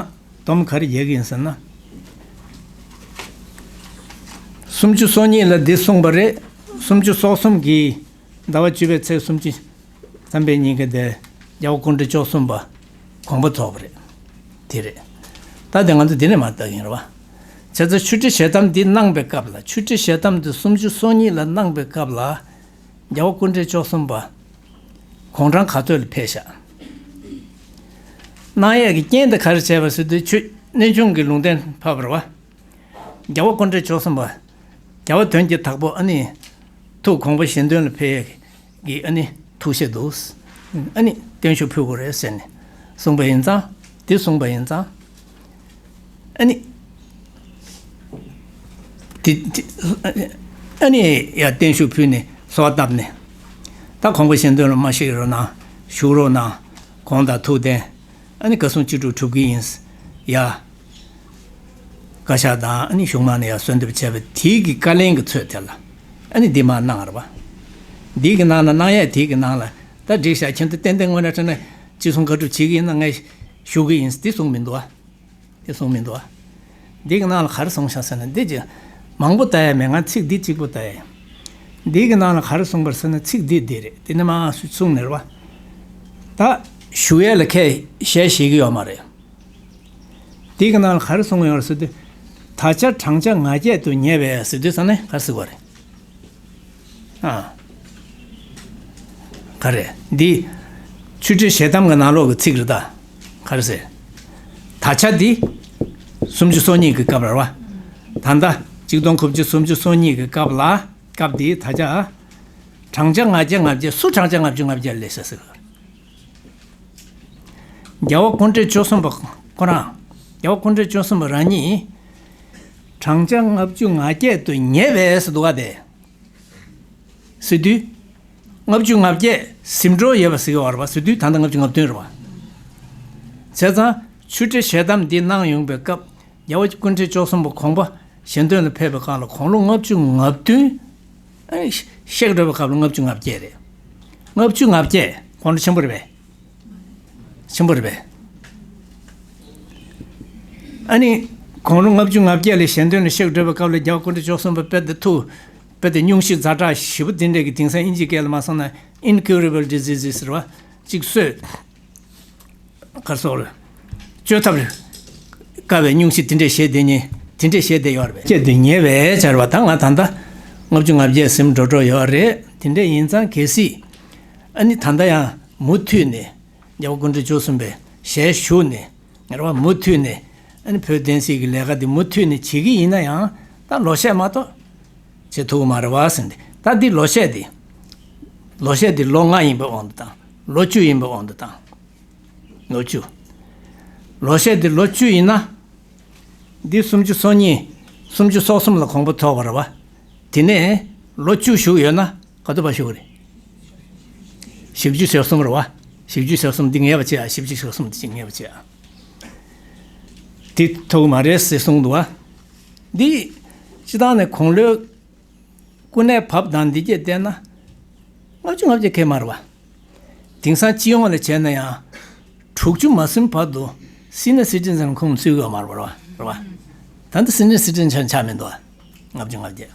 སྡོམ་ག་རེ་རྒྱག་གི་ཡིན་ཟེར་ན། སུམ་ཅུ་སོ་གཉིས་ལ་འདི་གསུངས་པ་རེད། སུམ་ཅུ་སོ་གསུམ་གྱི་ཟླ་བ་བཅུ་པའི་ཚེས་སུམ་ཅུ། བསམ་པའི་ཉིན་གྱི་འདིར་རྒྱལ་བ་སྐུ་ཕྲེང་བཅུ་གསུམ་པ་དགོངས་པ་རྫོགས་པ་རེད། དེ་རེད། ད་དེ་ང་ཚོ་འདི་ནས་མར་ལྟ་གི་ཡིན་རེད་བ། བྱས་ཙང་ཆོས་ཁྲི་ཞལ་གདམས་འདི་གནང་པའི་སྐབས་ལ། ཆོས་ཁྲི་ཞལ་གདམས་འདི་སུམ་ཅུ་སོ་གཉིས་ལ་གནང་པའི་སྐབས་ལ། རྒྱལ་བ་སྐུ་ཕྲེང་བཅུ་གསུམ་པ་དགུང་གྲངས་ག་ཚོད་ལ་ཕེབས་ཤག་གནང་ཡས་ཀྱི་རྐྱེན་དེ་ག་རེ་བྱས་པ་ཟེར་དུས། ཆོས་གནས་ཆུང་གི་ལུང་བསྟན་ཕབ་པ་རེད་བ། རྒྱལ་བ་སྐུ་ཕྲེང་བཅུ་གསུམ་པ། རྒྱལ་བ་དོན་གྱི་བདག་པོ་ཨ་ནི། ཐུགས་དགོངས་པ་གཞན་དོན་ལ་ཕེབས་ཡས་ཀྱི་ཨ་ནི་ཐུགས་བཞེད་འདུག་ཨ་ནི་བརྟན་བཞུགས་ཕུལ་དགོས་རེད་ཟེར་ནས་གསུངས་པ་ཡིན་ཙང་། འདི་གསུངས་པ་ཡིན་ཙང་། ཨ་ནི། དེ་དེ་ཨ་ནི་ཡ་བརྟན་བཞུགས་ཕུལ་ནས་གསོལ་བ་བཏབ་ནས། ད་དགོངས་པ་གཞན་དོན་ལ་མ་གཤེགས་རོགས་གནང་། བཞུགས་རོགས་གནང་། དགོངས་དག་ཐུགས་བདེན། ཨ་ནི་བཀའ་གསུང་ཅི་སྒྲུབ་གྲུབ་ཀྱི་ཡིན། ཡ། བཀའ་ཤག་དང་ཨ་ནི་གཞུང་མང་ནས་ཡ་གསོལ་འདེབས་བྱས་པ་དེའི་གི་བཀའ་ལན་གྱི་ཚོད་དེ་ལ། ཨ་ནི་འདི་མར་གནང་བ་རེད་བ། འདི་གི་ནང་ལ་གནང་ཡས་དེ་གི་ནང་ལ། ད་འགྲིག་ཤག་ཁྱེད་ཚོ་ཏན་ཏན་དངོས་གནས་དྲང་གནས་ཅི་གསུང་བཀའ་སྒྲུབ་བྱེད་ཀྱི་ཡིན་ན་ངས་ཞུ་གི་ཡིན་འདི་གསུངས་མི་འདུག་བ། དེ་གསུངས་མི་འདུག་ཨ། འདི་གི་ནང་ལ་ག་རེ་གསུངས་ཤག་ཟེར་ན། འདི་ཅི་མང་པོ་ལྟ་ཡ་མེད། ང་ཚིག་འདི་གཅིག་པོ་ལྟ་ཡ། འདི་གི་ནང་ལ་ག་རེ་གསུངས་པ་རེད་ཟེར་ན། ཚིག་འདི་འདི་རེད། དེ་ནས་མར་གསུངས་ནས་རེད་བ། ད་ཞུ་ཡས་ལ་ཁས་ཞལ་བཞེས་ཀྱི་ཡོད་མ་རེད། འདི་གི་ནང་ལ་ག་རེ་གསུངས་ཡོད་རེད་ཟེར་དུས། ད་ཆ་བགྲང་བྱ་ང་བརྒྱད་དུ་ཉེ་བས་ཟེར་དུས་ཙང་ནས་ག་རེ་ཟེར་བ་རེད། ཨ། ག་རེ། འདི་ཆོས་ཁྲི་ཞལ་གདམས་ཀྱི་ནང་ལོགས་ཀྱི་ཚིག་རེད་ད། ག་རེ་ཟེར། ད་ཆ་འདི་སུམ་ཅུ་སོ་གཉིས་ཀྱི་སྐབས་རེད་བ། ད་ལྟ་གཅིག་སྟོང་དགུ་བརྒྱ་སུམ་ཅུ་སོ་གཉིས་ཀྱི་སྐབས་ལ། སྐབས་འདི་ད་ཆ་ བགྲང་བྱ་ལྔ་བརྒྱ་ལྔ་བརྒྱ་སུ་བགྲང་བྱ་ལྔ་བཅུ་ལྔ་བརྒྱ་ལས་ས་ཟེར། རྒྱལ་བ་སྐུ་ཕྲེང་བཅུ་གསུམ་པ་ཁོ་རང་། རྒྱལ་བ་སྐུ་ཕྲེང་བཅུ་གསུམ་པ་རང་ཉིད་བགྲང་བྱ་ལྔ་བཅུ་ང་བརྒྱད་དུ་ཉེ་བས་སུ་འདུག་ག་དེ། ཟེར་དུས། ལྔ་བཅུ་ང་བརྒྱད་ཟིན་འགྲོ་ཡོད་པ་ཟེར་གྱི་ཡོད་རེད་པ། ཟེར་དུས་ད་ལྟ་ལྔ་བཅུ་ང་བདུན་རེད་པ། བྱས་ཙང་ཆུ་ཁྲི་ཞལ་གདམས་འདི་གནང་ཡོང་པའི་སྐབས་རྒྱལ་བ་སྐུ་ཕྲེང་བཅུ་གསུམ་པ་དགོངས་པ་གཞན་དོན་ལ་ཕེབས་པའི་སྐབས་ལ་དགུང་ལོ་ལྔ་བཅུ་ང་བདུན་གཤེགས་འགྲོ་བའི་སྐབས་ལ་ལྔ་བཅུ་ང་བརྒྱད་རེད། ལྔ་བཅུ་ང་བརྒྱད་དགུང་ལོ་ཆེན་པོ་རེད་པས། ཆེན་པོ་རེད་པས། ཨ་ནི། དགུང་ལོ་ལྔ་བཅུ་ང་བརྒྱད་ལ་གཞན་དོན་ལ་གཤེགས་འགྲོ་བའི་སྐབས་ལ་རྒྱལ་བ་སྐུ་ཕྲེང་བཅུ་གསུམ་པ་དཔེ་དེ་ཐུགས། དཔེ་དེ་སྙུང་གཞི་ཛ་དྲག་ཞེ་པོ་འདི་འདྲས་ཀྱི་དེང་སང་དབྱིན་ཇིའི་སྐད་ལ་མ་སོང་ན་incurable diseases རེད་པ། གཅིག་གསོས། གར་སོགས་ལ། བཅོས་ཐབས་རེད། དཀའ་བའི་སྙུང་གཞི་དེ་འདྲས་བཞེས་བསྡད་ཉེ། དེ་འདྲས་བཞེས་བསྡད་ཡོད་རེད་པས། བསྐྱེད་དུ་ཉེ་བས་སྦྱར་བ་དང་ང་ད་ལྟ་ལྔ་བཅུ་ང་བརྒྱད་ཟིན་འགྲོ་འགྲོ་ཡོད་རེད། དེ་འདྲས་ཡིན་ཙང་གལ་སྲིད། ཨ་ནི་ད་ལྟ་ཡང་མུ་མཐུད་ནས་རྒྱལ་བ་སྐུ་ཕྲེང་བཅུ་གསུམ་པའི་ཞལ་བཞུགས་ནས་ངེར་བ་མུ་མཐུད་ནས་ཨ་ནི་བོད་བསྟན་སྲིད་ཀྱི་ལས་ཀ་འདི་མུ་མཐུད་ནས་བྱེད་ཀྱི་ཡིན་ན་ཡང་ད་ལོ་ཤས་མ་གཏོགས་བྱེད་ཐུབ་ཀྱི་མ་རེད་བ་ཟེར་ཏེ། ད་འདི་ལོ་ཤས་འདི། ལོ་ཤས་འདི་ལོ་ལྔ་ཡིན་པའི་དབང་དུ་བཏང་། ལོ་བཅུ་ཡིན་པའི་དབང་དུ་བཏང་། ལོ་བཅུ། ལོ་ཤས་འདི་ལོ་བཅུ་ཡིན་ན། འདི་སུམ་ཅུ་སོ་གཉིས། སུམ་ཅུ་སོ་གསུམ་ལ་དགོངས་པ་ཐོབ་པ་རེད་བ། དེ་ནས་ལོ་བཅུ་བཞུགས་ཡོད་ན་ག་ཚོད་བར་བཞུགས་རེད། བཞི་བཅུ་ཞེ་གསུམ་རེད་བ། བཞི་བཅུ་ཞེ་གསུམ་འདི་ངེས་པ་བྱེད་ཨ། བཞི་བཅུ་ཞེ་གསུམ་འདི་ཅིག་ངེས་པ་བྱེད་ཨ། དེ་ཐུབ་ཀྱི་མ་རེད་ཟེར་གསུངས་འདུག་བ། འདི་སྤྱི་བཏང་ནས་དགུང་ལོའི་སྐུ་ནད་བབས་དང་འདི་སྐད་བལྟས་ན། ལྔ་བཅུ་ང་བརྒྱད་ཁེལ་མ་རེད་བ། དེང་སང་སྤྱི་ཡོངས་ལ་བྱས་ན་ཡང་། དྲུག་ཅུ་མ་ཟིན་བར་དུ་senior citizen ཁོངས་ཚུད་ཡོད་མ་རེད་བ། རེད་བ། ད་ལྟ་senior citizen ཆགས་ཆགས་མི་འདུག་བ། ལྔ་བཅུ་ང་བརྒྱད།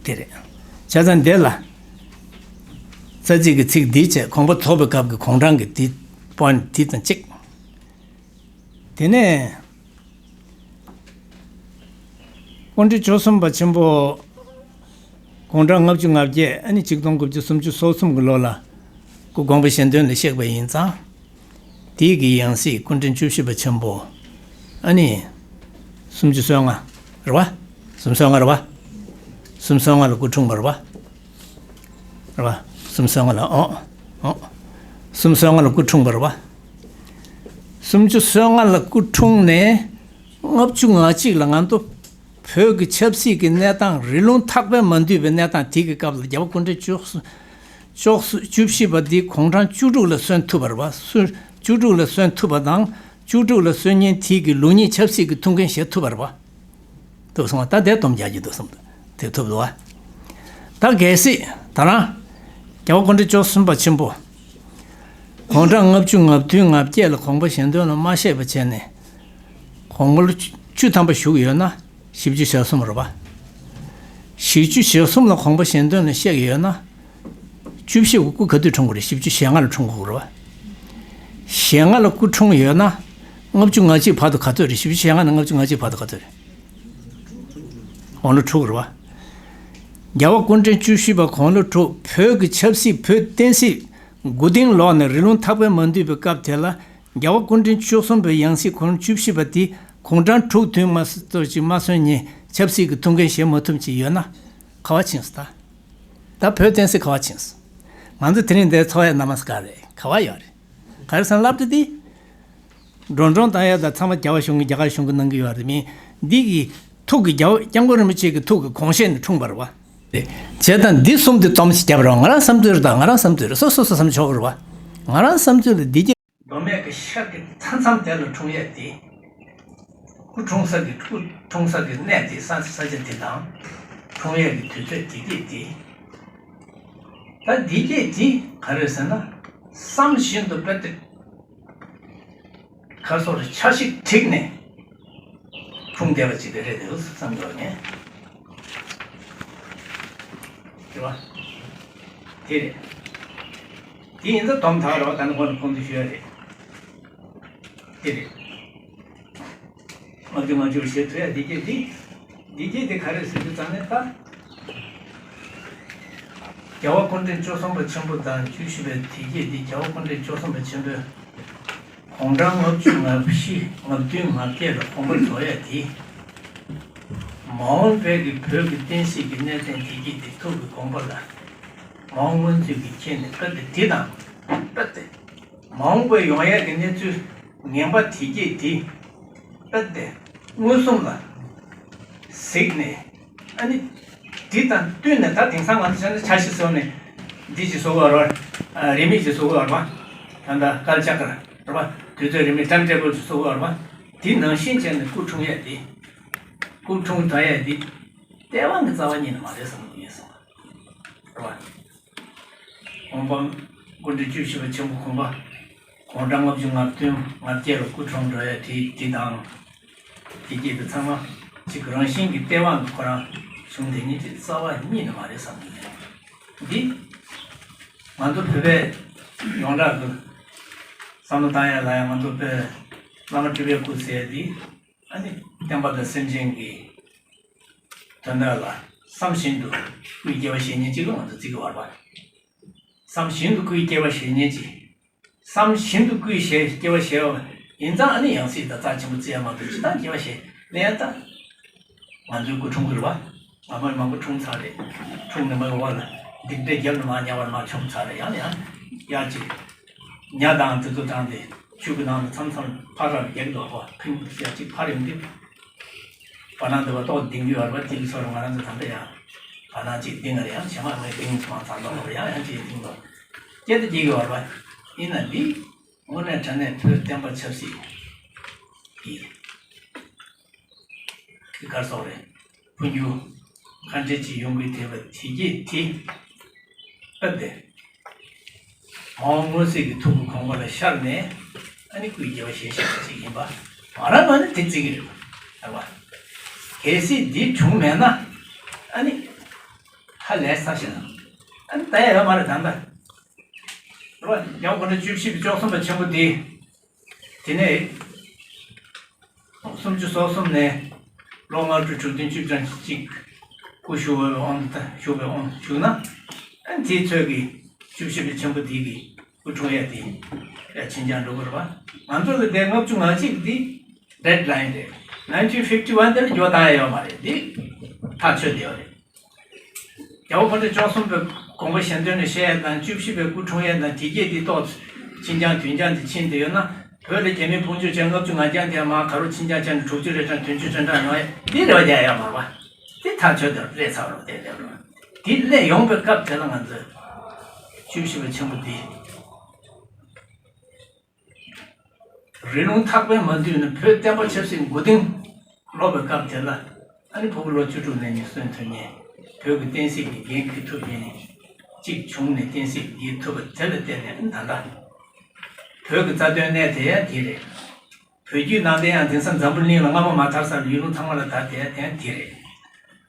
དེ་རེད། བྱས་ཙང་འདི་ལ། རྩ་ཚིག་གི་ཚིག་འདིའི་ཆེད་དགོངས་པ་ཐོབ་པའི་སྐབས་ཀྱི་དགུང་གྲངས་ཀྱི་འདི་point འདི་དང་གཅིག་དེ་ནས། སྐུ་ཕྲེང་བཅུ་གསུམ་པ་ཆེན་པོ། དགུང་གྲངས་ལྔ་བཅུ་ང་བརྒྱད་ཨ་ནི་ཆིག་སྟོང་དགུ་བརྒྱ་སུམ་ཅུ་སོ་གསུམ་གྱི་ལོ་ལ། སྐུ་དགོངས་པ་གཞན་དོན་ལ་གཤེགས་པ་ཡིན་ཙང་། དེའི་གི་ཡང་སྲིད་སྐུ་ཕྲེང་བཅུ་བཞི་པ་ཆེན་པོ། ཨ་ནི། སུམ་ཅུ་སོ་ལྔ། རེད་བ། སུམ་ཅུ་སོ་ལྔ་རེད་བ། སུམ་ཅུ་སོ་ལྔ་ལ་སྐུ་འཁྲུངས་པ་རེད་བ། རེད་བ། སུམ་ཅུ་སོ་ལྔ་ལ་ཨོ། ཨོ། སུམ་ཅུ་སོ་ལྔ་ལ་སྐུ་འཁྲུངས་པ་རེད་བ། སུམ་ཅུ་སོ་ལྔ་ལ་སྐུ་འཁྲུངས་ནས། ལྔ་བཅུ་ང་གཅིག་ལ་ང་ཚོ་བོད་ཀྱི་ཆབ་སྲིད་ཀྱི་གནས་སྟངས་རི་ལུང་ཐག་པས་མ་འདུས་པའི་གནས་སྟངས་དེ་གི་སྐབས་ལ་རྒྱལ་བ་སྐུ་ཕྲེང་བཅུ་བཅུ་བཅུ་བཞི་པ་འདི་དགུང་གྲངས་བཅུ་དྲུག་ལ་སོན་ཐུབ་པ་རེད་བ། སུ་བཅུ་དྲུག་ལ་སོན་ཐུབ་པ་དང་བཅུ་དྲུག་ལ་སོན་མཁན་དེ་གི་ལུགས་གཉིས་ཆབ་སྲིད་ཀྱི་ཐུགས་འགན་བཞེས་ཐུབ་པ་རེད་བ། འདུག་སོང་བ་ད་དེ་སྡོམ་རྒྱག་རྒྱུ་འདུག་སོང་། དེ་ཐུབ་འདུག་བ། ད་གལ་སྲིད་ད་རང་རྒྱལ་བ་སྐུ་ཕྲེང་བཅུ་གསུམ་པ་ཆེན་པོ། དགུང་གྲངས་ལྔ་བཅུ་ང་བདུན་ང་བརྒྱད་ལ་དགོངས་པ་གཞན་དོན་ལ་མ་གཤེགས་པ་བྱས་ནས། དགུང་ལོ་བཅུ་ཐམ་པ་བཞུགས་ཡོད་ན་བཞི་བཅུ་ཞེ་གསུམ་རེད་བ། བཞི་བཅུ་ཞེ་གསུམ་ལ་དགོངས་པ་གཞན་དོན་ལ་གཤེགས་ཡོད་ན། བཅུ་བཞི་པ་སྐུ་ག་དུས་འཁྲུངས་དགོས་རེད། བཞི་བཅུ་ཞེ་ལྔ་ལ་འཁྲུངས་དགོས་རེད་བ། ཞེ་ལྔ་ལ་སྐུ་འཁྲུངས་ཡོད་ན། ལྔ་བཅུ་ང་གཅིག་བར་དུ་ག་ཚོད་རེད། བཞི་བཅུ་ཞེ་ལྔ་ནས་ལྔ་བཅུ་ང་གཅིག་བར་དུ་ག་ཚོད་རེད། དགུང་ལོ་དྲུག་རེད་བ། རྒྱལ་བ་སྐུ་ཕྲེང་བཅུ་བཞི་པ་དགུང་ལོ་དྲུག་བོད་ཀྱི་ཆབ་སྲིད་བོད་བསྟན་སྲིད་མགོ་རྟིང་ལོག་ནས་རི་ལུང་ཐག་པས་མ་འདུས་པའི་སྐབས་དེ་ལ། རྒྱལ་བ་སྐུ་ཕྲེང་བཅུ་གསུམ་པའི་ཡང་སྲིད་དགུང་ལོ་བཅུ་བཞི་པ་དེ་དགུང་གྲངས་དྲུག་བདུན་མ་གཏོགས་ཅིག་མ་སོན་ཉིན་ཆབ་སྲིད་ཀྱི་ཐུགས་འགན་བཞེས་མ་ཐུབ་ཅིག་ཡོད་ན། ག་བ་ཕྱིན་སོང་ད། ད་བོད་བསྟན་སྲིད་ག་བ་ཕྱིན་སོང་། ང་ཚོ་དེ་རིང་འདིར་འཚོགས་ཡ་རྣམ་པ་ག་རེད། ག་བ་ཡོད་རེད། ག་རེ་ཟེར་ན་སློབ་གྲྭ་འདི། འགྲོ་གྲོན་བཏང་ཡ་དང་ཚང་མ་རྒྱལ་བ་གཞུང་གིས་རྒྱ་གར་གཞུང་གིས་གནང་གི་ཡོད་རེད། མི་འདི་གི་ཐུགས་ཀྱི་རྒྱལ་བ་སྐྱབས་མགོན་རིན་པོ་ཆེ་གི་ཐུགས་ཀྱི་དགོངས་བཞེད་ནས་འཁྲུངས་པ་རེད་བ། རེད། བྱས་ཙང་འདི་གསུམ་འདི་སྡོམ་ཞིག་བརྒྱབ་རོགས། ང་རང་བསམ་ཚུལ་རེད། ད་ང་རང་བསམ་ཚུལ་རེད། སོ་སོ་སོ་བསམ་ཆོག་གི་རེད་བ། ང་རང་བསམ་ཚུལ་ལ་འདི་སྐད། མདོ་སྨད་ཀྱི་ཤར་གྱི་མཐའ་མཚམས་དེ་ལ་འཁྲུངས་ཡས་དེ། སྐུ་འཁྲུངས་ས་ཀྱི་སྐུ་འཁྲུངས་ས་ཀྱི་གནས་དེ་ས་ས་ཆ་དེ་དང་། འཁྲུངས་ཡས་ཀྱི་དུས་ཚོད་དེ་སྐད་དེ། ད་འདི་སྐད་དེ་ག་རེ་ཟེར་ན། བསམ་བཞིན་དུ་དཔེ་དེ། ཁ་སོར་ཆ་ཞིག་བསྒྲིགས་ནས་འཁྲུངས་བསྡད་པ་ཅིག་རེད་འདུག་བསམ་འདུག་ངས། རེད་བ། དེ་རེད། དེ་ཡིན་ཙང་སྡོམ་ཐག་རེད་བ། ད་ནི་ཁོང་ནས་ཁོང་དུ་ཞུ་ཡ་རེད། དེ་རེད། ལྔ་བཅུ་ང་བཅུ་ཞེས་ཐུབ་ཡ་འདི་སྐད་འདི། འདི་སྐད་འདི་ག་རེ་ཟེར་དུས་ཙང་ནས་ད། རྒྱལ་བ་སྐུ་ཕྲེང་བཅུ་གསུམ་པ་ཆེན་པོ་དང་བཅུ་བཞི་པའི་དེ་སྐད་འདི་རྒྱལ་བ་སྐུ་ཕྲེང་བཅུ་གསུམ་པ་ཆེན་པོས་དགུང་གྲངས་ལྔ་བཅུ་ང་བཞི་ང་བདུན་ང་བརྒྱད་ལ་དགོངས་པ་རྫོགས་ཡ་དེ། མ་འོངས་པའི་གི་བོད་ཀྱི་བསྟན་སྲིད་ཀྱི་གནད་དོན་དེ་གྱིས་དེ་ཐུགས་ཀྱི་དགོངས་པ་ལ་མ་འོངས་སྔོན་ཚུད་ཀྱི་ཁྱེད་ནས་སྐབས་དེ་དེ་དང་སྐབས་དེ་མ་འོངས་པའི་ཡོང་ཡས་ཀྱི་གནས་ཚུལ་ངན་པ་དེ་གྱིས་དེ་སྐབས་དེ་མངོན་སུམ་ལ་གཟིགས་ནས། ཨ་ནི་དེ་དང་བསྟུན་ནས་ད་དེང་སང་ང་ཚོ་བྱས་ན་འཆར་གཞི་བཟོས་ནས་འདི་ཅིག་བཟོ་དགོས་རེད་བ། རིན་མེད་ཅིག་བཟོ་དགོས་རེད་བ། ད་ལྟ་སྐལ་ལྕགས་རེད་བ། དུས་ཚོད་རིན་མེད་ཊའིམ་ཊེ་བལ་ཅིག་བཟོ་དགོས་རེད་བ། དེ་ནང་བཞིན་བྱས་ནས་སྐུ་འཁྲུངས་ཡས་དེ། སྐུ་འཁྲུངས་ད་ཡས་འདི་ལྟེ་བ་གི་རྩ་བ་ཉིད་ནས་མ་རེད་བསམ་གྱི་ཡོད་སོང་། རེད་བ། ཧོང་པང་སྐུ་ཕྲེང་བཅུ་བཞི་པ་ཆེན་པོ་ཁོང་པ་དགུང་གྲངས་ལྔ་བཅུ་ང་བདུན་ང་བརྒྱད་ལ་སྐུ་འཁྲུངས་འགྲོ་ཡས་དེ་དེ་དང་། དེ་སྐྱེས་དེ་ཚང་མ་གཅིག་རང་བཞིན་གྱི་ལྟེ་བ་གི་ཁོ་རང་བྱུང་དེ་ཉིད་དེ་རྩ་བ་ཉིད་ནས་མ་རེད་བསམ་གྱི་ཡོད། འདི་ང་ཚོ་བོད་པའི་ཡོངས་གྲགས་ཀྱི་བསམ་བློ་བཏང་ཡས་ལ་ཡང་ང་ཚོ་བོད་བླ་མ་སྤྲུལ་པའི་སྐུ་ཟེར་ཡས་འདི། ཨ་ནི་བསྟན་པ་དང་སེམས་ཅན་གྱི་དོན་དག་ལ་བསམ་བཞིན་དུ་སྐུའི་སྐྱེ་བ་བཞེས་མཁན་གཅིག་ལ་ང་ཚོ་བརྩི་གི་ཡོད་རེད་པ། བསམ་བཞིན་དུ་སྐུའི་སྐྱེ་བ་བཞེས་མཁན་གཅིག་བསམ་བཞིན་དུ་སྐུའི་སྐྱེ་བ་བཞེས་པ་ཡིན་ཙང་། ཨ་ནི་ཡང་སྲིད་དང་རྩ་ཆེན་པོ་བརྩི་ཡ་མ་གཏོགས་སྤྱིར་བཏང་སྐྱེ་བ་བཞེས་ལེན་ཡ་ད། ང་ཚོའི་སྐུ་འཁྲུངས་ཀྱི་རེད་པ། ང་མ་མང་པོ་འཁྲུངས་ཚར་རེད། འཁྲུངས་ནས་མ་འོག་ལ་སྡིག་པའི་རྒྱབ་ནས་མར་ཉལ་བར་མར་མཆོངས་ཚར་རེད། ཡང་ནས་ཡང་ཡར་ཅིག་ཉ་དང་དེ་ཚོ་དྲངས་ཏེ་ཆུ་གི་ནང་དུ་མཚམས་མཚམས་ཕར་ར་རྒྱག་འདུག་པ། ཕིང་ཡ་གཅིག་ཕར་ཡོང་དུས། བར་སྣང་དུ་བ་ཏོག་ལྡིང་རྒྱུ་ཡོད་རེད་པ། དེ་ཚོ་རུ་ང་རང་ཚོ་ད་ལྟ་ཡང་བར་སྣང་གཅིག་ལྡིང་ང་རེད། ཡང་ཕྱི་མ་ངས་ལྡིང་མང་ཚར་འདུག་པ། ཡང་ཡང་གཅིག་ལྡིང་འདུག་སྐྱེ་དུ་སྐྱེ་གི་ཡོད་རེད་པ། ཡིན་ན་འདི་དངོས་གནས་དྲང་གནས་བོད་བསྟན་པ་ཆབ་སྲིད་ཀྱི་གི་གར་སོགས་རེད། འཕོ་འགྱུར་ག་འདྲ་ཅིག་ཡོང་གི་དེ་བ་དེ་རྗེས་དེ་སྐབས་དེ་མ་འོངས་མངོན་གསལ་གྱི་ཐུགས་ཀྱི་དགོངས་པ་ལ་ཤར་ནས། ཨ་ནི་སྐུའི་སྐྱེ་བ་བཞེས་བཞག་པ་ཅིག་ཡིན་པ། ང་རང་ང་ནི་དེ་བརྩི་གི་རེད། རེད་བ། གལ་སྲིད་འདི་བྱུང་མེད་ན། ཨ་ནི་ཧ་ལས་ས་ཞིག་ན། ཨ་ནི་ད་ཡ་ཡོད་མ་རེད་ད་ལྟ། རེད་བ། ཡང་སྒོ་ནས་བཅུ་བཞི་པའི་བཅུ་གསུམ་པ་ཆེན་པོ་འདི། དེ་ནས་སུམ་ཅུ་སོ་གསུམ་ནས་ལོ་ལྔ་དྲུག་དྲུག་བདུན་བཅུ་གྲངས་གཅིག་སྐུ་བཞུགས་པའི་དབང་དུ་བཞུགས་པའི་དབང་དུ་བཞུགས་ན། ཨ་ནི་དེའི་ཚོད་ཀྱི་བཅུ་བཞི་པའི་ཆེན་པོ་འདི་གི་སྐུ་འཁྲུངས་ཡས་དེ་ཡ་ཕྱིན་ཀྱང་འགྲོ་གི་རེད་པ། ང་ཚོ་ལ་དེ་ལྔ་བཅུ་ང་གཅིག་འདི་ཌེཌ་ལའིན་རེད། ནའིན་ཊིན་ཕིབ་ཊི་ཝན་དེ་ལ་འགྱུར་བ་བཏང་ཡ་ཡོད་མ་རེད། འདི་ཐག་ཆོད་བསྡད་ཡོད་རེད། རྒྱལ་བ་དཔལ་ལྡན་བཅུ་གསུམ་པའི་དགོངས་པ་གཞན་དོན་ལ་བཤད་ཡ་དང་། བཅུ་བཞི་པའི་སྐུ་འཁྲུངས་ཡ་དང་། དེ་རྗེས་འདི་ཏོག་ཙམ་ཕྱིན་ཀྱང་དུས་འགྱངས་དེ་ཕྱིན་བསྡད་ཡོད་ན། བོད་ལ་རྒྱ་མིའི་དཔུང་འཇུག་བྱས་ལྔ་བཅུ་ང་བརྒྱ་དེ་མར་ག་རུ་ཕྱིན་ཀྱང་ཆ་ནས་དྲུག་ཅུ་རེ་གྲངས་བདུན་ཅུ་ཅན་གྲངས་ཡོང་ཡ་འདི་རེ་བ་རྒྱག་ཡ་མ་རེད་པ། དེ་ཐག་ཆོད་དེ་སླེབས་ཚར་བ་རེད། དེ་སླེབས་རེད། དེ་སླེབས་ཡོང་པའི་སྐབས་དེ་ལ་ང་ཚོས་བཅུ་བཞི་པ་ཆེན་པོ་འདི། རི་ལུང་ཐག་པས་མ་བསྡུས་ནས་བོད་བསྟན་པ་ཆབ་སྲིད་མགོ་རྟིང་སློག་པའི་སྐབས་དེ་ལ། ཨ་ནི་ཕྲུ་གུ་ལོ་བཅུ་དྲུག་ནས་ནི་སོན་ཐོན་ནས་བོད་ཀྱི་བསྟན་སྲིད་ཀྱི་འགན་འཁྱེར་ཐུབ་མཁན་གཅིག་བྱུང་ནས། བསྟན་སྲིད་འགན་ཐུབ་པ་དེ་ལ་བརྟེན་ནས། ཨ་ནི་ད་ལྟ་བོད་ཀྱི་རྩ་དོན་གནད་དེ་ཡང་དེ་རེད། བོད་བརྒྱུད་ནང་བསྟན་ཡང་དེང་སང་འཛམ་བུ་གླིང་ལ་སྔ་མོ་མ་དར་ས་ལ་ཡུལ་ལུང་ཚང་མ་ལ་དར་དེ་ཡང་དེ་ཡང་དེ་རེད།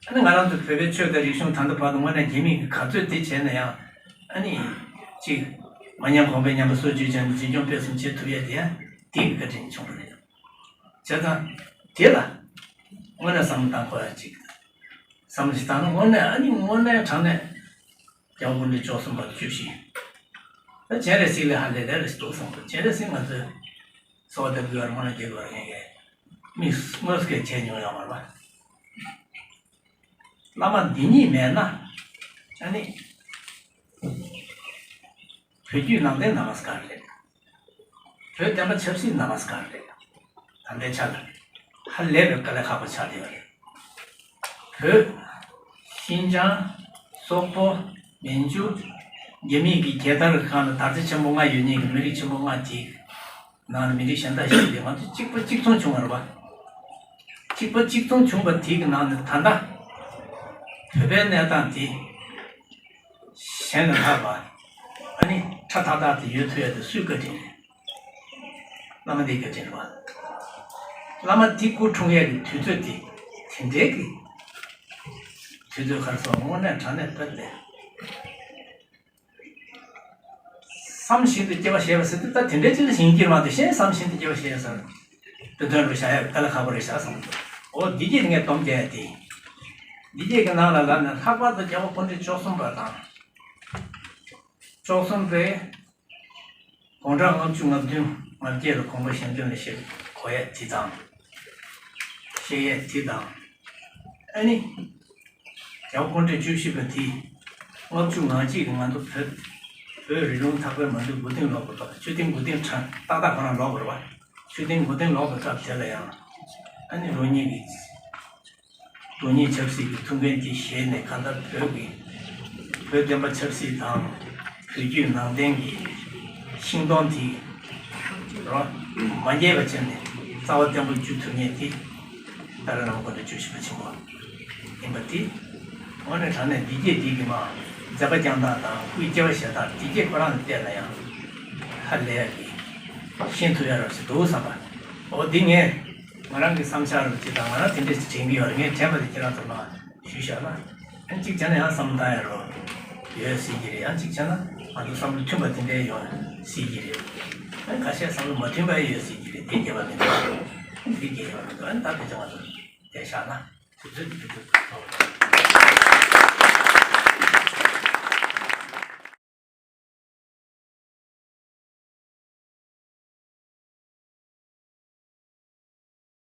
ཨ་ནི་ང་རང་ཚོ་བོད་པའི་ཆོས་དང་རིག་གཞུང་ད་ལྟ་བར་དུ་དངོས་གནས་རྒྱ་མིས་ག་ཚོད་དེ་བྱས་ན་ཡང་། ཨ་ནི་གཅིག་མ་ཉམས་གོང་འཕེལ་ཉམས་པ་སོར་ཆུད་བྱས་ནས་འཛིན་སྐྱོང་སྤེལ་གསུམ་བྱེད་ཐུབ་ཡས་དེ་ཡང་དེ་གི་བཀའ་དྲིན་བྱུང་བ་རེད། བྱས་ཙང་དེ་ལ་དངོས་གནས་བསམ་བློ་བཏང་དགོས་ཡ་གཅིག་བསམ་བློ་ཞིག་བཏང་ན། དངོས་གནས་ཨ་ནི་དངོས་གནས་དྲང་གནས་རྒྱལ་བ་སྐུ་ཕྲེང་བཅུ་གསུམ་པ་བཅུ་བཞི། ད་སྤྱན་རས་གཟིགས་ལས་ཧ་ལས་ལས་རེ་ཞིག་འདུག་བསམ་གི། སྤྱན་རས་གཟིགས་ང་ཚོའི་གསོལ་བ་འདེབས་དགོས་པར་སྨོན་ལམ་རྒྱག་དགོས་པར་ངས་ངས་མི་དངོས་སུ་སྐད་བྱས་མྱོང་ཡོད་མ་རེད་པ། བླ་མ་འདི་གཉིས་མེད་ན་ཨ་ནི་བོད་བརྒྱུད་ནང་བསྟན་ན་མ་སྐར་རེད། བོད་བསྟན་པ་ཆབ་སྲིད་ན་མ་སྐར་རེད། ད་ལྟའི་ཆ་ལ་ཧ་ལས་པའི་དཀའ་ལས་ཁག་པོ་ཆགས་བསྡད་ཡོད་རེད། བོད། ཤིན་ཅང་། སོག་པོ། མན་ཇུ། རྒྱ་མིའི་གི་རྒྱལ་དར་གི་སྒང་ལ་དར་ཆ་ཆེན་པོ་ལྔ་ཡོད་མཁན་གྱི་མི་རིགས་ཆེན་པོ་ལྔ་དེའི་ནང་ལ་མི་རིགས་གཞན་དག་ཞིག་དེ་ང་ཚོ་གཅིག་པ་གཅིག་མཚུངས་བྱུང་བ་རེད་པ། གཅིག་པ་གཅིག་མཚུངས་བྱུང་བ་དེའི་གི་ནང་ནས་ད་ལྟ་བོད་པའི་གནས་སྟངས་དེ་གཞན་ལས་ལྷག་པ། ཨ་ནི་ཁྲ་ཐག་ཐག་དེ་ཡོད་ཐུབ་ཡ་དེ་སུའི་བཀའ་དྲིན་རེད། བླ་མ་འདིའི་བཀའ་དྲིན་རེད་པ། བླ་མ་འདི་སྐུ་འཁྲུངས་ཡས་ཀྱི་དུས་ཚོད་དེ་དེ་འདྲའི་གི་དུས་ཚོད་ག་རེ་ཟེར། དངོས་གནས་དྲང་གནས་དཔེ་དེ། བསམ་བཞིན་དུ་སྐྱེ་བ་བཞེས་པ་ཟེར་དུས་ད་དེ་འདྲའི་ཅིག་ལ་ཞེན་གྱི་རེད་མ་གཏོགས། གཞན་བསམ་བཞིན་དུ་སྐྱེ་བ་བཞེས་ཟེར་དེ་དོན་དུ་བཞག་ཡ་དཀའ་ལས་ཁག་པོ་རེད་བཞག་བསམ་གྱི་འདུག་འོ་འདི་གྱིས་ངས་སྡོམ་རྒྱག་ཡ་དེ། འདི་གྱིས་ཀྱི་ནང་ལ་ལབ་ན་ལྷག་པར་དུ་རྒྱལ་བ་སྐུ་ཕྲེང་བཅུ་གསུམ་པ་དང་། བཅུ་གསུམ་པའི་དགུང་གྲངས་ལྔ་བཅུ་ང་བདུན་ང་བརྒྱད་ལ་དགོངས་པ་གཞན་དོན་ལ་བཞེས་དགོས་ཡས་དེ་དང་། བཞེས་ཡས་དེ་དང་། ཨ་ནི། རྒྱལ་བ་སྐུ་ཕྲེང་བཅུ་བཞི་པ་དེས་ལྔ་བཅུ་ང་གཅིག་གི་ང་ཚོ་བོད་བོད་རིགས་ལུང་ཐག་པའི་མ་འདུག་མགོ་རྟིང་ལོག་པ་དང་ཆོས་སྟེང་མགོ་རྟིང་ཁྲ་ཏག་ཏག་ཁོ་རང་ལོག་པ་རེད་བ། ཆོས་སྟེང་མགོ་རྟིང་ལོག་པའི་སྐབས་དེ་ལ་ཡང་ཨ་ནི་རང་ཉིད་ཀྱི་རང་ཉིད་ཆབ་སྲིད་ཀྱི་ཐུགས་འགན་དེ་བཞེས་ནས་གང་ལྟར་བོད་ཀྱི་བོད་བསྟན་པ་ཆབ་སྲིད་དང་བོད་བརྒྱུད་ནང་བསྟན་གྱི་ཤིང་སྡོང་དེ་རོ་མ་རྒྱས་པ་བྱས་ནས་རྩ་བ་བརྟན་པོ་བཅུག་ཐུབ་མཁན་དེ་ཏཱ་ལའི་བླ་མ་སྐུ་ཕྲེང་བཅུ་བཞི་པ་ཆེན་པོ་ཡིན་པ་དེ། དངོས་གནས་དྲང་གནས་འདི་སྐད་འདི་གི་མ་མཛད་པ་བསྐྱངས་སྟངས་དང་སྐུའི་སྐྱེ་བ་བཞེས་སྟངས་འདི་སྐད་ཁོ་རང་ལ་བལྟས་ན་ཡང་ཧ་ལས་ཡ་གི་ཤེས་ཐུབ་ཡ་རབས་ཤིག་འདུག་བསམ་པ། འོ་འདི་ངས་ང་རང་གི་བསམ་འཆར་རུ་ཅིག་དང་ང་རང་དེ་འདྲས་ཤིག་དྲན་གི་ཡོད་རེད། ངས་དྲན་པ་དེ་ཁྱེད་རང་ཚོ་ལ་ཞུས་བཞག་ན། ཨ་གཅིག་བྱས་ན་ཡང་བསམ་བློ་བཏང་ཡ་རོ་ཡོད་སྲིད་ཀྱི་རེད། ཡང་གཅིག་བྱས་ན་ང་ཚོ་བསམ་བློ་མཐུན་པ་དེ་འདྲས་ཡོང་སྲིད་ཀྱི་རེད། ཨ་ཁ་ཤས་བསམ་བློ་མ་མཐུན་པ་ཡོད་སྲིད་ཀྱི་རེད། དེ་རྒྱལ་བ་མི་འདུག་དེ་རྒྱལ་བ་མི་འདུག་ཨ་ད་དེ་ཚོ་ང་ཚོ་བསྡད་བཞག་ན་དུས་ཚོད་ཀྱི་དུས་ཚོད་ཐོག